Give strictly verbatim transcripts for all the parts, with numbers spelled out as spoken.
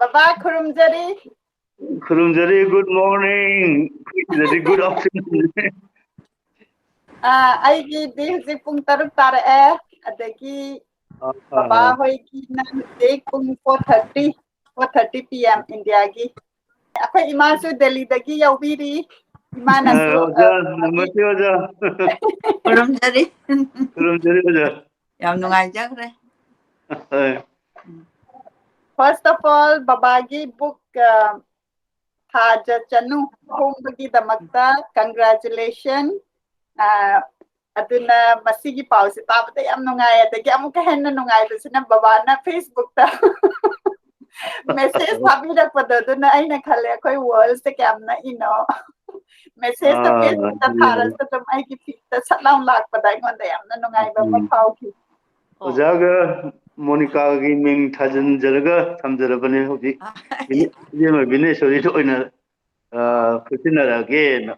ꯕꯕꯥ ꯈꯨꯔꯨꯝꯖꯔꯤ꯫ ꯈꯨꯔꯨꯝꯖꯔꯤ꯫ Good morning꯫ ꯑꯩꯈꯣꯏꯗꯗꯤ good afternoon꯫ ꯑꯥ, ꯑꯩꯒꯤꯗꯤ ꯍꯧꯖꯤꯛ ꯄꯨꯡ ꯇꯔꯨꯛ ꯇꯥꯔꯛꯑꯦ꯫ ꯑꯗꯒꯤ ꯕꯕꯥ ꯍꯣꯏꯒꯤꯅ ꯍꯧꯖꯤꯛ ꯄꯨꯡ four thirty, four thirty P M India ꯒꯤ꯫ ꯑꯩꯈꯣꯏ ꯏꯃꯥꯁꯨ ꯗꯦꯜꯂꯤꯗꯒꯤ ꯌꯥꯎꯕꯤꯔꯤ꯫ ꯏꯃꯥꯅꯁꯨ, ꯑꯣꯖꯥ, ꯑ, ꯅꯃꯁꯇꯦ ꯑꯣꯖꯥ꯫ ꯈꯨꯔꯨꯝꯖꯔꯤ꯫ ꯈꯨꯔꯨꯝꯖꯔꯤ ꯑꯣꯖꯥ꯫ ꯌꯥꯝ ꯅꯨꯡꯉꯥꯏꯖꯈ꯭ꯔꯦ꯫ ꯍꯣꯏ꯫ First of all, ꯕꯕꯥꯒꯤ book, ꯑ, ꯊꯥꯖ ꯆꯅꯨ ꯐꯣꯡꯕꯒꯤꯗꯃꯛꯇ congratulation꯫ ꯑ, ꯑꯗꯨꯅ ꯃꯁꯤꯒꯤ ꯄꯥꯎꯁꯦ ꯇꯥꯕꯗ ꯌꯥꯝ ꯅꯨꯡꯉꯥꯏ꯫ ꯑꯗꯒꯤ ꯑꯃꯨꯛꯀ ꯍꯦꯟꯅ ꯅꯨꯡꯉꯥꯏꯕꯁꯤꯅ ꯕꯕꯥꯅ Facebook ꯇ message ꯊꯥꯕꯤꯔꯛꯄꯗꯣ, ꯑꯗꯨꯅ ꯑꯩꯅ ꯈꯜꯂꯦ ꯑꯩꯈꯣꯏ world ꯁꯦ ꯀꯌꯥꯝ ꯅꯛꯏꯅꯣ꯫ Message ꯇ ꯑꯥ, Facebook ꯇ ꯑꯗꯨꯅꯦ꯫ ꯊꯥꯔꯁꯨ ꯑꯗꯨꯝ ꯑꯩꯒꯤ feed ꯇ ꯁꯠ ꯂꯥꯎꯅ ꯂꯥꯛꯄꯗ ꯑꯩꯉꯣꯟꯗ ꯌꯥꯝꯅ ꯅꯨꯡꯉꯥꯏꯕ ꯑꯃ ꯎꯝ꯫ ꯐꯥꯎꯈꯤ꯫ ꯑꯣꯖꯥꯒ ꯃꯣꯅꯤꯀꯥꯒꯤ ꯃꯤꯡ ꯊꯥꯖꯤꯟꯖꯔꯒ ꯊꯝꯖꯔꯕꯅꯦ ꯍꯧꯖꯤꯛ꯫ ꯏꯅꯦ-, ꯏꯕꯦꯝꯃ ꯕꯤꯅꯦꯁꯣꯔꯤꯗ ꯑꯣꯏꯅ, ꯑ, ꯈꯨꯠꯁꯤꯟꯅꯔꯛꯑꯒꯦꯅ꯫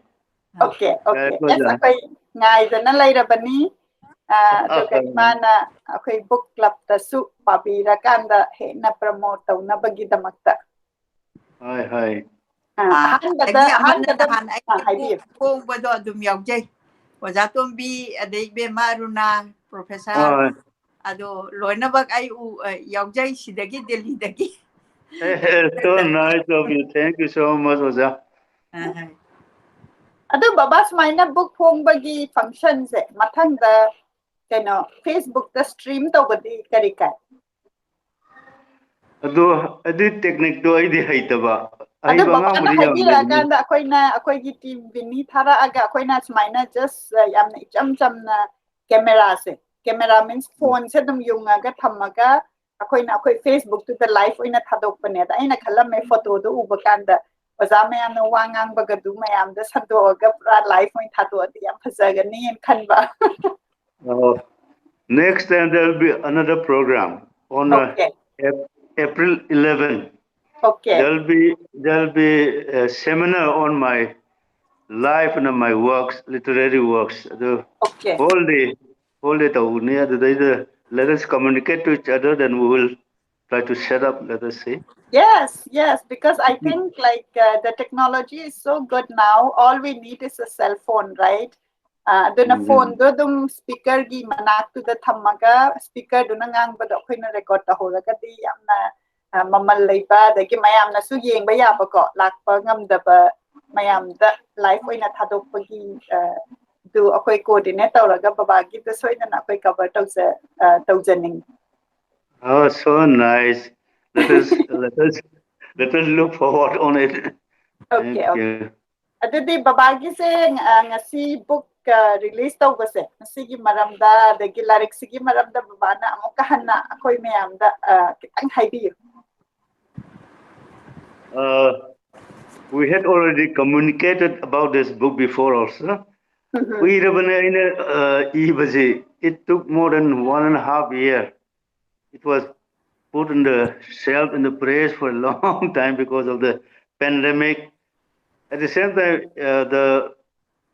Okay, okay꯫ ꯌꯥꯔꯦꯀꯣ, ꯑꯣꯖꯥ? ꯑꯁ, ꯑꯩꯈꯣꯏ ꯉꯥꯏꯗꯅ ꯂꯩꯔꯕꯅꯤ꯫ ꯑ, ꯑꯗꯨꯒ ꯏꯃꯥꯅ ꯑꯩꯈꯣꯏ book club ꯇꯁꯨ ꯄꯥꯕꯤꯔꯀꯥꯟꯗ ꯍꯦꯟꯅ promote ꯇꯧꯅꯕꯒꯤꯗꯃꯛꯇ꯫ ꯍꯣꯏ, ꯍꯣꯏ꯫ ꯑ, ꯑꯥ, ꯑꯍꯥꯟꯕꯗ, ꯑꯩꯒꯤ ꯑꯃꯅ ꯑꯍꯥꯟꯕꯗ, ꯅꯍꯥꯟ ꯑ, ꯑꯩꯒꯤ ꯍꯥꯏꯕꯤꯌꯨ꯫ ꯐꯣꯡꯕꯗꯣ ꯑꯗꯨꯝ ꯌꯥꯎꯖꯩ꯫ ꯑꯣꯖꯥ ꯇꯣꯝꯕꯤ, ꯑꯗꯩ ꯏꯕꯦꯝꯃ ꯑꯔꯨꯅꯥ, professor, ꯍꯣꯏ꯫ ꯑꯗꯣ ꯂꯣꯏꯅꯃꯛ ꯑꯩ ꯎ-, ꯑ, ꯌꯥꯎꯖꯩ ꯁꯤꯗꯒꯤ, ꯗꯦꯜꯂꯤꯗꯒꯤ꯫ Eh, so nice of you. Thank you so much, ꯑꯣꯖꯥ꯫ ꯑ, ꯍꯣꯏ꯫ ꯑꯗꯨ ꯕꯕꯥ, ꯁꯨꯃꯥꯏꯅ book ꯐꯣꯡꯕꯒꯤ function ꯁꯦ ꯃꯊꯪꯗ ꯀꯩꯅꯣ Facebook ꯇ stream ꯇꯧꯕꯗꯤ ꯀꯔꯤ ꯀꯥꯏ? ꯑꯗꯣ ꯑꯗꯨꯏ technique ꯇꯣ ꯑꯩꯗꯤ ꯍꯩꯇꯕ꯫ ꯑꯗꯨ ꯑꯍꯩꯕ ꯕꯕꯥꯅ ꯑꯉꯥꯡꯕꯨꯗꯤ ꯌꯥꯝ ꯂꯩꯕꯅꯤ꯫ ꯍꯥꯏꯕꯤꯔꯛꯑꯀꯥꯟꯗ ꯑꯩꯈꯣꯏꯅ, ꯑꯩꯈꯣꯏꯒꯤ team ꯕꯤꯅꯤ ꯊꯥꯔꯛꯑꯒ ꯑꯩꯈꯣꯏꯅ ꯁꯨꯃꯥꯏꯅ just, ꯑ, ꯌꯥꯝꯅ ꯏꯆꯝ ꯆꯝꯅ camera ꯁꯦ, camera means phone ꯁꯦ ꯑꯗꯨꯝ ꯌꯨꯡꯉꯒ ꯊꯝꯃꯒ ꯑꯩꯈꯣꯏꯅ ꯑꯩꯈꯣꯏ Facebook ꯇꯨꯗ live ꯑꯣꯏꯅ ꯊꯥꯗꯣꯛꯄꯅꯦ꯫ ꯑꯗ ꯑꯩꯅ ꯈꯜꯂꯝꯃꯦ photo ꯗꯣ ꯎꯕ ꯀꯥꯟꯗ ꯑꯣꯖꯥ ꯃꯌꯥꯝꯅ ꯋꯥ ꯉꯥꯡꯕꯒꯗꯨ ꯃꯌꯥꯝꯗ ꯁꯟꯗꯣꯛꯑꯒ ꯄꯨꯔꯥ live ꯑꯣꯏꯅ ꯊꯥꯗꯣꯛꯑꯗꯤ ꯌꯥꯝ ꯐꯖꯒꯅꯤꯅ ꯈꯟꯕ꯫ ꯑꯣ, next time there will be another program on, uh, Okay. Ap-, April eleven. Okay. There'll be, there'll be a seminar on my life and my works, literary works. ꯑꯗꯨ Okay. whole day, whole day ꯇꯧꯒꯅꯤ꯫ ꯑꯗꯨꯗꯩꯗ let us communicate to each other, then we will try to set up, let us see. Yes, yes, because I think like uh, the technology is so good now. All we need is a cell phone, right? Uh, ꯑꯗꯨꯅ ꯎꯝ. phoneꯗꯣ ꯑꯗꯨꯝ speakerꯒꯤ ꯃꯅꯥꯛꯇꯨꯗ ꯊꯝꯃꯒ speakerꯗꯨꯅ ꯉꯥꯡꯕꯗꯣ ꯑꯩꯈꯣꯏꯅ record ꯇꯧꯍꯧꯔꯒꯗꯤ ꯌꯥꯝꯅ uh, ꯃꯃꯜ ꯂꯩꯕ, ꯑꯗꯒꯤ ꯃꯌꯥꯝꯅꯁꯨ ꯌꯦꯡꯕ ꯌꯥꯕꯀꯣ, ꯂꯥꯛꯄ ꯉꯝꯗꯕ ꯃꯌꯥꯝꯗ live ꯑꯣꯏꯅ ꯊꯥꯗꯣꯛꯄꯒꯤ uh, ꯑꯗꯨ ꯑꯩꯈꯣꯏ coordinate ꯇꯧꯔꯒ ꯕꯕꯥꯒꯤꯗ ꯁꯣꯏꯗꯅ ꯑꯩꯈꯣꯏ cover ꯇꯧꯖ uh, ꯇꯧꯖꯅꯤꯡꯉꯤ. Oh, so nice. Let us let us let us look forward on it. Okay, Thank okay. you. ꯑꯗꯨꯗꯤ ꯕꯕꯥꯒꯤꯁꯦ uh, ꯉꯁꯤ book uh, release ꯇꯧꯕꯁꯦ, ꯃꯁꯤꯒꯤ ꯃꯔꯝꯗ, ꯑꯗꯒꯤ ꯂꯥꯏꯔꯤꯛꯁꯤꯒꯤ ꯃꯔꯝꯗ ꯕꯕꯥꯅ ꯑꯃꯨꯛꯀ ꯍꯟꯅ ꯑꯩꯈꯣꯏ ꯃꯌꯥꯝꯗ uh, ꯈꯤꯇꯪ ꯍꯥꯏꯕꯤꯌꯨ. Uh, we had already communicated about this book before also. Mhm. ꯀꯨꯏꯔꯕꯅꯦ ꯑꯩꯅ uh, ꯏꯕꯁꯤ. It took more than one and a half year. It was put in the shelf in the press for a long time because of the pandemic. At the same time, uh, the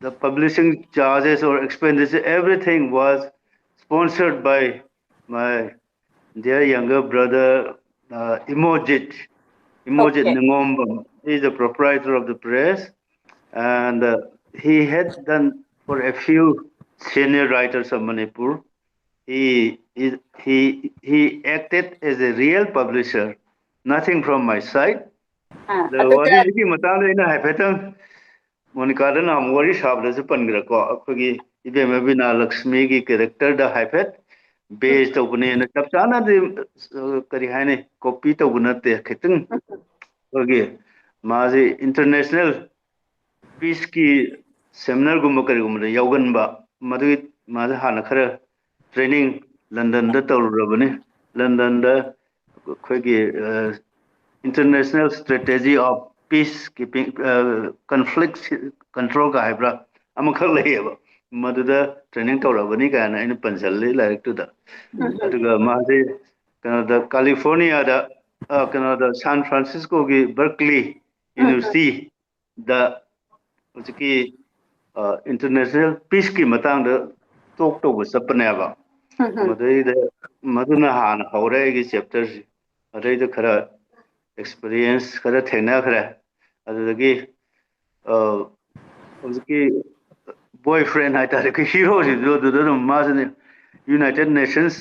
the publishing charges or expenditure, everything was sponsored by my dear younger brother, uh, Imojit. Imojit Okay. Nangomba is the proprietor of the press, and uh, he had done for a few senior writers of Manipur. He, he, he, he acted as a real publisher, nothing from my side. ꯑꯥ, ꯑꯗ ꯑꯗꯨꯒ ꯋꯥꯔꯤꯁꯤꯒꯤ ꯃꯇꯥꯡꯗ ꯑꯩꯅ ꯍꯥꯏꯐꯦꯠꯇꯪ ꯃꯣꯅꯤꯀꯥꯗ ꯅꯍꯥꯟ ꯋꯥꯔꯤ ꯁꯥꯕꯗꯁꯨ ꯄꯟꯈ꯭ꯔꯦꯀꯣ, ꯑꯩꯈꯣꯏꯒꯤ ꯏꯕꯦꯝꯃ ꯕꯤꯅꯥ ꯂꯛꯁꯃꯤꯒꯤ characterꯗ ꯍꯥꯏꯐꯦꯠ base ꯇꯧꯕꯅꯦꯅ, ꯆꯞ ꯆꯥꯅꯗꯤ ꯑ, ꯀꯔꯤ ꯍꯥꯏꯅꯤ, copy ꯇꯧꯕ ꯅꯠꯇꯦ, ꯈꯤꯇꯪ ꯑꯩꯈꯣꯏꯒꯤ ꯃꯥꯁꯤ international peaceꯀꯤ seminarꯒꯨꯝꯕ ꯀꯔꯤꯒꯨꯝꯕꯗ ꯌꯥꯎꯒꯟꯕ, ꯃꯗꯨꯒꯤ ꯃꯥꯁꯦ ꯍꯥꯟꯅ ꯈꯔ training Londonꯗ ꯇꯧꯔꯨꯔꯕꯅꯤ. Londonꯗ ꯑꯩꯈꯣꯏꯒꯤ international strategy of peace keeping, conflict controlꯒ ꯍꯥꯏꯕ꯭ꯔꯥ, ꯑꯃꯈꯛ ꯂꯩꯌꯦꯕ, ꯃꯗꯨꯗ training ꯇꯧꯔꯕꯅꯤ ꯀꯥꯏꯅ ꯑꯩꯅ ꯄꯟꯁꯤꯜꯂꯤ ꯂꯥꯏꯔꯤꯛꯇꯨꯗ. ꯑꯗꯨꯒ ꯃꯥꯁꯦ ꯀꯩꯅꯣꯗ, ꯀꯦꯂꯤꯐꯣꯔꯅꯤꯌꯥꯗ, ꯑ, ꯀꯩꯅꯣꯗ, ꯁꯥꯟ ꯐ꯭ꯔꯥꯟꯁꯤꯁꯀꯣꯒꯤ Berkeley Universityꯗ ꯍꯧꯖꯤꯛꯀꯤ international peaceꯀꯤ ꯃꯇꯥꯡꯗ talk ꯇꯧꯕ ꯆꯠꯄꯅꯦꯕ. ꯃꯗꯩꯗ ꯃꯗꯨꯅ ꯍꯥꯟꯅ ꯍꯧꯔꯦ ꯑꯩꯒꯤ chapterꯁꯤ. ꯑꯗꯩꯗ ꯈꯔ ꯑꯦꯛꯁꯄꯤꯔꯤꯌꯦꯟꯁ ꯈꯔ ꯊꯦꯡꯅꯈ꯭ꯔꯦ꯫ ꯑꯗꯨꯗꯒꯤ ꯑ, ꯍꯧꯖꯤꯛꯀꯤ ꯕꯣꯏ ꯐ꯭ꯔꯦꯟ ꯍꯥꯏꯇꯥꯔꯦ, ꯑꯩꯈꯣꯏ ꯍꯤꯔꯣꯁꯤꯁꯨ ꯑꯗꯨꯗ ꯑꯗꯨꯝ ꯃꯥꯁꯤꯅꯦ ꯌꯨꯅꯥꯏꯇꯦꯠ ꯅꯦꯁꯟꯁ,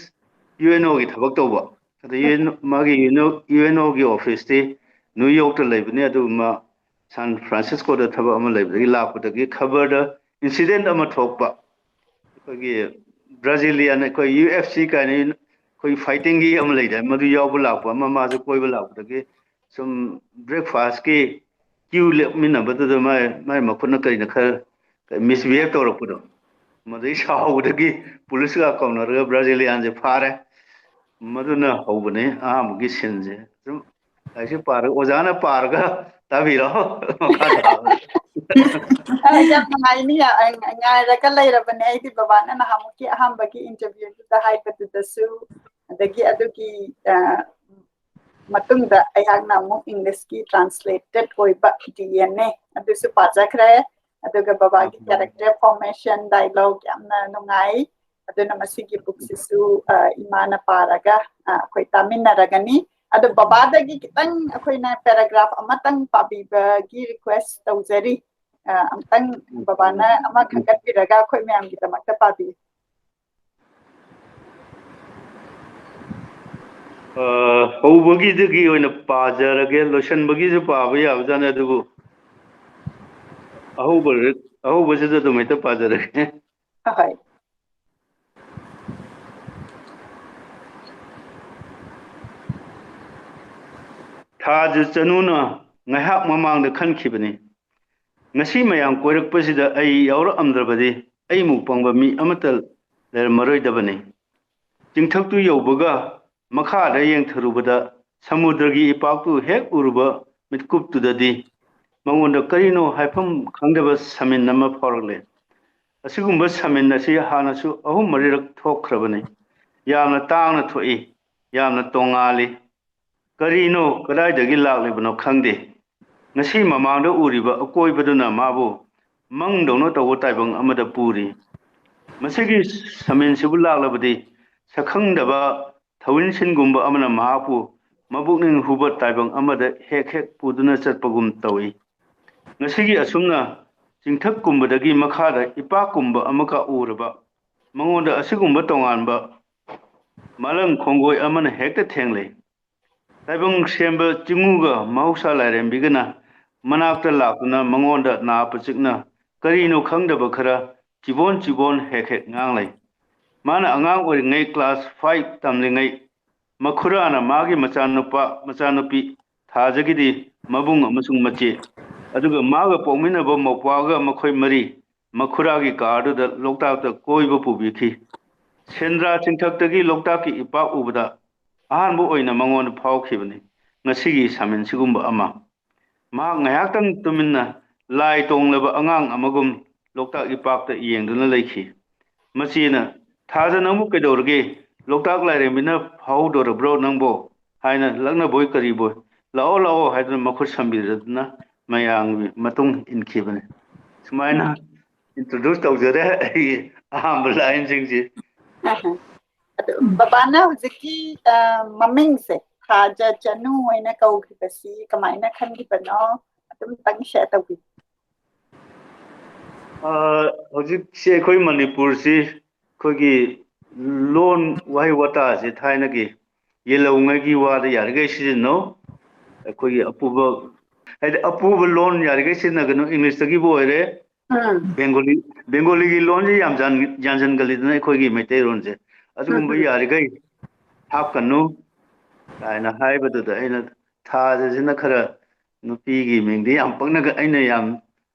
ꯌꯨ ꯑꯦꯟ ꯑꯣꯒꯤ ꯊꯕꯛ ꯇꯧꯕ꯫ ꯑꯗ ꯌꯨ ꯑꯦꯟ, ꯃꯥꯒꯤ ꯌꯨ ꯑꯦꯟ ꯑꯣꯒꯤ ꯑꯣꯐꯤꯁꯇꯤ ꯅ꯭ꯌꯨ ꯌꯣꯔꯛꯇ ꯂꯩꯕꯅꯦ, ꯑꯗꯨꯒ ꯃꯥ ꯁꯥꯟ ꯐ꯭ꯔꯥꯟꯁꯤꯁꯀꯣꯗ ꯊꯕꯛ ꯑꯃ ꯂꯩꯕꯗꯒꯤ ꯂꯥꯛꯄꯗꯒꯤ ꯈꯕꯔꯗ ꯏꯟꯁꯤꯗꯦꯟ ꯑꯃ ꯊꯣꯛꯄ, ꯑꯩꯈꯣꯏꯒꯤ ꯕ꯭ꯔꯥꯖꯤꯂꯤꯌꯥꯟ, ꯑꯩꯈꯣꯏ ꯌꯨ ꯑꯦꯐ ꯁꯤ ꯀꯥꯏꯅ ꯑꯩꯈꯣꯏ ꯐꯥꯏꯇꯤꯡꯒꯤ ꯑꯃ ꯂꯩꯗꯥꯏ, ꯃꯗꯨ ꯌꯥꯎꯕ ꯂꯥꯛꯄ ꯑꯃ, ꯃꯥꯁꯨ ꯀꯣꯏꯕ ꯂꯥꯛꯄꯗꯒꯤ ꯁꯨꯝ ꯕ꯭ꯔꯦꯛꯐꯥꯁꯀꯤ ꯀ꯭ꯌꯨ ꯂꯦꯞꯃꯤꯟꯅꯕꯗꯨꯗ ꯃꯥꯏ, ꯃꯥꯏ ꯃꯈꯨꯠꯅ ꯀꯔꯤꯅ ꯈꯔ ꯃꯤꯁꯕꯤꯍꯦꯕ ꯇꯧꯔꯛꯄꯗꯣ, ꯃꯗꯨꯗꯩ ꯁꯥꯎꯕꯗꯒꯤ ꯄꯨꯂꯤꯁꯀ ꯀꯧꯅꯔꯒ ꯕ꯭ꯔꯥꯖꯤꯂꯤꯌꯥꯟꯁꯦ ꯐꯥꯔꯦ꯫ ꯃꯗꯨꯅ ꯍꯧꯕꯅꯦ ꯑꯍꯥꯟꯕꯒꯤ ꯁꯤꯟꯁꯦ꯫ ꯁꯨꯝ ꯂꯥꯏꯔꯤꯛꯁꯦ ꯄꯥꯔꯒ, ꯑꯣꯖꯥꯅ ꯄꯥꯔꯒ ꯇꯥꯕꯤꯔꯣ꯫ ꯃꯈꯥ ꯇꯥꯕ꯫ ꯑ, ꯌꯥꯝ ꯅꯨꯡꯉꯥꯏꯅꯤ꯫ ꯌꯥ-, ꯑ, ꯉꯥꯏꯔꯒ ꯂꯩꯔꯕꯅꯦ ꯑꯩꯗꯤ ꯕꯕꯥꯅ ꯅꯍꯥꯟꯃꯨꯛꯀꯤ ꯑꯍꯥꯟꯕꯒꯤ ꯏꯟꯇꯔꯚ꯭ꯌꯨꯗꯨꯗ ꯍꯥꯏꯕꯗꯨꯗꯁꯨ, ꯑꯗꯒꯤ ꯑꯗꯨꯒꯤ, ꯑ, ꯃꯇꯨꯡꯗ ꯑꯩꯍꯥꯛꯅ ꯑꯃꯨꯛ ꯏꯪꯂꯤꯁꯀꯤ ꯇ꯭ꯔꯥꯟꯁꯂꯦꯇꯦꯠ ꯑꯣꯏꯕ ꯗꯤ ꯑꯦꯟ ꯑꯦ ꯑꯗꯨꯁꯨ ꯄꯥꯖꯈ꯭ꯔꯦ꯫ ꯑꯗꯨꯒ ꯕꯕꯥꯒꯤ ꯎꯝ꯫ ꯀꯦꯔꯦꯛꯇꯔ ꯐꯣꯔꯃꯦꯁꯟ ꯗꯥꯏꯂꯣꯒ ꯌꯥꯝꯅ ꯅꯨꯡꯉꯥꯏ꯫ ꯑꯗꯨꯅ ꯃꯁꯤꯒꯤ ꯕꯨꯛꯁꯤꯁꯨ, ꯑ, ꯏꯃꯥꯅ ꯄꯥꯔꯒ, ꯑ, ꯑꯩꯈꯣꯏ ꯇꯥꯃꯤꯟꯅꯔꯒꯅꯤ꯫ ꯑꯗꯣ ꯕꯕꯥꯗꯒꯤ ꯈꯤꯇꯪ ꯑꯩꯈꯣꯏꯅ ꯄꯦꯔꯥꯒ꯭ꯔꯥꯐ ꯑꯃꯇꯪ ꯄꯥꯕꯤꯕꯒꯤ ꯔꯤꯀ꯭ꯋꯦꯁ ꯇꯧꯖꯔꯤ꯫ ꯑ, ꯑꯃꯨꯛꯇꯪ ꯕꯕꯥꯅ ꯑꯃ ꯈꯟꯒꯠꯄꯤꯔꯒ ꯑꯩꯈꯣꯏ ꯃꯌꯥꯝꯒꯤꯗꯃꯛꯇ ꯄꯥꯕꯤꯌꯨ꯫ ꯑ, ꯍꯧꯕꯒꯤꯗꯒꯤ ꯑꯣꯏꯅ ꯄꯥꯖꯔꯒꯦ, ꯂꯣꯏꯁꯟꯕꯒꯤꯁꯨ ꯄꯥꯕ ꯌꯥꯕꯖꯥꯠꯅꯤ, ꯑꯗꯨꯕꯨ ꯑꯍꯧꯕ, ꯑꯍꯧꯕꯁꯤꯗ ꯑꯗꯨꯝ ꯍꯦꯛꯇ ꯄꯥꯖꯔꯒꯦ꯫ ꯍꯣꯏ꯫ ꯊꯥꯖ ꯆꯅꯨꯅ ꯉꯥꯏꯍꯥꯛ ꯃꯃꯥꯡꯗ ꯈꯟꯈꯤꯕꯅꯤ, ꯉꯁꯤ ꯃꯌꯥꯝ ꯀꯣꯏꯔꯛꯄꯁꯤꯗ ꯑꯩ ꯌꯥꯎꯔꯛꯑꯝꯗ꯭ꯔꯕꯗꯤ ꯑꯩꯃꯨꯛ ꯄꯪꯕ ꯃꯤ ꯑꯃꯠꯇ ꯂꯩꯔꯝꯃꯔꯣꯏꯗꯕꯅꯤ꯫ ꯆꯤꯡꯊꯛꯇꯨ ꯌꯧꯕꯒ ꯃꯈꯥꯗ ꯌꯦꯡꯊꯔꯨꯕꯗ ꯁꯃꯨꯗ꯭ꯔꯒꯤ ꯏꯄꯥꯛꯇꯨ ꯍꯦꯛ ꯎꯔꯨꯕ ꯃꯤꯠꯀꯨꯞꯇꯨꯗꯗꯤ ꯃꯉꯣꯟꯗ ꯀꯔꯤꯅꯣ ꯍꯥꯏꯐꯝ ꯈꯪꯗꯕ ꯁꯃꯤꯟ ꯑꯃ ꯐꯥꯎꯔꯛꯂꯦ꯫ ꯑꯁꯤꯒꯨꯝꯕ ꯁꯃꯤꯟ ꯑꯁꯤ ꯍꯥꯟꯅꯁꯨ ꯑꯍꯨꯝ ꯃꯔꯤꯔꯛ ꯊꯣꯛꯈ꯭ꯔꯕꯅꯤ꯫ ꯌꯥꯝꯅ ꯇꯥꯡꯅ ꯊꯣꯛꯏ, ꯌꯥꯝꯅ ꯇꯣꯉꯥꯜꯂꯤ꯫ ꯀꯔꯤꯅꯣ, ꯀꯗꯥꯏꯗꯒꯤ ꯂꯥꯛꯂꯤꯕꯅꯣ ꯈꯪꯗꯦ꯫ ꯉꯁꯤ ꯃꯃꯥꯡꯗ ꯎꯔꯤꯕ ꯑꯀꯣꯏꯕꯗꯨꯅ ꯃꯥꯕꯨ ꯃꯪꯗꯧꯅ ꯇꯧꯕ ꯇꯥꯏꯕꯪ ꯑꯃꯗ ꯄꯨꯔꯤ꯫ ꯃꯁꯤꯒꯤ ꯁꯃꯤꯟꯁꯤꯕꯨ ꯂꯥꯛꯂꯕꯗꯤ ꯁꯛꯈꯪꯗꯕ ꯊꯧꯋꯤꯟꯁꯤꯟꯒꯨꯝꯕ ꯑꯃꯅ ꯃꯍꯥꯛꯄꯨ ꯃꯕꯨꯛꯅꯤꯡ ꯍꯨꯕ ꯇꯥꯏꯕꯪ ꯑꯃꯗ ꯍꯦꯛ ꯍꯦꯛ ꯄꯨꯗꯨꯅ ꯆꯠꯄꯒꯨꯝ ꯇꯧꯏ꯫ ꯉꯁꯤꯒꯤ ꯑꯁꯨꯝꯅ ꯆꯤꯡꯊꯛꯀꯨꯝꯕꯗꯒꯤ ꯃꯈꯥꯗ ꯏꯄꯥꯛꯀꯨꯝꯕ ꯑꯃꯈꯛ ꯎꯔꯕ ꯃꯉꯣꯟꯗ ꯑꯁꯤꯒꯨꯝꯕ ꯇꯣꯉꯥꯟꯕ ꯃꯥꯂꯪ ꯈꯣꯡꯒꯣꯏ ꯑꯃꯅ ꯍꯦꯛꯇ ꯊꯦꯡꯂꯩ꯫ ꯇꯥꯏꯕꯪ ꯁꯦꯝꯕ ꯆꯤꯡꯉꯨꯒ ꯃꯍꯧꯁꯥ ꯂꯥꯏꯔꯦꯝꯕꯤꯒꯅ ꯃꯅꯥꯛꯇ ꯂꯥꯛꯇꯨꯅ ꯃꯉꯣꯟꯗ ꯅꯥ ꯄꯆꯤꯛꯅ ꯀꯔꯤꯅꯣ ꯈꯪꯗꯕ ꯈꯔ ꯆꯤꯕꯣꯟ ꯆꯤꯕꯣꯟ ꯍꯦꯛ ꯍꯦꯛ ꯉꯥꯡꯂꯩ꯫ ꯃꯥꯅ ꯑꯉꯥꯡ ꯑꯣꯏꯔꯤꯉꯩ class five ꯇꯝꯂꯤꯉꯩ ꯃꯈꯨꯔꯥꯅ ꯃꯥꯒꯤ ꯃꯆꯥꯅꯨꯄꯥ ꯃꯆꯥꯅꯨꯄꯤ ꯊꯥꯖꯒꯤꯗꯤ ꯃꯕꯨꯡ ꯑꯃꯁꯨꯡ ꯃꯆꯦ, ꯑꯗꯨꯒ ꯃꯥꯒ ꯄꯣꯛꯃꯤꯟꯅꯕ ꯃꯧꯄ꯭ꯋꯥꯒ ꯃꯈꯣꯏ ꯃꯔꯤ ꯃꯈꯨꯔꯥꯒꯤ ꯀꯥꯔꯗꯨꯗ ꯂꯣꯛꯇꯥꯛꯇ ꯀꯣꯏꯕ ꯄꯨꯕꯤꯈꯤ꯫ ꯁꯦꯟꯗ꯭ꯔꯥ ꯆꯤꯡꯊꯛꯇꯒꯤ ꯂꯣꯛꯇꯥꯛꯀꯤ ꯏꯄꯥꯛ ꯎꯕꯗ ꯑꯍꯥꯟꯕ ꯑꯣꯏꯅ ꯃꯉꯣꯟꯗ ꯐꯥꯎꯈꯤꯕꯅꯤ ꯉꯁꯤꯒꯤ ꯁꯥꯃꯤꯟ ꯁꯤꯒꯨꯝꯕ ꯑꯃ꯫ ꯃꯍꯥꯛ ꯉꯥꯏꯍꯥꯛꯇꯪ ꯇꯨꯃꯤꯟꯅ ꯂꯥꯏ ꯇꯣꯡꯂꯕ ꯑꯉꯥꯡ ꯑꯃꯒꯨꯝ ꯂꯣꯛꯇꯥꯛ ꯏꯄꯥꯛꯇ ꯌꯦꯡꯗꯨꯅ ꯂꯩꯈꯤ꯫ ꯃꯆꯦꯅ, "ꯊꯥꯖ, ꯅꯪꯕꯨ ꯀꯩꯗꯧꯔꯒꯦ? ꯂꯣꯛꯇꯥꯛ ꯂꯥꯏꯔꯦꯝꯕꯤꯅ ꯐꯥꯎꯗꯣꯔꯕ꯭ꯔꯣ ꯅꯪꯕꯣ?" ꯍꯥꯏꯅ ꯂꯛꯅꯕꯣꯏ ꯀꯔꯤꯕꯣꯏ, "ꯂꯥꯛꯑꯣ, ꯂꯥꯛꯑꯣ" ꯍꯥꯏꯗꯨꯅ ꯃꯈꯨꯠ ꯁꯝꯕꯤꯗꯨꯅ ꯃꯌꯥꯝꯒꯤ ꯃꯇꯨꯡ ꯏꯟꯈꯤꯕꯅꯤ꯫ ꯁꯨꯃꯥꯏꯅ introduce ꯇꯧꯖꯔꯦ ꯑꯩꯒꯤ ꯑꯍꯥꯟꯕ line ꯁꯤꯡꯁꯤ꯫ ꯑꯗꯨ ꯕꯕꯥꯅ ꯍꯧꯖꯤꯛꯀꯤ, ꯑ, ꯃꯃꯤꯡꯁꯦ ꯊꯥꯖ ꯆꯅꯨ ꯍꯥꯏꯅ ꯀꯧꯈꯤꯕꯁꯤ ꯀꯃꯥꯏꯅ ꯈꯟꯈꯤꯕꯅꯣ? ꯑꯗꯨꯝꯇꯪ share ꯇꯧꯕꯤꯌꯨ꯫ ꯑ, ꯍꯧꯖꯤꯛꯁꯦ ꯑꯩꯈꯣꯏ ꯃꯅꯤꯄꯨꯔꯁꯤ ꯑꯩꯈꯣꯏꯒꯤ ꯂꯣꯟ ꯋꯥꯍꯩ ꯋꯥꯇꯥꯁꯦ ꯊꯥꯏꯅꯒꯤ ꯌꯦꯜꯍꯧꯉꯩꯒꯤ ꯋꯥꯗ ꯌꯥꯔꯤꯈꯩ ꯁꯤꯖꯤꯟꯅꯧ꯫ ꯑꯩꯈꯣꯏꯒꯤ ꯑꯄꯨꯕ, ꯍꯥꯏꯗꯤ ꯑꯄꯨꯕ ꯂꯣꯟ ꯌꯥꯔꯤꯈꯩ ꯁꯤꯖꯤꯟꯅꯒꯅꯨ, English ꯇꯒꯤꯕꯨ ꯑꯣꯏꯔꯦ, ꯎꯝ꯫ Bengali, Bengali ꯒꯤ ꯂꯣꯟꯁꯤ ꯌꯥꯝ ꯌꯥꯟ-, ꯌꯥꯟꯁꯤꯟꯒꯜꯂꯤꯗꯅ ꯑꯩꯈꯣꯏꯒꯤ ꯃꯩꯇꯩꯔꯣꯟꯁꯦ꯫ ꯑꯗꯨꯒꯨꯝꯕ ꯎꯝ꯫ ꯌꯥꯔꯤꯈꯩ ꯍꯥꯞꯀꯅꯨ ꯀꯥꯏꯅ ꯍꯥꯏꯕꯗꯨꯗ ꯑꯩꯅ ꯊꯥꯖꯁꯤꯅ ꯈꯔ ꯅꯨꯄꯤꯒꯤ ꯃꯤꯡꯗꯤ ꯌꯥꯝ ꯄꯛꯅꯒ-, ꯑꯩꯅ ꯌꯥꯝ,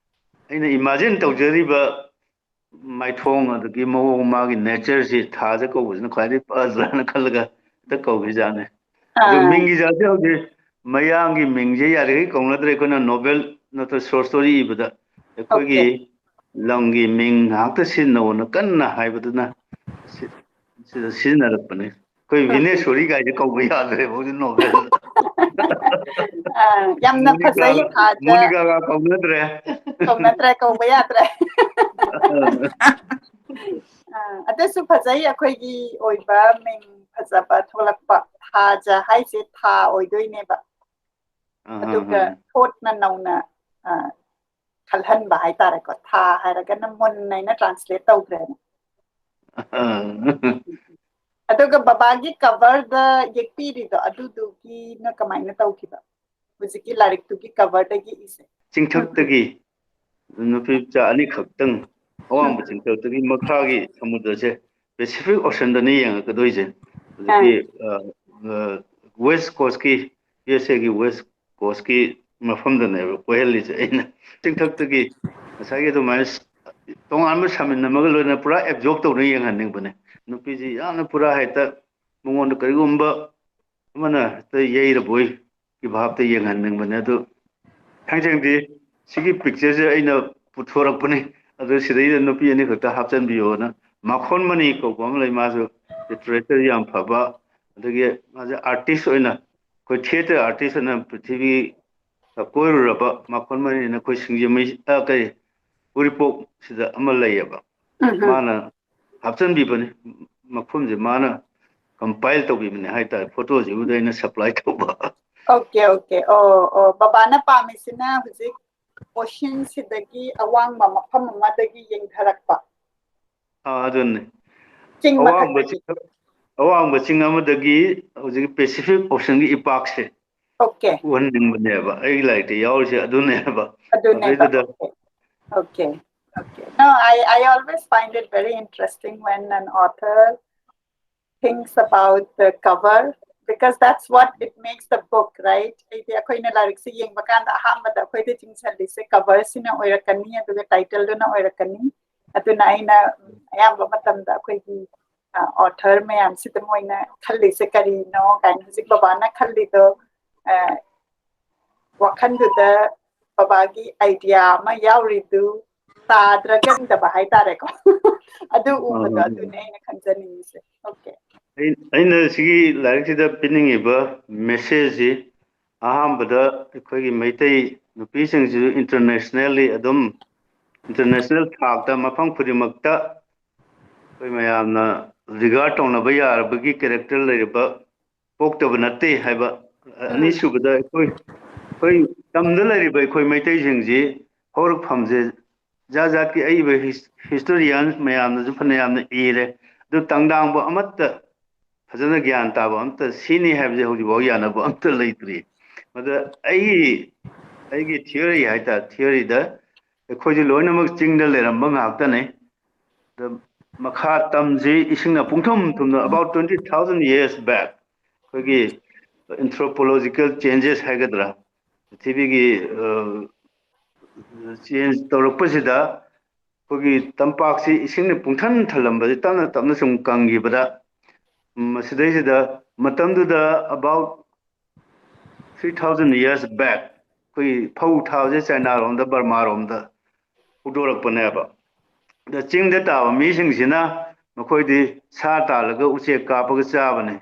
ꯑꯩꯅ imagine ꯇꯧꯖꯔꯤꯕ ꯃꯥꯏꯊꯣꯡ ꯑꯗꯒꯤ ꯃꯑꯣꯡ, ꯃꯥꯒꯤ nature ꯁꯤ ꯊꯥꯖ ꯀꯧꯕꯁꯤꯅ ꯈ꯭ꯋꯥꯏꯗꯒꯤ ꯐꯖꯅ ꯈꯜꯂꯒ ꯍꯦꯛꯇ ꯀꯧꯈꯤꯖꯥꯠꯅꯤ꯫ ꯑꯗꯨ ꯑꯥ꯫ ꯃꯤꯡꯒꯤ ꯖꯥꯠꯁꯦ ꯍꯧꯖꯤꯛ ꯃꯌꯥꯡꯒꯤ ꯃꯤꯡꯁꯦ ꯌꯥꯔꯤꯈꯩ ꯀꯧꯅꯗ꯭ꯔꯦ꯫ ꯑꯩꯈꯣꯏꯅ novel ꯅꯠꯇ꯭ꯔ short story ꯏꯕꯗ ꯑꯩꯈꯣꯏꯒꯤ Okay꯫ ꯂꯝꯒꯤ ꯃꯤꯡ ꯉꯥꯛꯇ ꯁꯤꯖꯤꯟꯅꯧꯅ ꯀꯟꯅ ꯍꯥꯏꯕꯗꯨꯅ ꯁꯤ-, ꯁꯤꯗ ꯁꯤꯖꯤꯟꯅꯔꯛꯄꯅꯤ꯫ ꯑꯩꯈꯣꯏ Okay꯫ ꯚꯤꯅꯦꯁꯣꯔꯤ ꯀꯥꯏꯁꯦ ꯀꯧꯕ ꯌꯥꯗ꯭ꯔꯦ ꯍꯧꯖꯤꯛ novel꯫ ꯑꯥ, ꯌꯥꯝꯅ ꯃꯣꯅꯤꯀꯥ, ꯐꯖꯩ ꯊꯥꯖ꯫ ꯃꯣꯅꯤꯀꯥꯒ ꯀꯧꯅꯗ꯭ꯔꯦ꯫ ꯀꯧꯅꯗ꯭ꯔꯦ, ꯀꯧꯕ ꯌꯥꯗ꯭ꯔꯦ꯫ ꯑꯥ, ꯑꯗꯨꯁꯨ ꯐꯖꯩ, ꯑꯩꯈꯣꯏꯒꯤ ꯑꯣꯏꯕ ꯃꯤꯡ ꯐꯖꯕ ꯊꯣꯛꯂꯛꯄ꯫ ꯊꯥꯖ ꯍꯥꯏꯁꯦ ꯊꯥ ꯑꯣꯏꯗꯣꯏꯅꯦꯕ꯫ ꯑꯗꯨꯒ ꯊꯣꯠꯅ ꯅꯧꯅ, ꯑ, ꯈꯜꯍꯟꯕ ꯍꯥꯏꯇꯥꯔꯦꯀꯣ꯫ ꯊꯥ ꯍꯥꯏꯔꯒꯅ ꯃꯨꯟ ꯍꯥꯏꯅ translate ꯇꯧꯈ꯭ꯔꯦꯅ꯫ ꯑꯗꯨꯒ ꯕꯕꯥꯒꯤ coverꯗ ꯌꯦꯛꯄꯤꯔꯤꯗꯣ, ꯑꯗꯨꯗꯨꯒꯤꯅ ꯀꯃꯥꯏꯅ ꯇꯧꯈꯤꯕ? ꯍꯧꯖꯤꯛꯀꯤ ꯂꯥꯏꯔꯤꯛꯇꯨꯒꯤ coverꯗꯒꯤ ꯏꯁꯦ꯫ ꯆꯤꯡꯊꯛꯇꯒꯤ ꯅꯨꯄꯤ ꯃꯆꯥ ꯑꯅꯤꯈꯛꯇꯪ ꯑꯋꯥꯡꯕ ꯎꯝ꯫ ꯆꯤꯡꯊꯛꯇꯒꯤ ꯃꯈꯥꯒꯤ ꯁꯃꯨꯗ꯭ꯔꯁꯦ Pacific Oceanꯗꯅꯤ ꯌꯦꯡꯉꯛꯀꯗꯣꯏꯁꯦ꯫ ꯍꯧꯖꯤꯛꯀꯤ, ꯑꯥ꯫ ꯑ, ꯑ, West Coastꯀꯤ, USA ꯒꯤ West Coastꯀꯤ ꯃꯐꯝꯗꯅꯦꯕ ꯀꯣꯏꯍꯜꯂꯤꯁꯦ ꯑꯩꯅ꯫ ꯆꯤꯡꯊꯛꯇꯒꯤ ꯉꯁꯥꯏꯒꯤ ꯑꯗꯨꯃꯥꯏꯅ ꯁ-, ꯇꯣꯉꯥꯟꯕ ꯁꯥꯃꯤꯟ ꯑꯃꯒ ꯂꯣꯏꯅꯅ ꯄꯨꯔꯥ absorb ꯇꯧꯅ ꯌꯦꯡꯍꯟꯅꯤꯡꯕꯅꯦ꯫ ꯅꯨꯄꯤꯁꯤ ꯌꯥꯝꯅ ꯄꯨꯔꯥ ꯍꯦꯛꯇ ꯃꯉꯣꯟꯗ ꯀꯔꯤꯒꯨꯝꯕ ꯑꯃꯅ ꯍꯦꯛꯇ ꯌꯩꯔꯕꯣꯏ ꯀꯤ ꯚꯥꯞꯇ ꯌꯦꯡꯍꯟꯅꯤꯡꯕꯅꯦ꯫ ꯑꯗꯨ ꯊꯥꯡꯖꯦꯡꯗꯤ ꯁꯤꯒꯤ pictureꯁꯦ ꯑꯩꯅ ꯄꯨꯊꯣꯔꯛꯄꯅꯤ꯫ ꯑꯗꯨ ꯁꯤꯗꯩꯗ ꯅꯨꯄꯤ ꯑꯅꯤꯈꯛꯇ ꯍꯥꯞꯆꯤꯟꯕꯤꯌꯣꯅ꯫ ꯃꯈꯣꯟ ꯃꯅꯤ ꯀꯧꯕ ꯑꯃ ꯂꯩ, ꯃꯥꯁꯨ literature ꯌꯥꯝ ꯐꯕ, ꯑꯗꯒꯤ ꯃꯥꯁꯦ artist ꯑꯣꯏꯅ, ꯑꯩꯈꯣꯏ theatre artist ꯑꯣꯏꯅ ꯄ꯭ꯔꯤꯊꯤꯕꯤ ꯀꯣꯏꯔꯨꯔꯕ ꯃꯈꯣꯟ ꯃꯅꯤꯅ ꯑꯩꯈꯣꯏ ꯁꯤꯡꯖꯃꯩ, ꯑ, ꯀꯔꯤ, ꯎꯔꯤꯄꯣꯛꯁꯤꯗ ꯑꯃ ꯂꯩꯌꯦꯕ꯫ ꯎꯝ, ꯎꯝ꯫ ꯃꯥꯅ ꯍꯥꯞꯆꯤꯟꯕꯤꯕꯅꯤ, ꯃꯐꯝꯁꯦ ꯃꯥꯅ compile ꯇꯧꯕꯤꯕꯅꯦ ꯍꯥꯏꯇꯥꯔꯦ, ꯐꯣꯇꯣꯁꯤꯕꯨꯗ ꯑꯩꯅ supply ꯇꯧꯕ꯫ Okay, okay. ꯑꯣ, ꯑꯣ, ꯕꯕꯥꯅ ꯄꯥꯝꯃꯤꯁꯤꯅ ꯍꯧꯖꯤꯛ oceanꯁꯤꯗꯒꯤ ꯑꯋꯥꯡꯕ ꯃꯐꯝ ꯑꯃꯗꯒꯤ ꯌꯦꯡꯊꯔꯛꯄ꯫ ꯑꯥ, ꯑꯗꯨꯅꯤ꯫ ꯆꯤꯡ ꯑꯋꯥꯡꯕ ꯃꯊꯛꯇꯒꯤ꯫ ꯆꯤꯡ, ꯑꯋꯥꯡꯕ ꯆꯤꯡ ꯑꯃꯗꯒꯤ ꯍꯧꯖꯤꯛꯀꯤ Pacific Oceanꯒꯤ ꯏꯄꯥꯛꯁꯦ Okay. ꯎꯍꯟꯅꯤꯡꯕꯅꯦꯕ꯫ ꯑꯩꯒꯤ ꯂꯥꯏꯔꯤꯛꯇ ꯌꯥꯎꯔꯤꯁꯦ ꯑꯗꯨꯅꯦꯕ꯫ ꯑꯗꯨꯅꯦꯕ꯫ ꯑꯗꯨꯏꯗꯨꯗ Okay. Okay. Okay. No, I, I always find it very interesting when an author thinks about the cover, because that's what it makes the book, right? ꯍꯥꯏꯗꯤ ꯑꯩꯈꯣꯏꯅ ꯂꯥꯏꯔꯤꯛꯁꯦ ꯌꯦꯡꯕ ꯀꯥꯟꯗ ꯑꯍꯥꯟꯕꯗ ꯑꯩꯈꯣꯏꯗ ꯆꯤꯡꯁꯤꯜꯂꯤꯁꯦ coverꯁꯤꯅ ꯑꯣꯏꯔꯛꯀꯅꯤ, ꯑꯗꯨꯒ titleꯗꯨꯅ ꯑꯣꯏꯔꯛꯀꯅꯤ꯫ ꯑꯗꯨꯅ ꯑꯩꯅ ꯑꯌꯥꯝꯕ ꯃꯇꯝꯗ ꯑꯩꯈꯣꯏꯒꯤ, ꯑ, author ꯃꯌꯥꯝꯁꯤꯗ ꯃꯣꯏꯅ ꯈꯜꯂꯤꯁꯦ ꯀꯔꯤꯅꯣ ꯀꯥꯏꯅ ꯍꯧꯖꯤꯛ ꯕꯕꯥꯅ ꯈꯜꯂꯤꯗꯣ, ꯑ, ꯋꯥꯈꯜꯗꯨꯗ ꯕꯕꯥꯒꯤ idea ꯑꯃ ꯌꯥꯎꯔꯤꯗꯨ ꯇꯥꯗ꯭ꯔꯒꯟꯗꯕ ꯍꯥꯏꯇꯥꯔꯦꯀꯣ꯫ ꯑꯗꯨ ꯎꯕꯗꯣ ꯑꯥ꯫ ꯑꯗꯨꯅꯦ ꯑꯩꯅ ꯈꯟꯖꯅꯤꯡꯉꯤꯁꯦ꯫ Okay. ꯑꯩ-, ꯑꯩꯅ ꯁꯤꯒꯤ ꯂꯥꯏꯔꯤꯛꯁꯤꯗ ꯄꯤꯅꯤꯡꯉꯤꯕ messageꯁꯤ ꯑꯍꯥꯟꯕꯗ ꯑꯩꯈꯣꯏꯒꯤ ꯃꯩꯇꯩ ꯅꯨꯄꯤꯁꯤꯡꯁꯤꯁꯨ internationally ꯑꯗꯨꯝ, international ꯊꯥꯛꯇ ꯃꯐꯝ ꯈꯨꯗꯤꯡꯃꯛꯇ ꯑꯩꯈꯣꯏ ꯃꯌꯥꯝꯅ ꯔꯤꯒꯥꯔꯗ ꯇꯧꯅꯕ ꯌꯥꯔꯕꯒꯤ ꯀꯦꯔꯦꯛꯇꯔ ꯂꯩꯔꯕ ꯄꯣꯛꯇꯕ ꯅꯠꯇꯦ ꯍꯥꯏꯕ꯫ ꯑꯅꯤꯁꯨꯕꯗ ꯑꯩꯈꯣꯏ ꯑꯩꯈꯣꯏ ꯇꯝꯗ ꯂꯩꯔꯤꯕ ꯑꯩꯈꯣꯏ ꯃꯩꯇꯩꯁꯤꯡꯁꯤ ꯍꯧꯔꯛꯐꯝꯁꯦ ꯖꯥꯠ ꯖꯥꯠꯀꯤ ꯑꯏꯕ ꯍꯤꯁꯇꯣꯔꯤꯌꯥꯟ ꯃꯌꯥꯝꯅꯁꯨ ꯐꯅꯌꯥꯝꯅ ꯏꯔꯦ꯫ ꯑꯗꯨ ꯇꯪꯗꯥꯡꯕ ꯑꯃꯠꯇ, ꯐꯖꯅ ꯒ꯭ꯌꯥꯟ ꯇꯥꯕ ꯑꯝꯇ, ꯁꯤꯅꯤ ꯍꯥꯏꯕꯁꯦ ꯍꯧꯖꯤꯛꯐꯥꯎ ꯌꯥꯅꯕ ꯑꯝꯇ ꯂꯩꯇ꯭ꯔꯤ꯫ ꯃꯗ ꯑꯩꯒꯤ ꯑꯩꯒꯤ ꯊꯤꯑꯣꯔꯤ ꯍꯥꯏꯇꯥꯔꯦ, ꯊꯤꯑꯣꯔꯤꯗ ꯑꯩꯈꯣꯏꯁꯦ ꯂꯣꯏꯅꯃꯛ ꯆꯤꯡꯗ ꯂꯩꯔꯝꯕ ꯉꯥꯛꯇꯅꯦ꯫ ꯑꯗ ꯃꯈꯥ ꯇꯝꯁꯤ ꯏꯁꯤꯡꯅ ꯄꯨꯡꯊꯨꯝ ꯊꯨꯝꯅ, about twenty thousand years back, ꯑꯩꯈꯣꯏꯒꯤ anthropological changes ꯍꯥꯏꯒꯗ꯭ꯔꯥ, ꯄ꯭ꯔꯤꯊꯤꯕꯤꯒꯤ ꯆꯦꯟꯖ ꯇꯧꯔꯛꯄꯁꯤꯗ ꯑꯩꯈꯣꯏꯒꯤ ꯇꯝꯄꯥꯛꯁꯤ ꯏꯁꯤꯡꯅ ꯄꯨꯡꯊꯟ ꯊꯜꯂꯝꯕꯁꯤ ꯇꯞꯅ ꯇꯞꯅ ꯁꯨꯝ ꯀꯪꯈꯤꯕꯗ, ꯃꯁꯤꯗꯩꯁꯤꯗ ꯃꯇꯝꯗꯨꯗ about three thousand years back ꯑꯩꯈꯣꯏ ꯐꯧ ꯊꯥꯕꯁꯦ ꯆꯥꯏꯅꯥꯔꯣꯝꯗ, ꯕꯔꯃꯥꯔꯣꯝꯗ ꯍꯧꯗꯣꯔꯛꯄꯅꯦꯕ꯫ ꯑꯗ ꯆꯤꯡꯗ ꯇꯥꯕ ꯃꯤꯁꯤꯡꯁꯤꯅ ꯃꯈꯣꯏꯗꯤ ꯁꯥ ꯇꯥꯜꯂꯒ ꯎꯆꯦꯛ ꯀꯥꯞꯄꯒ ꯆꯥꯕꯅꯦ꯫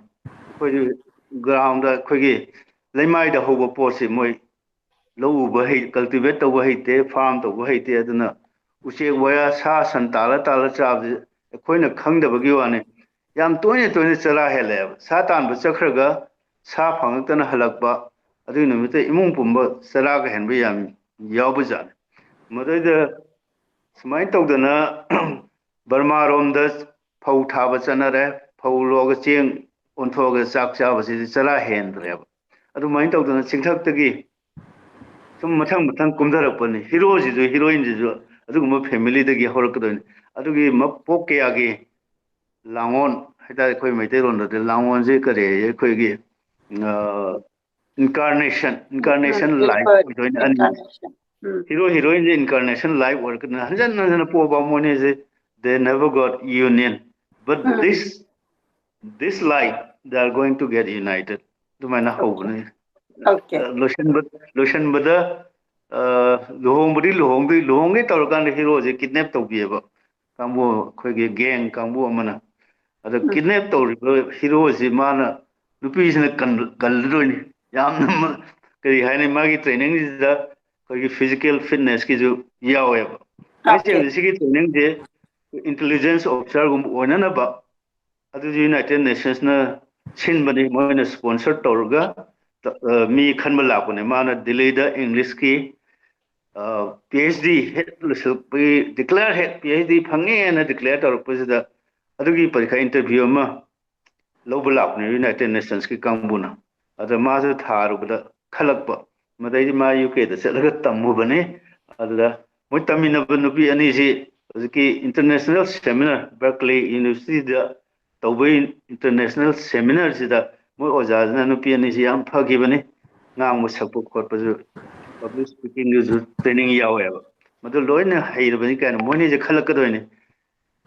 ꯑꯩꯈꯣꯏꯗꯤ ꯒ꯭ꯔꯥꯎꯟꯗ ꯑꯩꯈꯣꯏꯒꯤ ꯂꯩꯃꯥꯏꯗ ꯍꯧꯕ ꯄꯣꯠꯁꯤ ꯃꯣꯏ ꯂꯧ ꯎꯕ ꯍꯩ, ꯀꯜꯇꯤꯚꯦꯠ ꯇꯧꯕ ꯍꯩꯇꯦ, ꯐꯥꯔꯝ ꯇꯧꯕ ꯍꯩꯇꯦ꯫ ꯑꯗꯨꯅ ꯎꯆꯦꯛ ꯋꯥꯌꯥ, ꯁꯥ ꯁꯟ ꯇꯥꯜꯂ ꯇꯥꯜꯂ ꯆꯥꯕꯁꯤ ꯑꯩꯈꯣꯏꯅ ꯈꯪꯗꯕꯒꯤ ꯋꯥꯅꯤ꯫ ꯌꯥꯝ ꯇꯣꯏꯅ ꯇꯣꯏꯅ ꯆꯔꯥ ꯍꯦꯜꯂꯛꯑꯦꯕ꯫ ꯁꯥ ꯇꯥꯟꯕ ꯆꯠꯈ꯭ꯔꯒ ꯁꯥ ꯐꯪꯉꯛꯇꯅ ꯍꯜꯂꯛꯄ, ꯑꯗꯨꯒꯤ ꯅꯨꯃꯤꯠꯇ ꯏꯃꯨꯡ ꯄꯨꯝꯕ ꯆꯔꯥꯒ ꯍꯦꯟꯕ ꯌꯥꯝ ꯌꯥꯎꯕꯖꯥꯠꯅꯤ꯫ ꯃꯗꯩꯗ ꯁꯨꯃꯥꯏꯅ ꯇꯧꯗꯅ ꯕꯔꯃꯥꯔꯣꯝꯗ ꯐꯧ ꯊꯥꯕ ꯆꯠꯅꯔꯦ꯫ ꯐꯧ ꯂꯣꯛꯑꯒ ꯆꯦꯡ ꯑꯣꯟꯊꯣꯛꯑꯒ ꯆꯥꯛ ꯆꯥꯕꯁꯤꯗꯤ ꯆꯔꯥ ꯍꯦꯟꯗ꯭ꯔꯦꯕ꯫ ꯑꯗꯨꯃꯥꯏꯅ ꯇꯧꯗꯅ ꯆꯤꯡꯊꯛꯇꯒꯤ ꯁꯨꯝ ꯃꯊꯪ ꯃꯊꯪ ꯀꯨꯝꯊꯔꯛꯄꯅꯤ꯫ ꯍꯤꯔꯣꯁꯤꯁꯨ ꯍꯤꯔꯣꯏꯟꯁꯤꯁꯨ ꯑꯗꯨꯒꯨꯝꯕ ꯐꯦꯃꯤꯂꯤꯗꯒꯤ ꯍꯧꯔꯛꯀꯗꯣꯏꯅꯤ꯫ ꯑꯗꯨꯒꯤ ꯃꯄꯣꯛ ꯀꯌꯥꯒꯤ ꯂꯥꯡꯑꯣꯟ ꯍꯥꯏꯇꯥꯔꯦ, ꯑꯩꯈꯣꯏ ꯃꯩꯇꯩꯔꯣꯟꯗꯗꯤ ꯂꯥꯡꯑꯣꯟꯁꯦ ꯀꯔꯤ ꯍꯥꯏꯌꯦ? ꯑꯩꯈꯣꯏꯒꯤ ꯏꯟꯀꯥꯔꯅꯦꯁꯟ, ꯏꯟꯀꯥꯔꯅꯦꯁꯟ ꯂꯥꯏꯐ ꯑꯣꯏꯗꯣꯏꯅꯦ ꯑꯅꯤ꯫ ꯍꯤꯔꯣ ꯍꯤꯔꯣꯏꯟꯁꯦ ꯏꯟꯀꯥꯔꯅꯦꯁꯟ ꯂꯥꯏꯐ ꯑꯣꯏꯔꯛꯀꯗꯣꯏꯅꯤ꯫ ꯍꯟꯖꯟ ꯍꯟꯖꯟꯅ ꯄꯣꯛꯑꯕ ꯃꯣꯏꯅꯤꯁꯦ, they never got union, but this this life they are going to get united. ꯑꯗꯨꯃꯥꯏꯅ ꯍꯧꯕꯅꯤ꯫ Okay. ꯂꯣꯏꯁꯤꯟꯕ ꯂꯣꯏꯁꯤꯟꯕꯗ ꯂꯨꯍꯣꯡꯕꯗꯤ ꯂꯨꯍꯣꯡꯗꯣꯏ, ꯂꯨꯍꯣꯡꯒꯦ ꯇꯧꯔꯀꯥꯟꯗ ꯍꯤꯔꯣꯁꯦ ꯀꯤꯗꯅꯦꯞ ꯇꯧꯕꯤꯑꯕ ꯀꯥꯡꯕꯨ, ꯑꯩꯈꯣꯏꯒꯤ ꯒꯦꯡ ꯀꯥꯡꯕꯨ ꯑꯃꯅ꯫ ꯑꯗ ꯀꯤꯗꯅꯦꯞ ꯇꯧꯔꯤꯕ ꯍꯤꯔꯣꯁꯤ ꯃꯥꯅ ꯅꯨꯄꯤꯁꯤꯅ ꯀꯜ- ꯀꯜꯂꯗꯣꯏꯅꯤ꯫ ꯌꯥꯝꯅ ꯃ- ꯀꯔꯤ ꯍꯥꯏꯅꯤ, ꯃꯥꯒꯤ ꯇ꯭ꯔꯦꯅꯤꯡꯁꯤꯗ ꯑꯩꯈꯣꯏꯒꯤ ꯐꯤꯖꯤꯀꯦꯜ ꯐꯤꯠꯅꯦꯁꯀꯤꯁꯨ ꯌꯥꯎꯋꯦꯕ꯫ ꯃꯁꯤ Okay. ꯁꯤꯒꯤ ꯇ꯭ꯔꯦꯅꯤꯡꯁꯦ ꯏꯟꯇꯦꯂꯤꯖꯦꯟꯁ ꯑꯣꯐꯤꯁꯥꯔꯒꯨꯝꯕ ꯑꯣꯏꯅꯅꯕ ꯑꯗꯨꯁꯨ United Nationsꯅ ꯁꯤꯟꯕꯅꯤ, ꯃꯣꯏꯅ sponsor ꯇꯧꯔꯒ, ꯑ, ꯃꯤ ꯈꯟꯕ ꯂꯥꯛꯄꯅꯦ꯫ ꯃꯥꯅ ꯗꯤꯜꯂꯤꯗ Englishꯀꯤ, ꯑ, PhD ꯍꯦꯛ ꯂꯣꯏꯁꯤꯜꯂꯛꯄꯒꯤ, declare ꯍꯦꯛ PhD ꯐꯪꯉꯦꯅ declare ꯇꯧꯔꯛꯄꯁꯤꯗ, ꯑꯗꯨꯒꯤ ꯄꯔꯤꯈꯥ interview ꯑꯃ ꯂꯧꯕ ꯂꯥꯛꯄꯅꯦ United Nationsꯀꯤ ꯀꯥꯡꯕꯨꯅ꯫ ꯑꯗ ꯃꯥꯁꯨ ꯊꯥꯔꯨꯕꯗ ꯈꯜꯂꯛꯄ, ꯃꯗꯩꯗꯤ ꯃꯥ UKꯗ ꯆꯠꯂꯒ ꯇꯝꯃꯨꯕꯅꯤ꯫ ꯑꯗꯨꯗ ꯃꯣꯏ ꯇꯝꯃꯤꯟꯅꯕ ꯅꯨꯄꯤ ꯑꯅꯤꯁꯤ ꯍꯧꯖꯤꯛꯀꯤ international seminar, Berkeley Universityꯗ ꯇꯧꯕ international seminarꯁꯤꯗ ꯃꯣꯏ ꯑꯣꯖꯥꯁꯤꯅ ꯅꯨꯄꯤ ꯑꯅꯤꯁꯤ ꯌꯥꯝ ꯐꯈꯤꯕꯅꯤ꯫ ꯉꯥꯡꯕ ꯁꯛꯄ ꯈꯣꯠꯄꯁꯨ, public speakingꯗꯁꯨ training ꯌꯥꯎꯋꯦꯕ꯫ ꯃꯗꯨ ꯂꯣꯏꯅ ꯍꯩꯔꯕꯅꯤ ꯀꯥꯏꯅ ꯃꯣꯏꯅꯤꯁꯦ ꯈꯜꯂꯛꯀꯗꯣꯏꯅꯤ꯫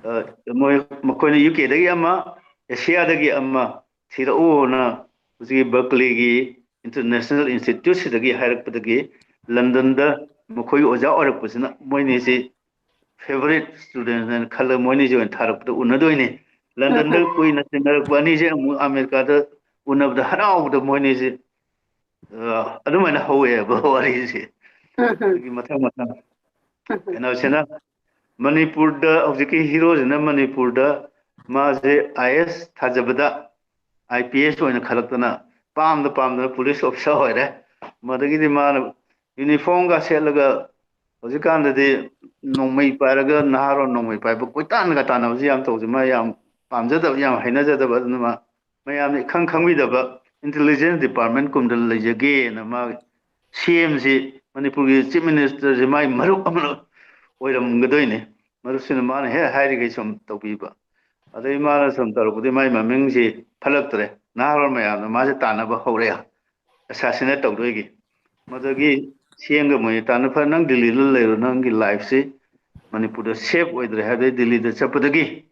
ꯑ, ꯃꯣꯏ, ꯃꯈꯣꯏꯅ UKꯗꯒꯤ ꯑꯃ, ꯑꯦꯁꯤꯌꯥꯗꯒꯤ ꯑꯃ ꯊꯤꯔꯛꯎꯅ ꯍꯧꯖꯤꯛꯀꯤ Berkeleyꯒꯤ international instituteꯁꯤꯗꯒꯤ ꯍꯥꯏꯔꯛꯄꯗꯒꯤ, ꯂꯟꯗꯟꯗ ꯃꯈꯣꯏꯒꯤ ꯑꯣꯖꯥ ꯑꯣꯏꯔꯛꯄꯁꯤꯅ ꯃꯣꯏꯅꯤꯁꯤ favourite studentꯅ ꯈꯜꯂꯒ ꯃꯣꯏꯅꯤꯁꯤ ꯑꯣꯏꯅ ꯊꯥꯔꯛꯄꯗ ꯎꯅꯗꯣꯏꯅꯤ꯫ ꯂꯟꯗꯟꯗ ꯀꯨꯏꯅ ꯇꯤꯟꯅꯔꯛꯄ ꯑꯅꯤꯁꯦ ꯑꯃꯨꯛ ꯑꯃꯦꯔꯤꯀꯥꯗ ꯎꯅꯕꯗ ꯍꯔꯥꯎꯕꯗ ꯃꯣꯏꯅꯤꯁꯦ, ꯑ, ꯑꯗꯨꯃꯥꯏꯅ ꯍꯧꯋꯦꯕ ꯋꯥꯔꯤꯁꯦ꯫ ꯑꯗꯒꯤ ꯃꯊꯪ ꯃꯊꯪ ꯀꯩꯅꯣꯁꯤꯅ, ꯃꯅꯤꯄꯨꯔꯗ ꯍꯧꯖꯤꯛꯀꯤ heroꯁꯤꯅ ꯃꯅꯤꯄꯨꯔꯗ ꯃꯥꯁꯦ IAS ꯊꯥꯖꯕꯗ IPS ꯑꯣꯏꯅ ꯈꯜꯂꯛꯇꯅ, ꯄꯥꯝꯗ ꯄꯥꯝꯗꯅ police officer ꯑꯣꯏꯔꯦ꯫ ꯃꯗꯒꯤꯗꯤ ꯃꯥꯅ uniformꯒ ꯁꯦꯠꯂꯒ, ꯍꯧꯖꯤꯛꯀꯥꯟꯗꯗꯤ ꯅꯣꯡꯃꯩ ꯄꯥꯏꯔꯒ ꯅꯍꯥꯔꯣꯜ ꯅꯣꯡꯃꯩ ꯄꯥꯏꯕ ꯀꯣꯏꯇꯥꯟꯒ ꯇꯥꯟꯅꯕꯁꯤ ꯌꯥꯝ ꯇꯧꯁꯦ꯫ ꯃꯥ ꯌꯥꯝ ꯄꯥꯝꯖꯗꯕ, ꯌꯥꯝ ꯍꯩꯅꯖꯗꯕ, ꯑꯗꯨꯅ ꯃꯥ ꯃꯌꯥꯝꯅ ꯏꯈꯪ ꯈꯪꯕꯤꯗꯕ intelligence department ꯀꯨꯝꯗ ꯂꯩꯖꯒꯦꯅ ꯃꯥ CMꯁꯤ, ꯃꯅꯤꯄꯨꯔꯒꯤ chief ministerꯁꯤ ꯃꯥꯒꯤ ꯃꯔꯨꯞ ꯑꯃ ꯑꯣꯏꯔꯝꯒꯗꯣꯏꯅꯤ꯫ ꯃꯔꯨꯞꯁꯤꯅ ꯃꯥꯅ ꯍꯦꯛ ꯍꯥꯏꯔꯤꯈꯩ ꯁꯨꯝ ꯇꯧꯕꯤꯕ꯫ ꯑꯗꯩ ꯃꯥꯅ ꯁꯨꯝ ꯇꯧꯔꯛꯄꯗꯒꯤ ꯃꯥꯒꯤ ꯃꯃꯤꯡꯁꯤ ꯐꯠꯂꯛꯇ꯭ꯔꯦ꯫ ꯅꯍꯥꯔꯣꯜ ꯃꯌꯥꯝꯅ ꯃꯥꯁꯦ ꯇꯥꯟꯅꯕ ꯍꯧꯔꯛꯑꯦ, assassinate ꯇꯧꯗꯣꯏꯒꯤ꯫ ꯃꯗꯨꯗꯒꯤ CMꯒ ꯃꯣꯏꯅꯤ ꯇꯥꯟꯅ, "ꯐꯔꯦ, ꯅꯪ ꯗꯤꯜꯂꯤꯗ ꯂꯩꯔꯣ, ꯅꯪꯒꯤ lifeꯁꯤ ꯃꯅꯤꯄꯨꯔꯗ safe ꯑꯣꯏꯗ꯭ꯔꯦ" ꯍꯥꯏꯕꯗꯒꯤ ꯗꯤꯜꯂꯤꯗ ꯆꯠꯄꯗꯒꯤ,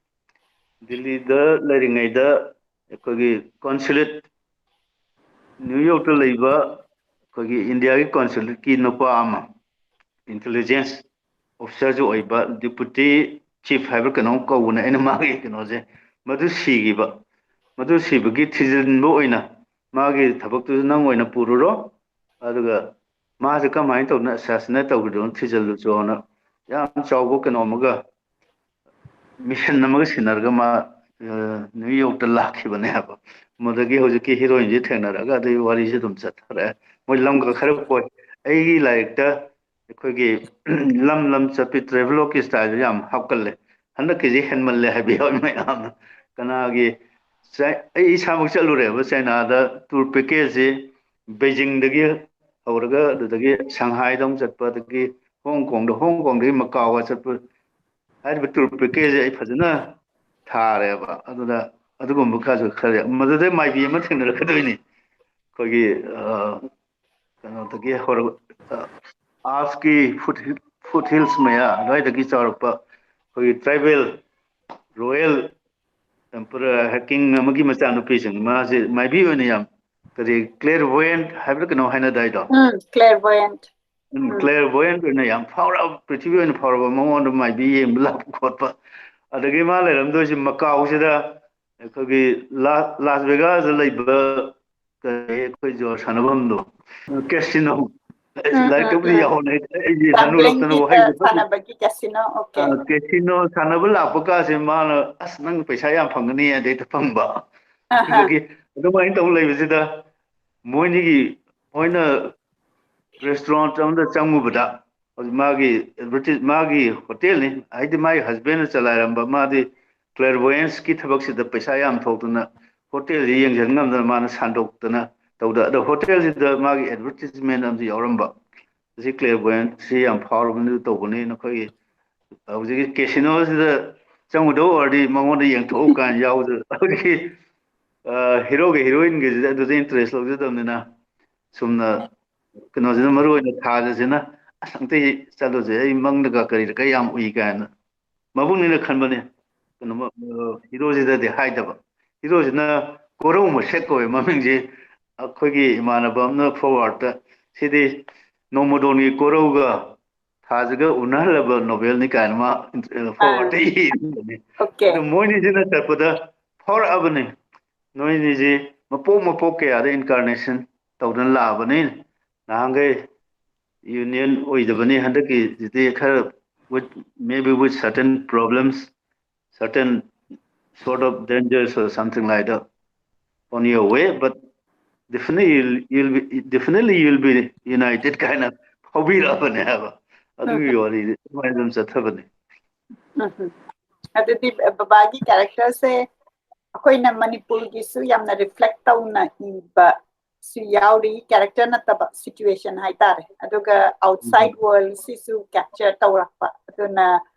ꯗꯤꯜꯂꯤꯗ ꯂꯩꯔꯤꯉꯩꯗ ꯑꯩꯈꯣꯏꯒꯤ consulate, New Yorkꯇ ꯂꯩꯕ ꯑꯩꯈꯣꯏꯒꯤ ꯏꯟꯗꯤꯌꯥꯒꯤ consulateꯀꯤ ꯅꯨꯄꯥ ꯑꯃ, intelligence officerꯁꯨ ꯑꯣꯏꯕ, deputy chief ꯍꯥꯏꯕ꯭ꯔꯥ ꯀꯩꯅꯣꯝ ꯀꯧꯕꯅꯦ, ꯑꯩꯅ ꯃꯥꯒꯤ ꯀꯩꯅꯣꯁꯦ, ꯃꯗꯨ ꯁꯤꯈꯤꯕ꯫ ꯃꯗꯨ ꯁꯤꯕꯒꯤ ꯊꯤꯖꯤꯟꯕ ꯑꯣꯏꯅ ꯃꯥꯒꯤ ꯊꯕꯛꯇꯨꯁꯨ ꯅꯪ ꯑꯣꯏꯅ ꯄꯨꯔꯨꯔꯣ, ꯑꯗꯨꯒ ꯃꯥꯁꯦ ꯀꯃꯥꯏꯅ ꯇꯧꯗꯅ assassinate ꯇꯧꯈꯤꯗꯣꯏꯅꯣ ꯊꯤꯖꯤꯜꯂꯨꯆꯣꯅ ꯌꯥꯝ ꯆꯥꯎꯕ ꯀꯩꯅꯣ ꯑꯃꯒ, mission ꯑꯃꯒ ꯁꯤꯟꯅꯔꯒ ꯃꯥ ꯅ꯭ꯌꯨ ꯌꯣꯔꯛꯇ ꯂꯥꯛꯈꯤꯕꯅꯦ ꯍꯥꯏꯕ꯫ ꯃꯗꯒꯤ ꯍꯧꯖꯤꯛꯀꯤ ꯍꯤꯔꯣꯏꯟꯁꯤ ꯊꯦꯡꯅꯔꯒ ꯑꯗꯩ ꯋꯥꯔꯤꯁꯤ ꯑꯗꯨꯝ ꯆꯠꯊꯔꯛꯑꯦ꯫ ꯃꯣꯏ ꯂꯝꯒ ꯈꯔ ꯀꯣꯏ꯫ ꯑꯩꯒꯤ ꯂꯥꯏꯔꯤꯛꯇ ꯑꯩꯈꯣꯏꯒꯤ ꯂꯝ ꯂꯝ ꯆꯠꯄꯤ ꯇ꯭ꯔꯦꯚꯦꯂꯣꯛꯀꯤ ꯁ꯭ꯇꯥꯏꯜꯁꯦ ꯌꯥꯝ ꯍꯥꯞꯀꯜꯂꯦ꯫ ꯍꯟꯗꯛꯀꯤꯁꯦ ꯍꯦꯟꯃꯜꯂꯦ ꯍꯥꯏꯕ ꯌꯥꯎꯋꯤ ꯃꯌꯥꯝꯅ꯫ ꯀꯅꯥꯒꯤ ꯆꯥꯏ-, ꯑꯩ ꯏꯁꯥꯃꯛ ꯆꯠꯂꯨꯔꯦꯕ ꯆꯥꯏꯅꯥꯗ꯫ ꯇꯨꯔ ꯄꯦꯀꯦꯖꯁꯤ ꯕꯩꯖꯤꯡꯗꯒꯤ ꯍꯧꯔꯒ ꯑꯗꯨꯗꯒꯤ ꯁꯪꯍꯥꯏꯗ ꯑꯃꯨꯛ ꯆꯠꯄ, ꯑꯗꯒꯤ ꯍꯣꯡ ꯀꯣꯡꯗ, ꯍꯣꯡ ꯀꯣꯡꯗꯒꯤ ꯃꯀꯥꯎꯒ ꯆꯠꯄ꯫ ꯍꯥꯏꯔꯤꯕ ꯇꯨꯔ ꯄꯦꯀꯦꯖꯁꯦ ꯑꯩ ꯐꯖꯅ ꯊꯥꯔꯦꯕ꯫ ꯑꯗꯨꯗ ꯑꯗꯨꯒꯨꯝꯕ ꯈꯔꯁꯨ ꯈꯔ, ꯃꯗꯨꯗꯩ ꯃꯥꯏꯕꯤ ꯑꯃ ꯊꯦꯡꯅꯔꯛꯀꯗꯣꯏꯅꯤ꯫ ꯑꯩꯈꯣꯏꯒꯤ, ꯑ, ꯀꯩꯅꯣꯗꯒꯤ ꯍꯧꯔꯒ, ꯑ, ꯑꯥꯜꯞꯁꯀꯤ ꯐꯨꯠ ꯍꯤ-, ꯐꯨꯠ ꯍꯤꯜꯁ ꯃꯌꯥ ꯑꯗꯨꯋꯥꯏꯗꯒꯤ ꯆꯥꯎꯔꯛꯄ ꯑꯩꯈꯣꯏꯒꯤ ꯇ꯭ꯔꯥꯏꯕꯦꯜ ꯔꯣꯌꯦꯜ ꯑꯦꯝꯄꯔꯔ, ꯀꯤꯡ ꯑꯃꯒꯤ ꯃꯆꯥꯅꯨꯄꯤꯁꯤꯡ, ꯃꯥꯁꯦ ꯃꯥꯏꯕꯤ ꯑꯣꯏꯅ ꯌꯥꯝ, ꯀꯔꯤ, ꯀ꯭ꯂꯦꯔꯚꯣꯌꯦꯟꯠ ꯍꯥꯏꯕ꯭ꯔꯥ ꯀꯩꯅꯣ ꯍꯥꯏꯅꯗꯥꯏꯗꯣ? ꯎꯝ, ꯀ꯭ꯂꯦꯔꯚꯣꯌꯦꯟꯠ꯫ ꯎꯝ, ꯀ꯭ꯂꯦꯔꯚꯣꯌꯦꯟꯠ ꯑꯣꯏꯅ ꯌꯥꯝ ꯐꯥꯎꯔꯛꯑꯕ, ꯄ꯭ꯔꯤꯊꯤꯕꯤ ꯑꯣꯏꯅ ꯐꯥꯎꯔꯕ, ꯃꯉꯣꯟꯗ ꯃꯥꯏꯕꯤ ꯌꯦꯡꯕ ꯂꯥꯛꯄ ꯈꯣꯠꯄ꯫ ꯑꯗꯒꯤ ꯃꯥ ꯂꯩꯔꯝꯗꯣꯏꯁꯦ ꯃꯀꯥꯎꯁꯤꯗ, ꯑꯩꯈꯣꯏꯒꯤ ꯂꯥ-, ꯂꯥꯁ ꯚꯦꯒꯥꯁꯇ ꯂꯩꯕ, ꯀꯔꯤ, ꯑꯩꯈꯣꯏ ꯖꯨꯋꯥꯔ ꯁꯥꯟꯅꯐꯝꯗꯣ, ꯀꯦꯁꯤꯅꯣ꯫ ꯑꯩꯁꯦ ꯎꯝ, ꯎꯝ, ꯂꯥꯏꯔꯤꯛꯇꯕꯨꯗꯤ ꯎꯝ꯫ ꯌꯥꯎꯍꯧꯅꯦ, ꯑꯩꯁꯦ ꯍꯅꯨꯔꯛꯇꯅ ꯒꯦꯝꯕ꯭ꯂꯤꯡꯒꯤ ꯋꯥꯍꯩꯗꯣ ꯈꯪꯗꯦ꯫ ꯁꯥꯟꯅꯕꯒꯤ ꯀꯦꯁꯤꯅꯣ, ꯑꯣꯀꯦ꯫ ꯑ, ꯀꯦꯁꯤꯅꯣ ꯁꯥꯟꯅꯕ ꯂꯥꯛꯄ ꯀꯥꯁꯦ ꯃꯥꯅ, "ꯑꯁ, ꯅꯪ ꯄꯩꯁꯥ ꯌꯥꯝ ꯐꯪꯒꯅꯤ" ꯑꯗꯩ ꯍꯦꯛꯇ ꯐꯪꯕ꯫ ꯑꯍꯥ꯫ ꯑꯗꯒꯤ ꯑꯗꯨꯃꯥꯏꯅ ꯇꯧ ꯂꯩꯕꯁꯤꯗ ꯃꯣꯏꯅꯤꯒꯤ, ꯃꯣꯏꯅ ꯔꯦꯁꯇꯨꯔꯦꯟꯠ ꯑꯃꯗ ꯆꯪꯉꯨꯕꯗ, ꯍꯧꯖꯤꯛ ꯃꯥꯒꯤ ꯑꯦꯗꯚꯔꯇꯤꯁ, ꯃꯥꯒꯤ ꯍꯣꯇꯦꯜꯅꯤ, ꯍꯥꯏꯗꯤ ꯃꯥꯒꯤ ꯍꯁꯕꯦꯟꯅ ꯆꯂꯥꯏꯔꯝꯕ, ꯃꯥꯗꯤ ꯀ꯭ꯂꯦꯔꯚꯣꯌꯦꯟꯁꯀꯤ ꯊꯕꯛꯁꯤꯗ ꯄꯩꯁꯥ ꯌꯥꯝ ꯊꯣꯛꯇꯅ ꯍꯣꯇꯦꯜꯁꯤ ꯌꯦꯡꯁꯤꯟ ꯉꯝꯗꯅ ꯃꯥꯅ ꯁꯟꯗꯣꯛꯇꯅ ꯇꯧꯗ꯫ ꯑꯗꯣ ꯍꯣꯇꯦꯜꯁꯤꯗ ꯃꯥꯒꯤ ꯑꯦꯗꯚꯔꯇꯤꯁꯃꯦꯟ ꯑꯃꯁꯨ ꯌꯥꯎꯔꯝꯕ꯫ "ꯑꯁꯤ ꯀ꯭ꯂꯦꯔꯚꯣꯌꯦꯟꯁꯤ ꯌꯥꯝ ꯐꯥꯎꯔꯕꯅꯤ, ꯑꯗꯨ ꯇꯧꯕꯅꯤ, ꯅꯈꯣꯏꯒꯤ ꯍꯧꯖꯤꯛꯀꯤ ꯀꯦꯁꯤꯅꯣꯁꯤꯗ ꯆꯪꯉꯨꯗꯧ ꯑꯣꯏꯔꯗꯤ ꯃꯉꯣꯟꯗ ꯌꯦꯡꯊꯣꯛꯎ" ꯀꯥꯏꯅ ꯌꯥꯎꯕꯗ, ꯍꯧꯖꯤꯛꯀꯤ, ꯑ, ꯍꯤꯔꯣꯒ ꯍꯤꯔꯣꯏꯟꯒꯁꯤꯗ ꯑꯗꯨꯗ ꯏꯟꯇꯔꯦꯁ ꯂꯧꯖꯗꯕꯅꯤꯅ, ꯆꯨꯝꯅ ꯀꯩꯅꯣꯁꯤꯅ, ꯃꯔꯨ ꯑꯣꯏꯅ ꯊꯥꯖꯁꯤꯅ, "ꯑꯁ, ꯑꯝꯇ ꯆꯠꯂꯨꯁꯦ, ꯑꯩ ꯃꯪꯗꯒ ꯀꯔꯤꯗ ꯀ ꯌꯥꯝ ꯎꯏ" ꯀꯥꯏꯅ ꯃꯕꯨꯡꯅꯤꯅ ꯈꯟꯕꯅꯦ꯫ ꯀꯩꯅꯣ, ꯑ, ꯍꯤꯔꯣꯁꯤꯗꯗꯤ ꯍꯥꯏꯗꯕ꯫ ꯍꯤꯔꯣꯁꯤꯅ ꯀꯣꯔꯧ ꯃꯁꯦꯛ ꯀꯧꯋꯦ ꯃꯃꯤꯡꯁꯦ꯫ ꯑꯩꯈꯣꯏꯒꯤ ꯏꯃꯥꯟꯅꯕ ꯑꯃꯅ ꯐꯣꯔꯋꯥꯔꯗꯇ, "ꯁꯤꯗꯤ ꯅꯣꯡꯃꯗꯣꯟꯒꯤ ꯀꯣꯔꯧꯒ ꯊꯥꯁꯤꯒ ꯎꯅꯍꯜꯂꯕ ꯅꯣꯕꯦꯜꯅꯤ" ꯀꯥꯏꯅ ꯃꯥ ꯐꯣꯔꯋꯥꯔꯗꯇ ꯏꯔꯤꯕꯅꯤ꯫ ꯑꯣꯀꯦ꯫ ꯑꯗꯨ ꯃꯣꯏꯅꯤꯁꯤꯅ ꯆꯠꯄꯗ ꯐꯥꯎꯔꯛꯑꯕꯅꯤ꯫ ꯅꯣꯏꯅꯤꯁꯤ ꯃꯄꯣꯛ ꯃꯄꯣꯛ ꯀꯌꯥꯗ ꯏꯟꯀꯥꯔꯅꯦꯁꯟ ꯇꯧꯗꯅ ꯂꯥꯛꯑꯕꯅꯤ꯫ ꯅꯍꯥꯟꯈꯩ ꯌꯨꯅꯤꯌꯟ ꯑꯣꯏꯗꯕꯅꯤ, ꯍꯟꯗꯛꯀꯤꯁꯤꯗꯤ ꯈꯔ with, maybe with certain problems, certain sort of dangerous or something like that on your way, but definitely you'll, you'll be definitely you'll be united ꯀꯥꯏꯅ ꯐꯥꯎꯕꯤꯔꯛꯑꯕꯅꯦ ꯍꯥꯏꯕ꯫ ꯑꯗꯨꯒꯤ ꯋꯥꯔꯤꯗꯤ ꯑꯗꯨꯃꯥꯏꯅ ꯑꯗꯨꯝ ꯆꯠꯊꯕꯅꯦ꯫ ꯎꯝ꯫ ꯑꯗꯨꯗꯤ ꯕꯕꯥꯒꯤ characterꯁꯦ ꯑꯩꯈꯣꯏꯅ ꯃꯅꯤꯄꯨꯔꯒꯤꯁꯨ ꯌꯥꯝꯅ reflect ꯇꯧꯅ ꯏꯕ ꯁꯨ ꯌꯥꯎꯔꯤ, character ꯅꯠꯇꯕ situation ꯍꯥꯏꯇꯥꯔꯦ꯫ ꯑꯗꯨꯒ outside world ꯁꯤꯁꯨ capture ꯇꯧꯔꯛꯄ, ꯑꯗꯨꯅ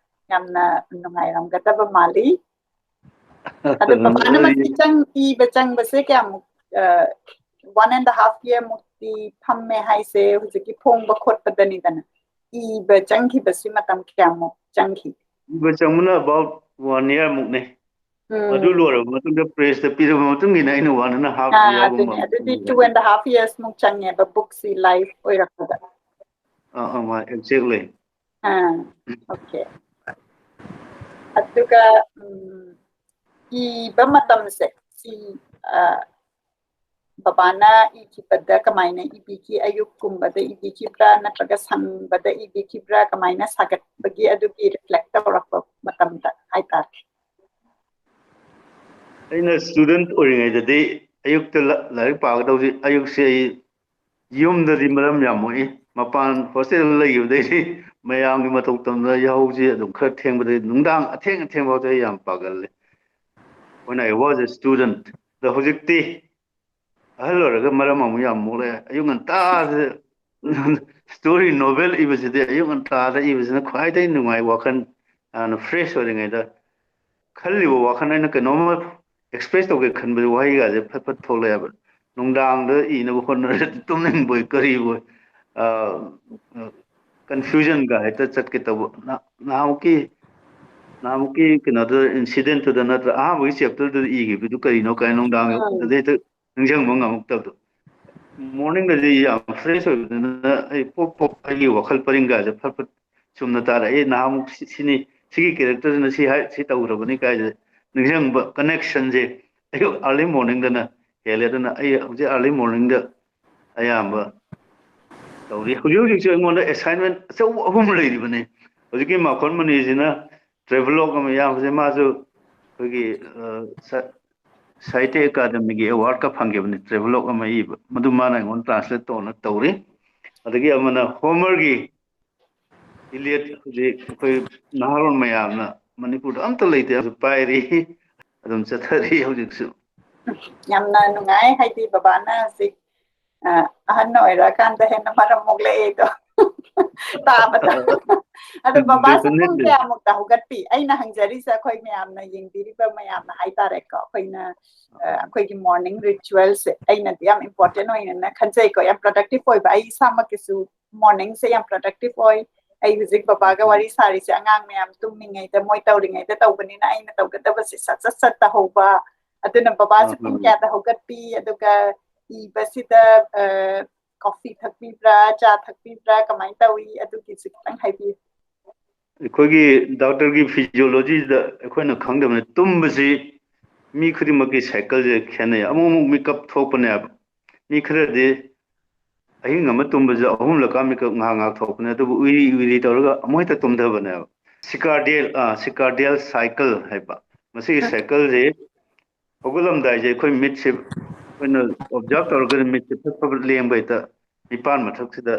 ꯌꯥꯝꯅ ꯅꯨꯡꯉꯥꯏꯔꯝꯒꯗꯕ ꯃꯥꯜꯂꯤ꯫ ꯑꯗꯨ ꯕꯕꯥꯅ ꯃꯁꯤ ꯆꯪ ꯏꯕ ꯆꯪꯕꯁꯦ ꯀꯌꯥꯃꯨꯛ, one and half year ꯃꯨꯛꯇꯤ ꯐꯝꯃꯦ ꯍꯥꯏꯁꯦ ꯍꯧꯖꯤꯛꯀꯤ ꯐꯣꯡꯕ ꯈꯣꯠꯄꯗꯅꯤꯗꯅ꯫ ꯏꯕ ꯆꯪꯈꯤꯕꯁꯤ ꯃꯇꯝ ꯀꯌꯥꯃꯨꯛ ꯆꯪꯈꯤ? ꯏꯕ ꯆꯪꯕꯅ about one year ꯃꯨꯛꯅꯦ꯫ ꯎꯝ꯫ ꯑꯗꯨ ꯂꯣꯏꯔꯕ ꯃꯇꯨꯡꯗ press ꯇ ꯄꯤꯔꯕ ꯃꯇꯨꯡꯒꯤꯅ ꯑꯩꯅ one and half ah, year ꯒꯨꯝꯕ ꯑꯗꯨꯅꯦ꯫ ꯑꯗꯨꯗꯤ two and half years ꯃꯨꯛ ꯆꯪꯉꯦꯕ book ꯁꯤ live ꯑꯣꯏꯔꯛꯄꯗ꯫ ꯑꯥ, ꯑꯥ, ꯃꯥ exactly꯫ ꯑꯥ, okay꯫ ꯑꯗꯨꯒ ꯎꯝ, ꯏꯕ ꯃꯇꯝꯁꯦ ꯁꯤ, ꯑ, ꯕꯕꯥꯅ ꯏꯈꯤꯕꯗ ꯀꯃꯥꯏꯅ ꯏꯕꯤꯈꯤ? ꯑꯌꯨꯛꯀꯨꯝꯕꯗ ꯏꯕꯤꯈꯤꯕ꯭ꯔꯥ ꯅꯠꯇ꯭ꯔꯒ ꯁꯪꯕꯗ ꯏꯕꯤꯈꯤꯕ꯭ꯔꯥ? ꯀꯃꯥꯏꯅ ꯁꯥꯒꯠꯄꯒꯤ ꯑꯗꯨꯒꯤ reflect ꯇꯧꯔꯛꯄ ꯃꯇꯝꯗ ꯍꯥꯏꯇꯥꯔꯦ? ꯑꯩꯅ student ꯑꯣꯏꯔꯤꯉꯩꯗꯗꯤ ꯑꯌꯨꯛꯇ ꯂ-, ꯂꯥꯏꯔꯤꯛ ꯄꯥꯒꯗꯧꯁꯤ, ꯑꯌꯨꯛꯁꯦ ꯑꯩ ꯌꯨꯝꯗꯗꯤ ꯃꯔꯝ ꯌꯥꯝ ꯃꯣꯛꯏ꯫ ꯃꯄꯥꯟ hostel ꯗ ꯂꯩꯈꯤꯕꯗꯩꯗꯤ ꯃꯌꯥꯝꯒꯤ ꯃꯇꯧ ꯇꯝꯗꯅ ꯌꯥꯍꯧꯁꯤ ꯑꯗꯨꯝ ꯈꯔ ꯊꯦꯡꯕꯗꯩ ꯅꯨꯡꯗꯥꯡ ꯑꯊꯦꯡ ꯑꯊꯦꯡꯕꯗ ꯑꯩ ꯌꯥꯝ ꯄꯥꯒꯜꯂꯦ꯫ When I was a student꯫ ꯑꯗꯣ ꯍꯧꯖꯤꯛꯇꯤ ꯑꯍꯜ ꯑꯣꯏꯔꯒ ꯃꯔꯝ ꯑꯃꯨꯛ ꯌꯥꯝ ꯃꯣꯛꯂꯛꯑꯦ꯫ ꯑꯌꯨꯛ ꯉꯟꯇꯥꯗ story novel ꯏꯕꯁꯤꯗꯤ, ꯑꯌꯨꯛ ꯉꯟꯇꯥꯗ ꯏꯕꯁꯤꯅ ꯈ꯭ꯋꯥꯏꯗꯒꯤ ꯅꯨꯡꯉꯥꯏ꯫ ꯋꯥꯈꯜ ꯌꯥꯝꯅ fresh ꯑꯣꯏꯔꯤꯉꯩꯗ ꯈꯜꯂꯤꯕ ꯋꯥꯈꯜ, ꯑꯩꯅ ꯀꯩꯅꯣꯝꯃ express ꯇꯧꯒꯦ ꯈꯟꯕ ꯋꯥꯍꯩꯒꯁꯦ ꯐꯠ ꯐꯠ ꯊꯣꯛꯂꯛꯑꯦꯕ꯫ ꯅꯨꯡꯗꯥꯡꯗ ꯏꯅꯕ ꯍꯣꯠꯅꯔꯗꯤ ꯇꯨꯝꯅꯤꯡꯕꯣꯏ ꯀꯔꯤꯕꯣꯏ, ꯑ, confusion ꯒ ꯍꯦꯛꯇ ꯆꯠꯀꯦ ꯇꯧꯕ꯫ ꯅ-, ꯅꯍꯥꯟꯃꯨꯛꯀꯤ, ꯅꯍꯥꯟꯃꯨꯛꯀꯤ ꯀꯩꯅꯣꯗ, incident ꯇꯨꯗ ꯅꯠꯇ꯭ꯔ, ꯑꯍꯥꯟꯕꯒꯤ chapter ꯗꯨꯗ ꯏꯈꯤꯕꯗꯨ ꯀꯔꯤꯅꯣ ꯀꯥꯏꯅ ꯅꯨꯡꯗꯥꯡ ꯎꯝ꯫ ꯑꯗꯩ ꯍꯦꯛꯇ ꯅꯤꯡꯁꯤꯡꯕ ꯉꯝꯃꯛꯇꯕꯗꯣ꯫ Morning ꯗꯗꯤ ꯌꯥꯝ fresh ꯑꯣꯏꯕꯅꯤꯅ ꯑꯩ ꯄꯣꯞ ꯄꯣꯞ ꯑꯩꯒꯤ ꯋꯥꯈꯜ ꯄꯔꯤꯡꯒꯥꯁꯦ ꯐꯠ ꯐꯠ ꯆꯨꯝꯅ ꯇꯥꯔꯛꯑꯦ꯫ ꯅꯍꯥꯟꯃꯨꯛ ꯁꯤ-, ꯁꯤꯅꯤ, ꯁꯤꯒꯤ character ꯁꯤꯅ ꯁꯤ ꯍꯥꯏ, ꯁꯤ ꯇꯧꯈ꯭ꯔꯕꯅꯤ ꯀꯥꯏꯁꯦ ꯅꯤꯡꯁꯤꯡꯕ connection ꯁꯦ ꯑꯌꯨꯛ early morning ꯗꯅ ꯍꯦꯜꯂꯦ꯫ ꯑꯗꯨꯅ ꯑꯩ ꯍꯧꯖꯤꯛ early morning ꯗ ꯑꯌꯥꯝꯕ ꯇꯧꯔꯤ꯫ ꯍꯧꯖꯤꯛ ꯍꯧꯖꯤꯛꯁꯨ ꯑꯩꯉꯣꯟꯗ assignment ꯑꯆꯧꯕ ꯑꯍꯨꯝ ꯂꯩꯔꯤꯕꯅꯤ꯫ ꯍꯧꯖꯤꯛꯀꯤ ꯃꯥꯈꯣꯟ ꯃꯅꯤꯁꯤꯅ travelogue ꯑꯃ ꯌꯥꯎꯕꯁꯦ, ꯃꯥꯁꯨ ꯑꯩꯈꯣꯏꯒꯤ ꯁꯥꯍꯤꯇ꯭ꯌ ꯑꯦꯀꯥꯗꯃꯤꯒꯤ ꯑꯦꯋꯥꯔꯗꯀ ꯐꯪꯈꯤꯕꯅꯤ, ꯇ꯭ꯔꯦꯚꯦꯂꯣꯛ ꯑꯃ ꯏꯕ, ꯃꯗꯨ ꯃꯥꯅ ꯑꯩꯉꯣꯟꯗ ꯇ꯭ꯔꯥꯟꯁꯂꯦꯠ ꯇꯧꯅ ꯇꯧꯔꯤ꯫ ꯑꯗꯒꯤ ꯑꯃꯅ ꯍꯣꯃꯔꯒꯤ ꯏꯂꯤꯌꯠ, ꯍꯧꯖꯤꯛ ꯑꯩꯈꯣꯏ ꯅꯍꯥꯔꯣꯜ ꯃꯌꯥꯝꯅ ꯃꯅꯤꯄꯨꯔꯗ ꯑꯝꯇ ꯂꯩꯇꯦ, ꯍꯧꯖꯤꯛ ꯄꯥꯏꯔꯤ, ꯑꯗꯨꯝ ꯆꯠꯊꯔꯤ ꯍꯧꯖꯤꯛꯁꯨ꯫ ꯌꯥꯝꯅ ꯅꯨꯡꯉꯥꯏ, ꯍꯥꯏꯗꯤ ꯕꯕꯥꯅ ꯍꯧꯖꯤꯛ ꯑ, ꯑꯍꯟ ꯑꯣꯏꯔꯛꯑꯀꯥꯟꯗ ꯍꯦꯟꯅ ꯃꯔꯝ ꯃꯣꯛꯂꯛꯑꯦꯗꯣ ꯇꯥꯕꯗ꯫ ꯑꯗꯣ ꯕꯕꯥꯁꯦ ꯄꯨꯡ ꯀꯌꯥꯃꯨꯛꯇ ꯍꯧꯒꯠꯄꯤ? ꯑꯩꯅ ꯍꯪꯖꯔꯤꯁꯦ ꯑꯩꯈꯣꯏ ꯃꯌꯥꯝꯅ, ꯌꯦꯡꯕꯤꯔꯤꯕ ꯃꯌꯥꯝꯅ ꯍꯥꯏꯇꯥꯔꯦꯀꯣ, ꯑꯩꯈꯣꯏꯅ ꯑ, ꯑꯩꯈꯣꯏꯒꯤ ꯃꯣꯔꯅꯤꯡ ꯔꯤꯆꯨꯋꯦꯜꯁꯦ ꯑꯩꯅꯗꯤ ꯌꯥꯝ ꯏꯝꯄꯣꯔꯇꯦꯟ ꯑꯣꯏꯅ ꯈꯟꯖꯩꯀꯣ, ꯌꯥꯝ ꯄ꯭ꯔꯗꯛꯇꯤꯞ ꯑꯣꯏꯕ꯫ ꯑꯩ ꯏꯁꯥꯃꯛꯀꯤꯁꯨ ꯃꯣꯔꯅꯤꯡꯁꯦ ꯌꯥꯝ ꯄ꯭ꯔꯗꯛꯇꯤꯞ ꯑꯣꯏ꯫ ꯑꯩ ꯍꯧꯖꯤꯛ ꯕꯕꯥꯒ ꯋꯥꯔꯤ ꯁꯥꯔꯤꯁꯦ ꯑꯉꯥꯡ ꯃꯌꯥꯝ ꯇꯨꯝꯃꯤꯉꯩꯗ, ꯃꯣꯏ ꯇꯧꯔꯤꯉꯩꯗ ꯇꯧꯕꯅꯤꯅ ꯑꯩꯅ ꯇꯧꯒꯗꯕꯁꯦ ꯁꯠ ꯁꯠ ꯁꯠ ꯇꯧꯍꯧꯕ꯫ ꯑꯗꯨꯅ ꯕꯕꯥꯁꯦ ꯄꯨꯡ ꯀꯌꯥꯗ ꯍꯧꯒꯠꯄꯤ? ꯑꯗꯨꯒ ꯏꯕꯁꯤꯗ ꯀꯣꯐꯤ ꯊꯛꯄꯤꯕ꯭ꯔꯥ, ꯆꯥ ꯊꯛꯄꯤꯕ꯭ꯔꯥ, ꯀꯃꯥꯏꯅ ꯇꯧꯏ? ꯑꯗꯨꯒꯤꯁꯨ ꯈꯤꯇꯪ ꯍꯥꯏꯕꯤꯌꯨ꯫ ꯑꯩꯈꯣꯏꯒꯤ ꯗꯥꯛꯇꯔꯒꯤ ꯐꯤꯖꯤꯌꯣꯂꯣꯖꯤꯗ ꯑꯩꯈꯣꯏꯅ ꯈꯪꯗꯕꯅ, ꯇꯨꯝꯕꯁꯤ ꯃꯤ ꯈꯨꯗꯤꯡꯃꯛꯀꯤ ꯁꯥꯏꯀꯜꯁꯦ ꯈꯦꯠꯅꯩ꯫ ꯑꯃꯨꯛ ꯑꯃꯨꯛ ꯃꯤꯀꯞ ꯊꯣꯛꯄꯅꯦꯕ꯫ ꯃꯤ ꯈꯔꯗꯤ ꯑꯍꯤꯡ ꯑꯃ ꯇꯨꯝꯕꯁꯦ ꯑꯍꯨꯝꯂꯛꯀ ꯃꯤꯀꯞ ꯉꯥꯏꯍꯥꯛ ꯉꯥꯏꯍꯥꯛ ꯊꯣꯛꯄꯅꯦ, ꯑꯗꯨꯕꯨ ꯎꯏꯔꯤ ꯎꯏꯔꯤ ꯇꯧꯔꯒ ꯑꯃꯨꯛ ꯍꯦꯛꯇ ꯇꯨꯝꯊꯕꯅꯦꯕ꯫ ꯁꯤꯀꯥꯔꯗꯤꯌꯦꯜ ꯁꯤꯀꯥꯔꯗꯤꯌꯦꯜ ꯁꯥꯏꯀꯜ ꯍꯥꯏꯕ, ꯃꯁꯤꯒꯤ ꯁꯥꯏꯀꯜꯁꯦ ꯍꯧꯒꯠꯂꯝꯗꯥꯏꯁꯦ ꯑꯩꯈꯣꯏ ꯃꯤꯠꯁꯦ, ꯑꯩꯈꯣꯏꯅ ꯑꯣꯕꯖꯥꯔꯕ ꯇꯧꯔꯒꯗꯤ ꯃꯤꯠꯁꯦ ꯐꯠ ꯐꯠ ꯂꯦꯡꯕ ꯍꯦꯛꯇ ꯅꯤꯄꯥꯟ ꯃꯊꯛꯁꯤꯗ,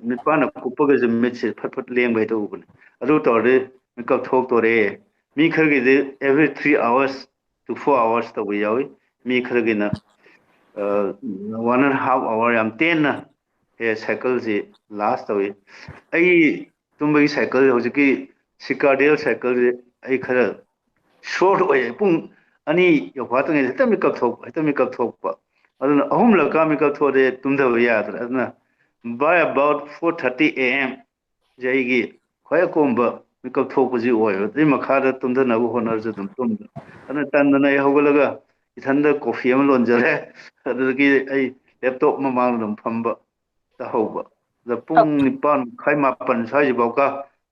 ꯃꯤꯠꯄꯥꯟꯅ ꯀꯨꯞꯄꯒꯁꯨ ꯃꯤꯠꯁꯦ ꯐꯠ ꯐꯠ ꯂꯦꯡꯕ ꯍꯦꯛꯇ ꯎꯕꯅꯦ꯫ ꯑꯗꯨ ꯇꯧꯔꯗꯤ ꯃꯤꯀꯞ ꯊꯣꯛꯇꯣꯔꯦ꯫ ꯃꯤ ꯈꯔꯒꯤꯗꯤ every three hours to four hours ꯇꯧꯕ ꯌꯥꯎꯏ꯫ ꯃꯤ ꯈꯔꯒꯤꯅ ꯋꯥꯟ ꯑꯦꯟ ꯍꯥꯐ ꯑꯋꯥꯔ ꯌꯥꯝ ꯇꯦꯟꯅ ꯍꯦ ꯁꯥꯏꯀꯜꯁꯤ ꯂꯥꯁ ꯇꯧꯏ꯫ ꯑꯩ ꯇꯨꯝꯕꯒꯤ ꯁꯥꯏꯀꯜ, ꯍꯧꯖꯤꯛꯀꯤ ꯁꯤꯀꯥꯔꯗꯤꯌꯦꯜ ꯁꯥꯏꯀꯜꯁꯦ ꯑꯩ ꯈꯔ ꯁꯣꯔꯠ ꯑꯣꯏꯌꯦ꯫ ꯄꯨꯡ ꯑꯅꯤ ꯌꯧꯐꯥꯠꯇ꯭ꯔꯤꯉꯩꯗ ꯍꯦꯛꯇ ꯃꯤꯀꯞ ꯊꯣꯛꯄ, ꯍꯦꯛꯇ ꯃꯤꯀꯞ ꯊꯣꯛꯄ꯫ ꯑꯗꯨꯅ ꯑꯍꯨꯝꯂꯛꯀ ꯃꯤꯀꯞ ꯊꯣꯛꯑꯗꯤ ꯇꯨꯝꯊꯕ ꯌꯥꯗ꯭ꯔꯦ꯫ ꯑꯗꯨꯅ by about four thirty A M ꯁꯦ ꯑꯩꯒꯤ ꯈ꯭ꯋꯥꯏ ꯑꯀꯣꯝꯕ ꯃꯤꯀꯞ ꯊꯣꯛꯄꯁꯤ ꯑꯣꯏꯕ꯫ ꯑꯗꯨꯏ ꯃꯈꯥꯗ ꯇꯨꯝꯊꯅꯕ ꯍꯣꯠꯅꯔꯁꯨ ꯑꯗꯨꯝ ꯇꯨꯝꯗ꯭ꯔꯦ꯫ ꯑꯗꯨꯅ ꯇꯟꯗꯅ ꯑꯩ ꯍꯧꯒꯠꯂꯒ ꯏꯊꯟꯗ ꯀꯣꯐꯤ ꯑꯃ ꯂꯣꯟꯖꯔꯦ꯫ ꯑꯗꯨꯗꯒꯤ ꯑꯩ ꯂꯦꯞꯇꯣꯞ ꯃꯃꯥꯡꯗ ꯑꯗꯨꯝ ꯐꯝꯕ ꯇꯧꯍꯧꯕ꯫ ꯑꯗ ꯄꯨꯡ ꯅꯤꯄꯥꯟ ꯃꯈꯥꯏ, ꯃꯥꯄꯟ ꯁ꯭ꯋꯥꯏꯁꯤꯐꯥꯎꯀ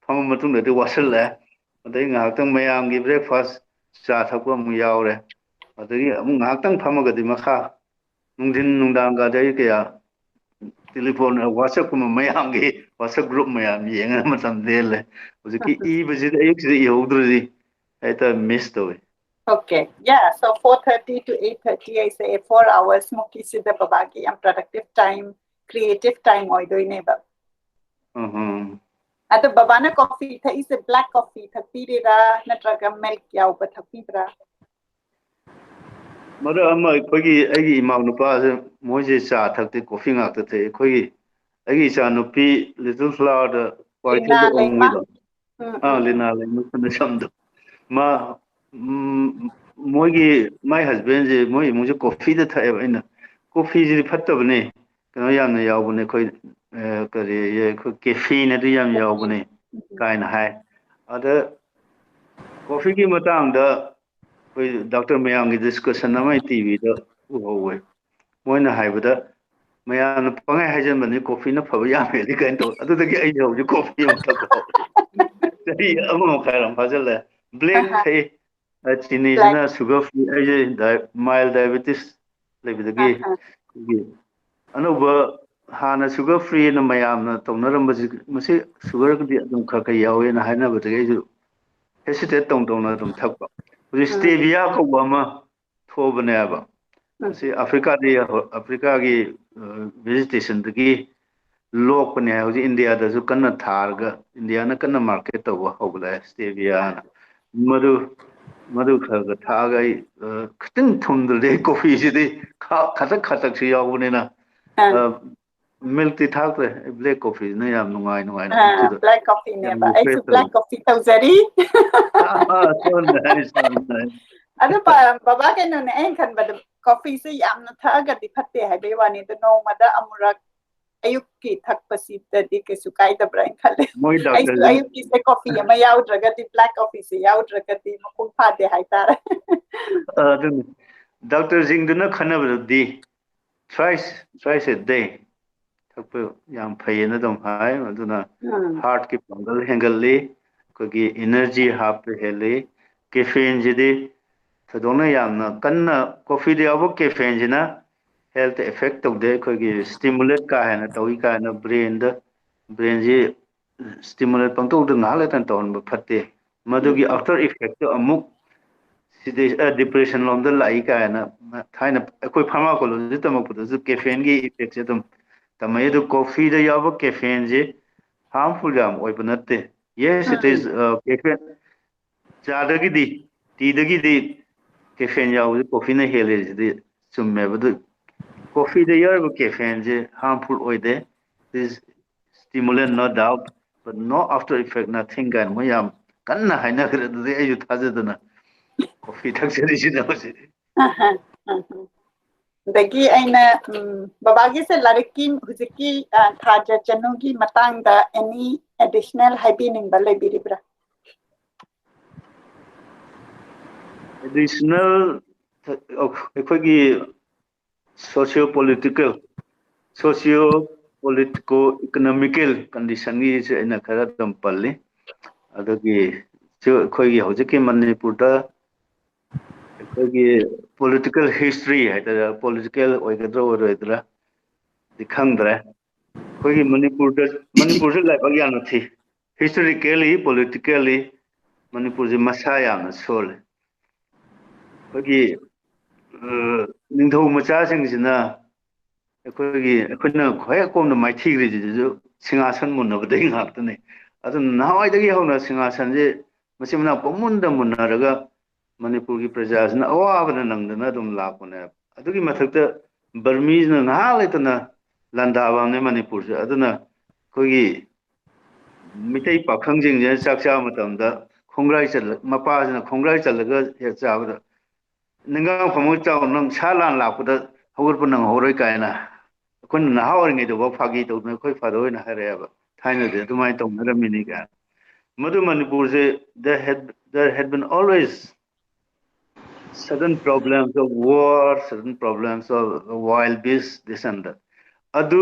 ꯐꯝꯃ ꯃꯇꯨꯡꯗꯗꯤ ꯋꯥꯁꯤꯜꯂꯛꯑꯦ꯫ ꯑꯗꯩ ꯉꯥꯏꯍꯥꯛꯇꯪ ꯃꯌꯥꯝꯒꯤ ꯕ꯭ꯔꯦꯛꯐꯥꯁ, ꯆꯥ ꯊꯛꯄ ꯑꯃꯨꯛ ꯌꯥꯎꯔꯦ꯫ ꯑꯗꯒꯤ ꯑꯃꯨꯛ ꯉꯥꯏꯍꯥꯛꯇꯪ ꯐꯝꯃꯒꯗꯤ ꯃꯈꯥ ꯅꯨꯡꯊꯤꯟ ꯅꯨꯡꯗꯥꯡꯒꯗꯤ ꯑꯩ ꯀꯌꯥ ꯇꯦꯂꯤꯐꯣꯟ, ꯋꯥꯆꯞꯀꯨꯝꯕ ꯃꯌꯥꯝꯒꯤ ꯋꯥꯆꯞ ꯒ꯭ꯔꯨꯞ ꯃꯌꯥꯝ ꯌꯦꯡꯉꯒ ꯃꯇꯝ ꯂꯦꯜꯂꯦ꯫ ꯍꯧꯖꯤꯛꯀꯤ ꯏꯕꯁꯤꯗꯤ ꯑꯌꯨꯛꯁꯤꯗ ꯏꯍꯧꯗ꯭ꯔꯗꯤ ꯍꯦꯛꯇ ꯃꯤꯁ ꯇꯧꯏ꯫ Okay, yeah, so four thirty to eight thirty ꯍꯥꯏꯁꯦ four hours ꯃꯨꯛꯀꯤꯁꯤꯗ ꯕꯕꯥꯒꯤ ꯌꯥꯝ productive time, creative time ꯑꯣꯏꯗꯣꯏꯅꯦꯕ꯫ ꯎꯝ ꯑꯗꯣ ꯕꯕꯥꯅ ꯀꯣꯐꯤ ꯊꯛꯏꯁꯦ black coffee ꯊꯛꯄꯤꯔꯤꯔꯥ ꯅꯠꯇ꯭ꯔꯒ milk ꯌꯥꯎꯕ ꯊꯛꯄꯤꯕ꯭ꯔꯥ? ꯃꯔꯛ ꯑꯃ ꯑꯩꯈꯣꯏꯒꯤ, ꯑꯩꯒꯤ ꯏꯃꯥ ꯅꯨꯄꯥꯁꯦ, ꯃꯣꯏꯁꯦ ꯆꯥ ꯊꯛꯇꯦ, ꯀꯣꯐꯤ ꯉꯥꯛꯇ ꯊꯛꯑꯦ꯫ ꯑꯩꯈꯣꯏꯒꯤ, ꯑꯩꯒꯤ ꯏꯆꯥ ꯅꯨꯄꯤ Little Flowerꯗ ꯀ꯭ꯋꯥꯏꯊꯦꯜꯗ ꯂꯤꯅꯥ ꯂꯩꯃ꯫ ꯑꯣꯡꯕꯤꯗꯣ, ꯎꯝ, ꯑꯥ, ꯎꯝ, ꯂꯤꯅꯥ ꯂꯩꯃ ꯈꯨꯟꯗ ꯁꯝꯗꯣ, ꯃꯥ, ꯎꯝ, ꯃꯣꯏꯒꯤ, my husbandꯁꯦ, ꯃꯣꯏ ꯏꯃꯨꯡꯁꯦ ꯀꯣꯐꯤꯗ ꯊꯛꯑꯦꯕ꯫ ꯑꯩꯅ, "ꯀꯣꯐꯤꯁꯤꯗꯤ ꯐꯠꯇꯕꯅꯦ, ꯀꯩꯅꯣ ꯌꯥꯝꯅ ꯌꯥꯎꯕꯅꯦ, ꯑꯩꯈꯣꯏ, ꯑ, ꯀꯔꯤ, ꯑꯩꯈꯣꯏ caffeine ꯑꯗꯨ ꯌꯥꯝ ꯌꯥꯎꯕꯅꯦ" ꯀꯥꯏꯅ ꯍꯥꯏ꯫ ꯑꯗ ꯀꯣꯐꯤꯒꯤ ꯃꯇꯥꯡꯗ ꯑꯩꯈꯣꯏ ꯗꯥꯛꯇꯔ ꯃꯌꯥꯝꯒꯤ discussion ꯑꯃ ꯇꯤꯚꯤꯗ ꯎꯍꯧꯋꯦ꯫ ꯃꯣꯏꯅ ꯍꯥꯏꯕꯗ, ꯃꯌꯥꯝꯅ ꯄꯪꯍꯥꯏ ꯍꯥꯏꯖꯟꯕꯅꯤ, ꯀꯣꯐꯤꯅ ꯐꯕ ꯌꯥꯝꯃꯦꯗꯤ ꯀꯥꯏꯅ ꯇꯧ꯫ ꯑꯗꯨꯗꯒꯤ ꯑꯩꯁꯦ ꯍꯧꯖꯤꯛ ꯀꯣꯐꯤ ꯑꯃ ꯊꯛꯄ ꯍꯧꯔꯦ꯫ ꯆꯍꯤ ꯑꯃ ꯃꯈꯥꯏꯔꯣꯝ ꯐꯥꯖꯤꯜꯂꯦ꯫ Black ꯑꯍꯥ꯫ ꯊꯛꯏ꯫ ꯑ, ꯆꯤꯅꯤꯁꯤꯅ sugar free꯫ ꯑꯩꯁꯦ ꯗꯥꯏ-, mild diabetes ꯂꯩꯕꯗꯒꯤ ꯑꯩꯈꯣꯏꯒꯤ ꯑꯅꯧꯕ, ꯍꯥꯟꯅ sugar free ꯑꯅ ꯃꯌꯥꯝꯅ ꯇꯧꯅꯔꯝꯕꯁꯤ, ꯃꯁꯤ sugarꯒꯗꯤ ꯑꯗꯨꯝ ꯈꯔ ꯈꯔ ꯌꯥꯎꯋꯦꯅ ꯍꯥꯏꯅꯕꯗꯒꯤ ꯑꯩꯁꯨ hesitate ꯇꯧ ꯇꯧꯅ ꯑꯗꯨꯝ ꯊꯛꯄ꯫ ꯍꯧꯖꯤꯛ ꯎꯝ꯫ Stevia ꯀꯧꯕ ꯑꯃ ꯊꯣꯛꯑꯕꯅꯦꯕ꯫ ꯎꯝ꯫ ꯃꯁꯤ ꯑꯐ꯭ꯔꯤꯀꯥꯗꯤ, ꯑꯐ꯭ꯔꯤꯀꯥꯒꯤ, ꯑ, vegetationꯗꯒꯤ ꯂꯣꯛꯄꯅꯦ ꯍꯥꯏ꯫ ꯍꯧꯖꯤꯛ ꯏꯟꯗꯤꯌꯥꯗꯁꯨ ꯀꯟꯅ ꯊꯥꯔꯒ, ꯏꯟꯗꯤꯌꯥꯅ ꯀꯟꯅ market ꯇꯧꯕ ꯍꯧꯒꯠꯂꯛꯑꯦ, Steviaꯅ꯫ ꯃꯗꯨ, ꯃꯗꯨ ꯈꯔ ꯈꯔ ꯊꯛꯑꯒ ꯑꯩ, ꯑ, ꯈꯤꯇꯪ ꯊꯨꯝꯗ꯭ꯔꯗꯤ ꯑꯩ ꯀꯣꯐꯤꯁꯤꯗꯤ ꯈ-, ꯈꯇꯛ ꯈꯇꯛꯁꯨ ꯌꯥꯎꯕꯅꯤꯅ, ꯑꯥ꯫ ꯑ, milkꯇꯤ ꯊꯥꯛꯇ꯭ꯔꯦ꯫ Black coffeeꯁꯤꯅ ꯌꯥꯝ ꯅꯨꯡꯉꯥꯏ ꯅꯨꯡꯉꯥꯏꯅ ꯑꯥ, ꯄꯤꯊꯛꯏꯗꯣ꯫ black ꯌꯥꯝ coffeeꯅꯦꯕ꯫ ꯑꯩꯁꯨ refresh ꯇꯧꯋꯤ꯫ Black coffee ꯇꯧꯖꯔꯤ꯫ ꯑꯥ, ꯑꯥ, ꯁꯣꯝꯗ ꯍꯥꯏ, ꯁꯣꯝꯗ ꯍꯥꯏ꯫ ꯑꯗꯨ ꯄ-, ꯕꯕꯥ, ꯀꯩꯅꯣꯅꯦ, ꯑꯩꯅ ꯈꯟꯕꯗ coffeeꯁꯦ ꯌꯥꯝꯅ ꯊꯛꯑꯒꯗꯤ ꯐꯠꯇꯦ ꯍꯥꯏꯕꯩ ꯋꯥꯅꯤ, ꯑꯗꯣ ꯅꯣꯡꯃꯗ ꯑꯃꯨꯔꯛ ꯑꯌꯨꯛꯀꯤ ꯊꯛꯄꯁꯤꯗꯗꯤ ꯀꯩꯁꯨ ꯀꯥꯏꯗꯕ꯭ꯔꯥ ꯍꯥꯏꯅ ꯈꯜꯂꯦ꯫ ꯃꯣꯏ ꯑꯩꯁꯨ ꯗꯥꯛꯇꯔꯁꯤꯡ ꯑꯌꯨꯛꯀꯤꯁꯦ coffee ꯑꯃ ꯌꯥꯎꯗ꯭ꯔꯒꯗꯤ, black coffeeꯁꯦ ꯌꯥꯎꯗ꯭ꯔꯒꯗꯤ ꯃꯄꯨꯡ ꯐꯥꯗꯦ ꯍꯥꯏꯇꯥꯔꯦ꯫ ꯑ, ꯑꯗꯨꯅꯤ꯫ ꯗꯥꯛꯇꯔꯁꯤꯡꯗꯨꯅ ꯈꯟꯅꯕꯗꯗꯤ thrice, thrice a day ꯊꯛꯄ ꯌꯥꯝ ꯐꯩꯌꯦꯅ ꯑꯗꯨꯝ ꯍꯥꯏ꯫ ꯑꯗꯨꯅ ꯎꯝ꯫ heartꯀꯤ ꯄꯥꯡꯒꯜ ꯍꯦꯟꯒꯠꯂꯤ, ꯑꯩꯈꯣꯏꯒꯤ energy ꯍꯥꯞꯄ ꯍꯦꯜꯂꯤ꯫ Caffeineꯁꯤꯗꯤ ꯊꯣꯏꯗꯣꯛꯅ ꯌꯥꯝꯅ ꯀꯟꯅ, coffeeꯗ ꯌꯥꯎꯕ caffeineꯁꯤꯅ health effect ꯇꯧꯗꯦ, ꯑꯩꯈꯣꯏꯒꯤ stimulate ꯀꯥ ꯍꯦꯟꯅ ꯇꯧꯏ ꯀꯥꯏꯅ brainꯗ, brainꯁꯤ stimulate ꯄꯪꯇꯧꯗ ꯉꯥꯏꯍꯥꯛ ꯂꯩꯇꯅ ꯇꯧꯍꯟꯕ ꯐꯠꯇꯦ꯫ ꯃꯗꯨꯒꯤ after effect ꯇꯣ ꯑꯃꯨꯛ ꯁꯤꯗꯩ depression ꯂꯣꯝꯗ ꯂꯥꯛꯏ ꯀꯥꯏꯅ ꯊꯥꯏꯅ ꯑꯩꯈꯣꯏ pharmacology ꯇꯝꯃꯛꯄꯗꯁꯨ caffeine ꯒꯤ effect ꯁꯦ ꯑꯗꯨꯝ ꯇꯝꯃꯛꯏ꯫ ꯑꯗꯨ coffee ꯗ ꯌꯥꯎꯕ caffeine ꯁꯦ harmful ꯌꯥꯝ ꯑꯣꯏꯕ ꯅꯠꯇꯦ꯫ Yes, it is, caffeine, ꯆꯥꯗꯒꯤꯗꯤ, tea ꯗꯒꯤꯗꯤ caffeine ꯌꯥꯎꯕꯁꯦ coffee ꯅ ꯍꯦꯜꯂꯦ ꯁꯤꯗꯤ ꯆꯨꯝꯃꯦꯕ꯫ ꯑꯗꯨ coffee ꯗ ꯌꯥꯎꯔꯤꯕ caffeine ꯁꯦ harmful ꯑꯣꯏꯗꯦ꯫ It is stimulant, no doubt, but no after effect, nothing ꯀꯥꯏꯅ ꯃꯣꯏ ꯌꯥꯝ ꯀꯟꯅ ꯍꯥꯏꯅꯈ꯭ꯔꯦ꯫ ꯑꯗꯨꯗꯤ ꯑꯩꯁꯨ ꯊꯥꯖꯗꯅ coffee ꯊꯛꯆꯔꯤꯁꯤꯅ ꯍꯧꯖꯤꯛ꯫ ꯑꯗꯒꯤ ꯑꯩꯅ ꯎꯝ, ꯕꯕꯥꯒꯤꯁꯦ ꯂꯥꯏꯔꯤꯛꯀꯤ ꯍꯧꯖꯤꯛꯀꯤ ꯊꯥꯖ ꯆꯅꯨꯒꯤ ꯃꯇꯥꯡꯗ any additional ꯍꯥꯏꯕꯤꯅꯤꯡꯕ ꯂꯩꯕꯤꯔꯤꯕ꯭ꯔꯥ? Additional, ꯑꯩꯈꯣꯏꯒꯤ socio political, socio politico economical condition ꯒꯤꯁꯦ ꯑꯩꯅ ꯈꯔ ꯑꯗꯨꯝ ꯄꯜꯂꯤ꯫ ꯑꯗꯨꯒꯤ ꯑꯩꯈꯣꯏꯒꯤ ꯍꯧꯖꯤꯛꯀꯤ ꯃꯅꯤꯄꯨꯔꯗ ꯑꯩꯈꯣꯏꯒꯤ political history ꯍꯥꯏꯇꯥꯔꯦ, political ꯑꯣꯏꯒꯗ꯭ꯔꯥ ꯑꯣꯏꯔꯣꯏꯗ꯭ꯔꯥ ꯗꯤ ꯈꯪꯗ꯭ꯔꯦ꯫ ꯑꯩꯈꯣꯏꯒꯤ ꯃꯅꯤꯄꯨꯔꯗ, ꯃꯅꯤꯄꯨꯔꯁꯦ ꯂꯥꯏꯕꯛ ꯌꯥꯝꯅ ꯊꯤ꯫ Historically, politically ꯃꯅꯤꯄꯨꯔꯁꯦ ꯃꯁꯥ ꯌꯥꯝꯅ ꯁꯣꯜꯂꯤ꯫ ꯑꯩꯈꯣꯏꯒꯤ ꯅꯤꯡꯊꯧ ꯃꯆꯥꯁꯤꯡꯁꯤꯅ ꯑꯩꯈꯣꯏꯒꯤ, ꯑꯩꯈꯣꯏꯅ ꯈ꯭ꯋꯥꯏ ꯑꯀꯣꯝꯗ ꯃꯥꯏꯊꯤꯈ꯭ꯔꯤꯁꯤꯁꯨ ꯁꯤꯡꯍꯥꯁꯟ ꯃꯨꯟꯅꯕꯗꯒꯤ ꯉꯥꯛꯇꯅꯤ꯫ ꯑꯗꯨꯅ ꯅꯍꯥꯟꯋꯥꯏꯗꯒꯤ ꯍꯧꯅ ꯁꯤꯡꯍꯥꯁꯟꯁꯦ ꯃꯆꯤꯟ ꯃꯅꯥꯎ ꯄꯪꯃꯨꯟꯗ ꯃꯨꯟꯅꯔꯒ ꯃꯅꯤꯄꯨꯔꯒꯤ ꯄ꯭ꯔꯖꯥꯁꯤꯅ ꯑꯋꯥꯕꯅ ꯅꯪꯗꯅ ꯑꯗꯨꯝ ꯂꯥꯛꯄꯅꯦꯕ꯫ ꯑꯗꯨꯒꯤ ꯃꯊꯛꯇ ꯕꯔꯃꯤꯁꯤꯅ ꯉꯥꯏꯍꯥꯛ ꯂꯩꯇꯅ ꯂꯥꯟꯗꯥꯕ ꯑꯃꯅꯦ ꯃꯅꯤꯄꯨꯔꯁꯦ꯫ ꯑꯗꯨꯅ ꯑꯩꯈꯣꯏꯒꯤ ꯃꯤꯇꯩ ꯄꯥꯈꯪꯁꯤꯡꯁꯤꯅ ꯆꯥꯛ ꯆꯥꯕ ꯃꯇꯝꯗ ꯈꯣꯡꯒ꯭ꯔꯥꯏ ꯆꯜꯂ-, ꯃꯄꯥꯁꯤꯅ ꯈꯣꯡꯒ꯭ꯔꯥꯏ ꯆꯜꯂꯒ ꯍꯦꯛ ꯆꯥꯕꯗ, "ꯅꯤꯡꯒꯥꯡ ꯐꯝꯃꯒ ꯆꯥꯎ, ꯅꯪ ꯁꯥ ꯂꯥꯟ ꯂꯥꯛꯄꯗ ꯍꯧꯒꯠꯄ ꯅꯪꯍꯧꯔꯣꯏ" ꯀꯥꯏꯅ ꯑꯩꯈꯣꯏꯅ ꯅꯍꯥ ꯑꯣꯏꯔꯤꯉꯩꯗꯐꯥꯎ ꯐꯥꯒꯤ ꯇꯧꯗꯅ ꯑꯩꯈꯣꯏ ꯐꯥꯗꯔ ꯍꯣꯏꯅ ꯍꯥꯏꯔꯛꯑꯦꯕ, "ꯊꯥꯏꯅꯗꯤ ꯑꯗꯨꯃꯥꯏꯅ ꯇꯧꯅꯔꯝꯃꯤꯅꯤ" ꯀꯥꯏꯅ꯫ ꯃꯗꯨ ꯃꯅꯤꯄꯨꯔꯁꯦ, there had, there had been always sudden problems of war, sudden problems of wild beasts, this and that. ꯑꯗꯨ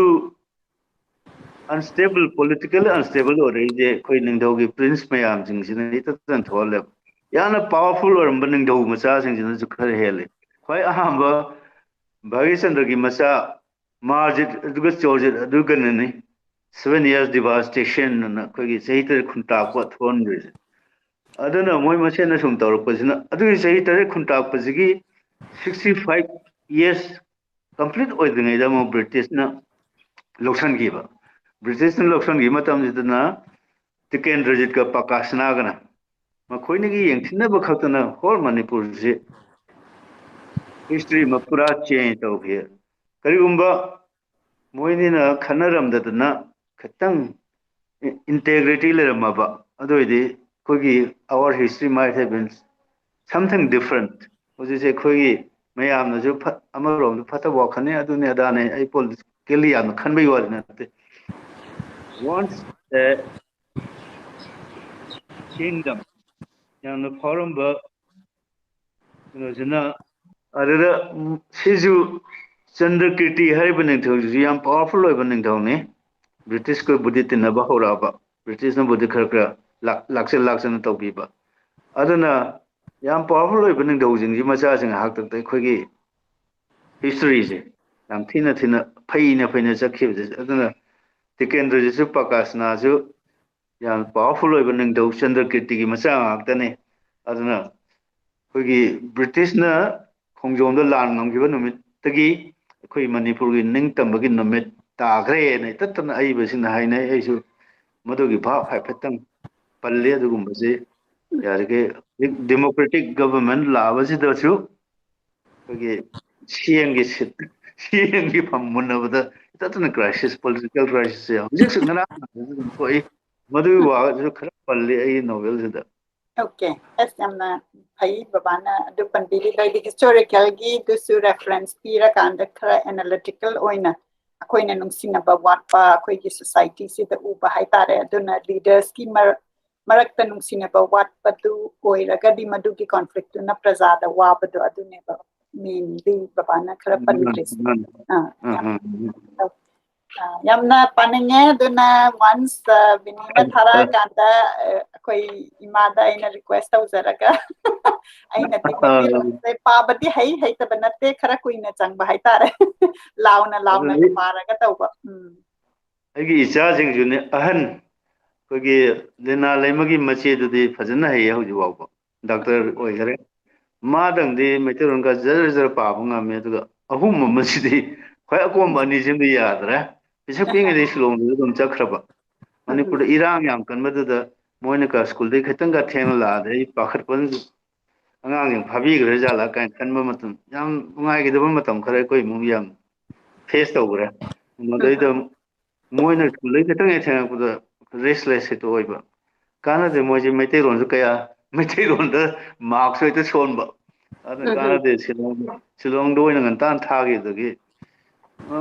unstable, politically unstable ꯑꯣꯏꯔꯛꯏꯁꯦ ꯑꯩꯈꯣꯏ ꯅꯤꯡꯊꯧꯒꯤ prince ꯃꯌꯥꯝꯁꯤꯡꯁꯤꯅ ꯏꯇꯠꯇꯅ ꯊꯣꯛꯍꯜꯂꯦꯕ꯫ ꯌꯥꯝꯅ powerful ꯑꯣꯏꯔꯝꯕ ꯅꯤꯡꯊꯧ ꯃꯆꯥꯁꯤꯡꯁꯤꯅꯁꯨ ꯈꯔ ꯍꯦꯜꯂꯤ꯫ ꯈ꯭ꯋꯥꯏ ꯑꯍꯥꯟꯕ ꯚꯥꯒ꯭ꯌꯆꯟꯗ꯭ꯔꯒꯤ ꯃꯆꯥ ꯃꯥꯔꯖꯤꯠ ꯑꯗꯨꯒ ꯆꯣꯔꯖꯤꯠ ꯑꯗꯨꯒꯅꯅꯤ seven years devastation ꯑꯅ ꯑꯩꯈꯣꯏꯒꯤ ꯆꯍꯤ ꯇꯔꯦꯠ ꯈꯨꯟꯇꯥꯛꯄ ꯊꯣꯛꯍꯟꯈ꯭ꯔꯤꯁꯦ꯫ ꯑꯗꯨꯅ ꯃꯣꯏ ꯃꯁꯦꯟꯅ ꯁꯨꯝ ꯇꯧꯔꯛꯄꯁꯤꯅ, ꯑꯗꯨꯒꯤ ꯆꯍꯤ ꯇꯔꯦꯠ ꯈꯨꯟꯇꯥꯛꯄꯁꯤꯒꯤ sixty five years complete ꯑꯣꯏꯗ꯭ꯔꯤꯉꯩꯗ ꯑꯃꯨꯛ ꯕ꯭ꯔꯤꯇꯤꯁꯅ ꯂꯧꯁꯤꯟꯈꯤꯕ꯫ ꯕ꯭ꯔꯤꯇꯤꯁꯅ ꯂꯧꯁꯤꯟꯈꯤꯕ ꯃꯇꯝꯁꯤꯗꯅ ꯇꯤꯀꯦꯟꯗ꯭ꯔꯖꯤꯠꯀ ꯄ꯭ꯔꯀꯥꯁꯅꯥꯒꯅ ꯃꯈꯣꯏꯅꯤꯒꯤ ꯌꯦꯡꯊꯤꯅꯕ ꯈꯛꯇꯅ whole ꯃꯅꯤꯄꯨꯔꯁꯤ history ꯑꯃ ꯄꯨꯔꯥ change ꯇꯧꯈꯤ꯫ ꯀꯔꯤꯒꯨꯝꯕ ꯃꯣꯏꯅꯤꯅ ꯈꯟꯅꯔꯝꯗꯗꯅ ꯈꯤꯇꯪ integrity ꯂꯩꯔꯝꯃꯕ, ꯑꯗꯨ ꯑꯣꯏꯗꯤ ꯑꯩꯈꯣꯏꯒꯤ our history might have been something different꯫ ꯍꯧꯖꯤꯛꯁꯦ ꯑꯩꯈꯣꯏꯒꯤ ꯃꯌꯥꯝꯅꯁꯨ ꯐꯠ-, ꯑꯃꯔꯣꯝꯗ ꯐꯠꯇꯕ ꯋꯥꯈꯜꯅꯤ, ꯑꯗꯨꯅꯤ ꯑꯗꯥꯅꯤ, ꯑꯩ politically ꯌꯥꯝꯅ ꯈꯟꯕꯒꯤ ꯋꯥꯗꯤ ꯅꯠꯇꯦ꯫ Once the kingdom, ꯌꯥꯝꯅ ꯐꯥꯎꯔꯝꯕ ꯀꯩꯅꯣꯁꯤꯅ, ꯑꯗꯨꯗ, ꯎꯝ, ꯁꯤꯁꯨ ꯆꯟꯗ꯭ꯔꯀꯤꯔꯇꯤ ꯍꯥꯏꯔꯤꯕ ꯅꯤꯡꯊꯧꯁꯤꯁꯨ ꯌꯥꯝ powerful ꯑꯣꯏꯕ ꯅꯤꯡꯊꯧꯅꯤ꯫ ꯕ꯭ꯔꯤꯇꯤꯁꯀꯕꯨꯗꯤ ꯇꯤꯟꯅꯕ ꯍꯧꯔꯛꯑꯕ, ꯕ꯭ꯔꯤꯇꯤꯁꯅꯕꯨꯗꯤ ꯈꯔ ꯈꯔ ꯂꯥꯛ-, ꯂꯥꯛꯆ ꯂꯥꯛꯆꯅ ꯇꯧꯕꯤꯕ꯫ ꯑꯗꯨꯅ ꯌꯥꯝ powerful ꯑꯣꯏꯕ ꯅꯤꯡꯊꯧꯁꯤꯡꯁꯤ ꯃꯆꯥꯁꯤꯡ ꯉꯥꯏꯍꯥꯛꯇꯪꯗ ꯑꯩꯈꯣꯏꯒꯤ historyꯁꯦ ꯌꯥꯝ ꯊꯤꯅ ꯊꯤꯅ ꯐꯩꯅ ꯐꯩꯅ ꯆꯠꯈꯤꯕꯁꯦ꯫ ꯑꯗꯨꯅ ꯇꯤꯀꯦꯟꯗ꯭ꯔꯖꯤꯠꯁꯨ ꯄ꯭ꯔꯀꯥꯁꯅꯥꯁꯨ ꯌꯥꯝ powerful ꯑꯣꯏꯕ ꯅꯤꯡꯊꯧ ꯆꯟꯗ꯭ꯔꯀꯤꯔꯇꯤꯒꯤ ꯃꯆꯥ ꯉꯥꯛꯇꯅꯤ꯫ ꯑꯗꯨꯅ ꯑꯩꯈꯣꯏꯒꯤ ꯕ꯭ꯔꯤꯇꯤꯁꯅ ꯈꯣꯡꯖꯣꯝꯗ ꯂꯥꯟ ꯉꯝꯈꯤꯕ ꯅꯨꯃꯤꯠꯇꯒꯤ ꯑꯩꯈꯣꯏ ꯃꯅꯤꯄꯨꯔꯒꯤ ꯅꯤꯡꯇꯝꯕꯒꯤ ꯅꯨꯃꯤꯠ ꯇꯥꯈ꯭ꯔꯦꯅ ꯏꯇꯠꯇꯅ ꯑꯏꯕꯁꯤꯡꯅ ꯍꯥꯏꯅꯩ꯫ ꯑꯩꯁꯨ ꯃꯗꯨꯒꯤ ꯚꯥꯕ ꯍꯥꯏꯐꯦꯠꯇꯪ ꯄꯜꯂꯤ꯫ ꯑꯗꯨꯒꯨꯝꯕꯁꯤ ꯌꯥꯔꯤꯈꯩ ꯍꯧꯖꯤꯛ democratic government ꯂꯥꯛꯑꯕꯁꯤꯗꯁꯨ ꯑꯩꯈꯣꯏꯒꯤ ꯁꯤꯑꯦꯝꯒꯤ ꯁꯤꯠ, ꯁꯤꯑꯦꯝꯒꯤ ꯐꯝ ꯃꯨꯟꯅꯕꯗ ꯏꯇꯠꯇꯅ crisis, political crisisꯁꯦ ꯍꯧꯖꯤꯛꯁꯨ ꯉꯔꯥꯡ ꯅꯍꯥꯟꯗꯁꯨ ꯑꯗꯨꯝ ꯊꯣꯛꯏ꯫ ꯃꯗꯨꯒꯤ ꯋꯥꯁꯨ ꯈꯔ ꯄꯜꯂꯤ ꯑꯩꯒꯤ novelꯁꯤꯗ꯫ Okay, ꯑꯁ, ꯌꯥꯝꯅ ꯐꯩ ꯕꯕꯥꯅ ꯑꯗꯨ ꯄꯟꯕꯤꯔꯤꯕ, ꯍꯥꯏꯗꯤ historicalꯒꯤꯗꯨꯁꯨ reference ꯄꯤꯔꯀꯥꯟꯗ ꯈꯔ analytical ꯑꯣꯏꯅ ꯑꯩꯈꯣꯏꯅ ꯅꯨꯡꯁꯤꯅꯕ ꯋꯥꯠꯄ ꯑꯩꯈꯣꯏꯒꯤ societyꯁꯤꯗ ꯎꯕ ꯍꯥꯏꯇꯥꯔꯦ꯫ ꯑꯗꯨꯅ leadersꯀꯤ ꯃꯔ-, ꯃꯔꯛꯇ ꯅꯨꯡꯁꯤꯅꯕ ꯋꯥꯠꯄꯗꯨ ꯑꯣꯏꯔꯒꯗꯤ ꯃꯗꯨꯒꯤ conflictꯇꯨꯅ ꯄ꯭ꯔꯖꯥꯗ ꯋꯥꯕꯗꯣ ꯑꯗꯨꯅꯦꯕ mainly ꯕꯕꯥꯅ ꯈꯔ ꯄꯟꯈ꯭ꯔꯤꯁꯦ꯫ ꯃꯥꯅꯤ꯫ ꯑꯥ, ꯑꯥ, ꯌꯥꯝ ꯑꯥ, ꯑꯥ꯫ ꯑ, ꯌꯥꯝꯅ ꯄꯥꯅꯤꯡꯉꯦ꯫ ꯑꯗꯨꯅ once, ꯑ, ꯕꯤꯅꯤꯅ ꯊꯥꯔꯛꯑꯀꯥꯟꯗ, ꯑ, ꯑꯩꯈꯣꯏ ꯏꯃꯥꯗ ꯑꯩꯅ request ꯇꯧꯖꯔꯒ ꯑꯩꯅꯗꯤ ꯃꯩꯇꯩꯂꯣꯟꯁꯦ ꯄꯥꯕꯗꯤ ꯍꯩ, ꯍꯩꯇꯕ ꯅꯠꯇꯦ, ꯈꯔ ꯀꯨꯏꯅ ꯆꯪꯕ ꯍꯥꯏꯇꯥꯔꯦ꯫ ꯂꯥꯎꯅ ꯂꯥꯎꯅꯒ ꯑꯗꯨꯗꯤ ꯄꯥꯔꯒ ꯇꯧꯕ꯫ ꯎꯝ꯫ ꯑꯩꯒꯤ ꯏꯆꯥꯁꯤꯡꯁꯨꯅꯦ, ꯑꯍꯟ ꯑꯩꯈꯣꯏꯒꯤ ꯂꯤꯅꯥ ꯂꯩꯃꯒꯤ ꯃꯆꯦꯗꯨꯗꯤ ꯐꯖꯅ ꯍꯩꯌꯦ ꯍꯧꯖꯤꯛ ꯐꯥꯎꯕ, ꯗꯥꯛꯇꯔ ꯑꯣꯏꯈꯔꯦ꯫ ꯃꯥꯗꯪꯗꯤ ꯃꯩꯇꯩꯂꯣꯟꯒ ꯖꯔ ꯖꯔ ꯄꯥꯕ ꯉꯝꯃꯦ, ꯑꯗꯨꯒ ꯑꯍꯨꯝ ꯑꯃꯁꯤꯗꯤ ꯈ꯭ꯋꯥꯏ ꯑꯀꯣꯝꯕ ꯑꯅꯤꯁꯤꯃꯗꯤ ꯌꯥꯗ꯭ꯔꯦ꯫ ꯄꯤꯁꯛ ꯄꯤꯛꯉꯩꯗꯩ ꯁꯤꯂꯣꯡꯗꯁꯨ ꯑꯗꯨꯝ ꯆꯠꯈ꯭ꯔꯕ꯫ ꯃꯅꯤꯄꯨꯔꯗ ꯏꯔꯥꯡ ꯌꯥꯝ ꯀꯟꯕꯗꯨꯗ ꯃꯣꯏꯅ ꯀ-, ꯁ꯭ꯀꯨꯜꯗꯩ ꯈꯤꯇꯪꯒ ꯊꯦꯡꯅ ꯂꯥꯛꯑꯗꯤ ꯑꯩ ꯄꯥꯈꯠꯄꯅ ꯑꯉꯥꯡꯁꯤꯡ ꯐꯥꯕꯤꯈ꯭ꯔ ꯖꯥꯠꯂꯥ ꯀꯥꯏꯅ ꯈꯟꯕ ꯃꯇꯝ, ꯌꯥꯝ ꯅꯨꯡꯉꯥꯏꯈꯤꯗꯕ ꯃꯇꯝ ꯈꯔ ꯑꯩꯈꯣꯏ ꯏꯃꯨꯡ ꯌꯥꯝ ꯐꯦꯁ ꯇꯧꯈ꯭ꯔꯦ꯫ ꯃꯗꯩꯗ ꯃꯣꯏꯅ ꯁ꯭ꯀꯨꯜꯗꯩ ꯈꯤꯇꯪ ꯍꯦꯛ ꯊꯦꯡꯉꯛꯄꯗ ꯔꯦꯁꯂꯦꯁ ꯍꯦꯛꯇ ꯑꯣꯏꯕ꯫ ꯀꯥꯟꯅꯗꯦ, ꯃꯣꯏꯁꯦ ꯃꯩꯇꯩꯂꯣꯟꯁꯨ ꯀꯌꯥ, ꯃꯩꯇꯩꯂꯣꯟꯗ ꯃꯥꯔꯛꯁꯨ ꯍꯦꯛꯇ ꯁꯣꯟꯕ꯫ ꯑꯗꯨꯅ ꯀꯥꯟꯅꯗꯦ, ꯁꯤꯂꯣꯡ, ꯁꯤꯂꯣꯡꯗ ꯑꯣꯏꯅ ꯉꯟꯇꯥꯅ ꯊꯥꯈꯤꯕꯗꯒꯤ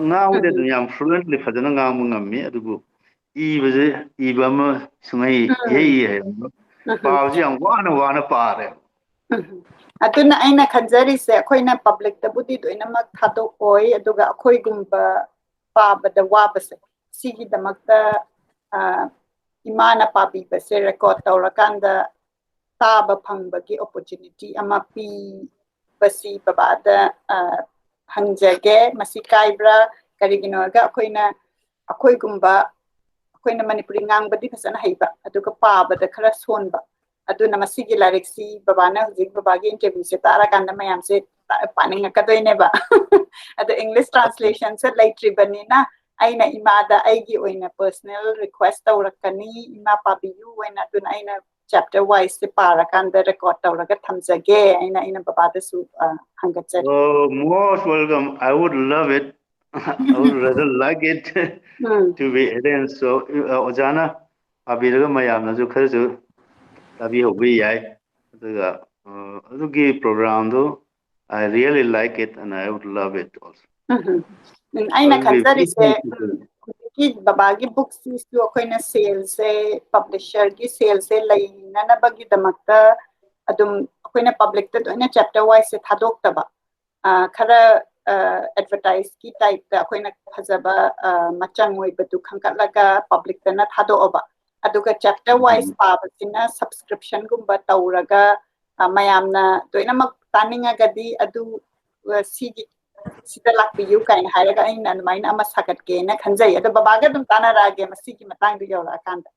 ꯉꯥꯡꯕꯗꯤ ꯑꯗꯨꯝ ꯌꯥꯝ ꯐ꯭ꯂꯨꯑꯦꯟꯠꯂꯤ ꯐꯖꯅ ꯉꯥꯡꯕ ꯉꯝꯃꯤ, ꯑꯗꯨꯕꯨ ꯏꯕꯁꯦ, ꯏꯕ ꯑꯃ ꯁꯨꯡꯍꯩ ꯏꯍꯩ ꯏ ꯍꯩꯔꯝꯃꯣꯏ꯫ ꯄꯥꯕꯁꯤ ꯌꯥꯝ ꯋꯥꯅ ꯋꯥꯅ ꯄꯥꯔꯦ꯫ ꯎꯝ꯫ ꯑꯗꯨꯅ ꯑꯩꯅ ꯈꯟꯖꯔꯤꯁꯦ, ꯑꯩꯈꯣꯏꯅ ꯄꯕ꯭ꯂꯤꯛꯇꯕꯨꯗꯤ ꯂꯣꯏꯅꯃꯛ ꯊꯥꯗꯣꯛꯑꯣꯏ, ꯑꯗꯨꯒ ꯑꯩꯈꯣꯏꯒꯨꯝꯕ ꯄꯥꯕꯗ ꯋꯥꯕꯁꯦ, ꯁꯤꯒꯤꯗꯃꯛꯇ, ꯑ, ꯏꯃꯥꯅ ꯄꯥꯕꯤꯕꯁꯦ ꯔꯦꯀꯣꯔꯗ ꯇꯧꯔꯀꯥꯟꯗ ꯇꯥꯕ ꯐꯪꯕꯒꯤ ꯑꯣꯄꯣꯔꯆꯨꯅꯤꯇꯤ ꯑꯃ ꯄꯤꯕꯁꯤ ꯕꯕꯥꯗ, ꯑ, ꯍꯪꯖꯒꯦ꯫ ꯃꯁꯤ ꯀꯥꯏꯕ꯭ꯔꯥ? ꯀꯔꯤꯒꯤꯅꯣ ꯍꯥꯏꯔꯒ ꯑꯩꯈꯣꯏꯅ, ꯑꯩꯈꯣꯏꯒꯨꯝꯕ, ꯑꯩꯈꯣꯏꯅ ꯃꯅꯤꯄꯨꯔꯤ ꯉꯥꯡꯕꯗꯤ ꯐꯖꯅ ꯍꯩꯕ, ꯑꯗꯨꯒ ꯄꯥꯕꯗ ꯈꯔ ꯁꯣꯟꯕ꯫ ꯑꯗꯨꯅ ꯃꯁꯤꯒꯤ ꯂꯥꯏꯔꯤꯛꯁꯤ ꯕꯕꯥꯅ ꯍꯧꯖꯤꯛ ꯕꯕꯥꯒꯤ ꯏꯟꯇꯔꯚ꯭ꯌꯨꯁꯦ ꯇꯥꯔꯀꯥꯟꯗ ꯃꯌꯥꯝꯁꯦ ꯄꯥꯅꯤꯡꯉꯛꯀꯗꯣꯏꯅꯦꯕ꯫ ꯑꯗꯣ ꯏꯪꯂꯤꯁ ꯇ꯭ꯔꯥꯟꯁꯂꯦꯁꯟꯁꯦ ꯂꯩꯇ꯭ꯔꯤꯕꯅꯤꯅ ꯑꯩꯅ ꯏꯃꯥꯗ ꯑꯩꯒꯤ ꯑꯣꯏꯅ ꯄꯔꯁꯅꯦꯜ ꯔꯤꯀ꯭ꯋꯦꯁ ꯇꯧꯔꯛꯀꯅꯤ, "ꯏꯃꯥ ꯄꯥꯕꯤꯌꯨ" ꯍꯥꯏꯅ꯫ ꯑꯗꯨꯅ ꯑꯩꯅ ꯆꯦꯞꯇꯔ ꯋꯥꯏꯁꯁꯦ ꯄꯥꯔꯀꯥꯟꯗ ꯔꯦꯀꯣꯔꯗ ꯇꯧꯔꯒ ꯊꯝꯖꯒꯦ ꯍꯥꯏꯅ ꯑꯩꯅ ꯕꯕꯥꯗꯁꯨ, ꯑ, ꯍꯪꯒꯠꯆꯔꯤ꯫ Oh, most welcome. I would love it. I would rather like it um. to be arranged. So, uh, ꯑꯣꯖꯥꯅ ꯄꯥꯕꯤꯔꯒ ꯃꯌꯥꯝꯅꯁꯨ ꯈꯔꯁꯨ ꯇꯥꯕꯤꯍꯧꯕ ꯌꯥꯏ꯫ ꯑꯗꯨꯒ, uh, ꯑꯗꯨꯒꯤ ꯄ꯭ꯔꯣꯒ꯭ꯔꯥꯝꯗꯨ, I really like it and I would love it also. ꯎꯝ, ꯎꯝ꯫ ꯎꯝ, ꯑꯩꯅ ꯈꯟꯖꯔꯤꯁꯦ, ꯎꯝ, ꯍꯧꯖꯤꯛꯀꯤ ꯕꯕꯥꯒꯤ ꯕꯨꯛꯁꯤꯁꯨ ꯑꯩꯈꯣꯏꯅ ꯁꯦꯜꯁꯦ, ꯄꯕ꯭ꯂꯤꯁꯔꯒꯤ ꯁꯦꯜꯁꯦ ꯂꯩꯅꯅꯕꯒꯤꯗꯃꯛꯇ ꯑꯗꯨꯝ ꯑꯩꯈꯣꯏꯅ ꯄꯕ꯭ꯂꯤꯛꯇ ꯂꯣꯏꯅ ꯆꯦꯞꯇꯔ ꯋꯥꯏꯁꯁꯦ ꯊꯥꯗꯣꯛꯇꯕ, ꯑ, ꯈꯔ, ꯑ, ꯑꯦꯗꯚꯔꯇꯥꯏꯁꯀꯤ ꯇꯥꯏꯞꯇ ꯑꯩꯈꯣꯏꯅ ꯐꯖꯕ, ꯑ, ꯃꯆꯪ ꯑꯣꯏꯕꯗꯨ ꯈꯟꯒꯠꯂꯒ ꯄꯕ꯭ꯂꯤꯛꯇꯅ ꯊꯥꯗꯣꯛꯑꯕ꯫ ꯑꯗꯨꯒ ꯆꯦꯞꯇꯔ ꯋꯥꯏꯁ ꯄꯥꯕꯁꯤꯅ ꯁꯕꯁꯀ꯭ꯔꯤꯞꯁꯟꯒꯨꯝꯕ ꯇꯧꯔꯒ, ꯑ, ꯃꯌꯥꯝꯅ ꯂꯣꯏꯅꯃꯛ ꯇꯥꯅꯤꯡꯉꯒꯗꯤ ꯑꯗꯨ, ꯑ, ꯁꯤꯒꯤ, ꯁꯤꯗ ꯂꯥꯛꯄꯤꯌꯨ ꯀꯥꯏꯅ ꯍꯥꯏꯔꯒ ꯑꯩꯅ ꯑꯗꯨꯃꯥꯏꯅ ꯑꯃ ꯁꯥꯒꯠꯀꯦꯅ ꯈꯟꯖꯩ꯫ ꯑꯗꯣ ꯕꯕꯥꯒ ꯑꯗꯨꯝ ꯇꯥꯟꯅꯔꯛꯑꯒꯦ ꯃꯁꯤꯒꯤ ꯃꯇꯥꯡꯗ ꯌꯧꯔꯛꯑꯀꯥꯟꯗ꯫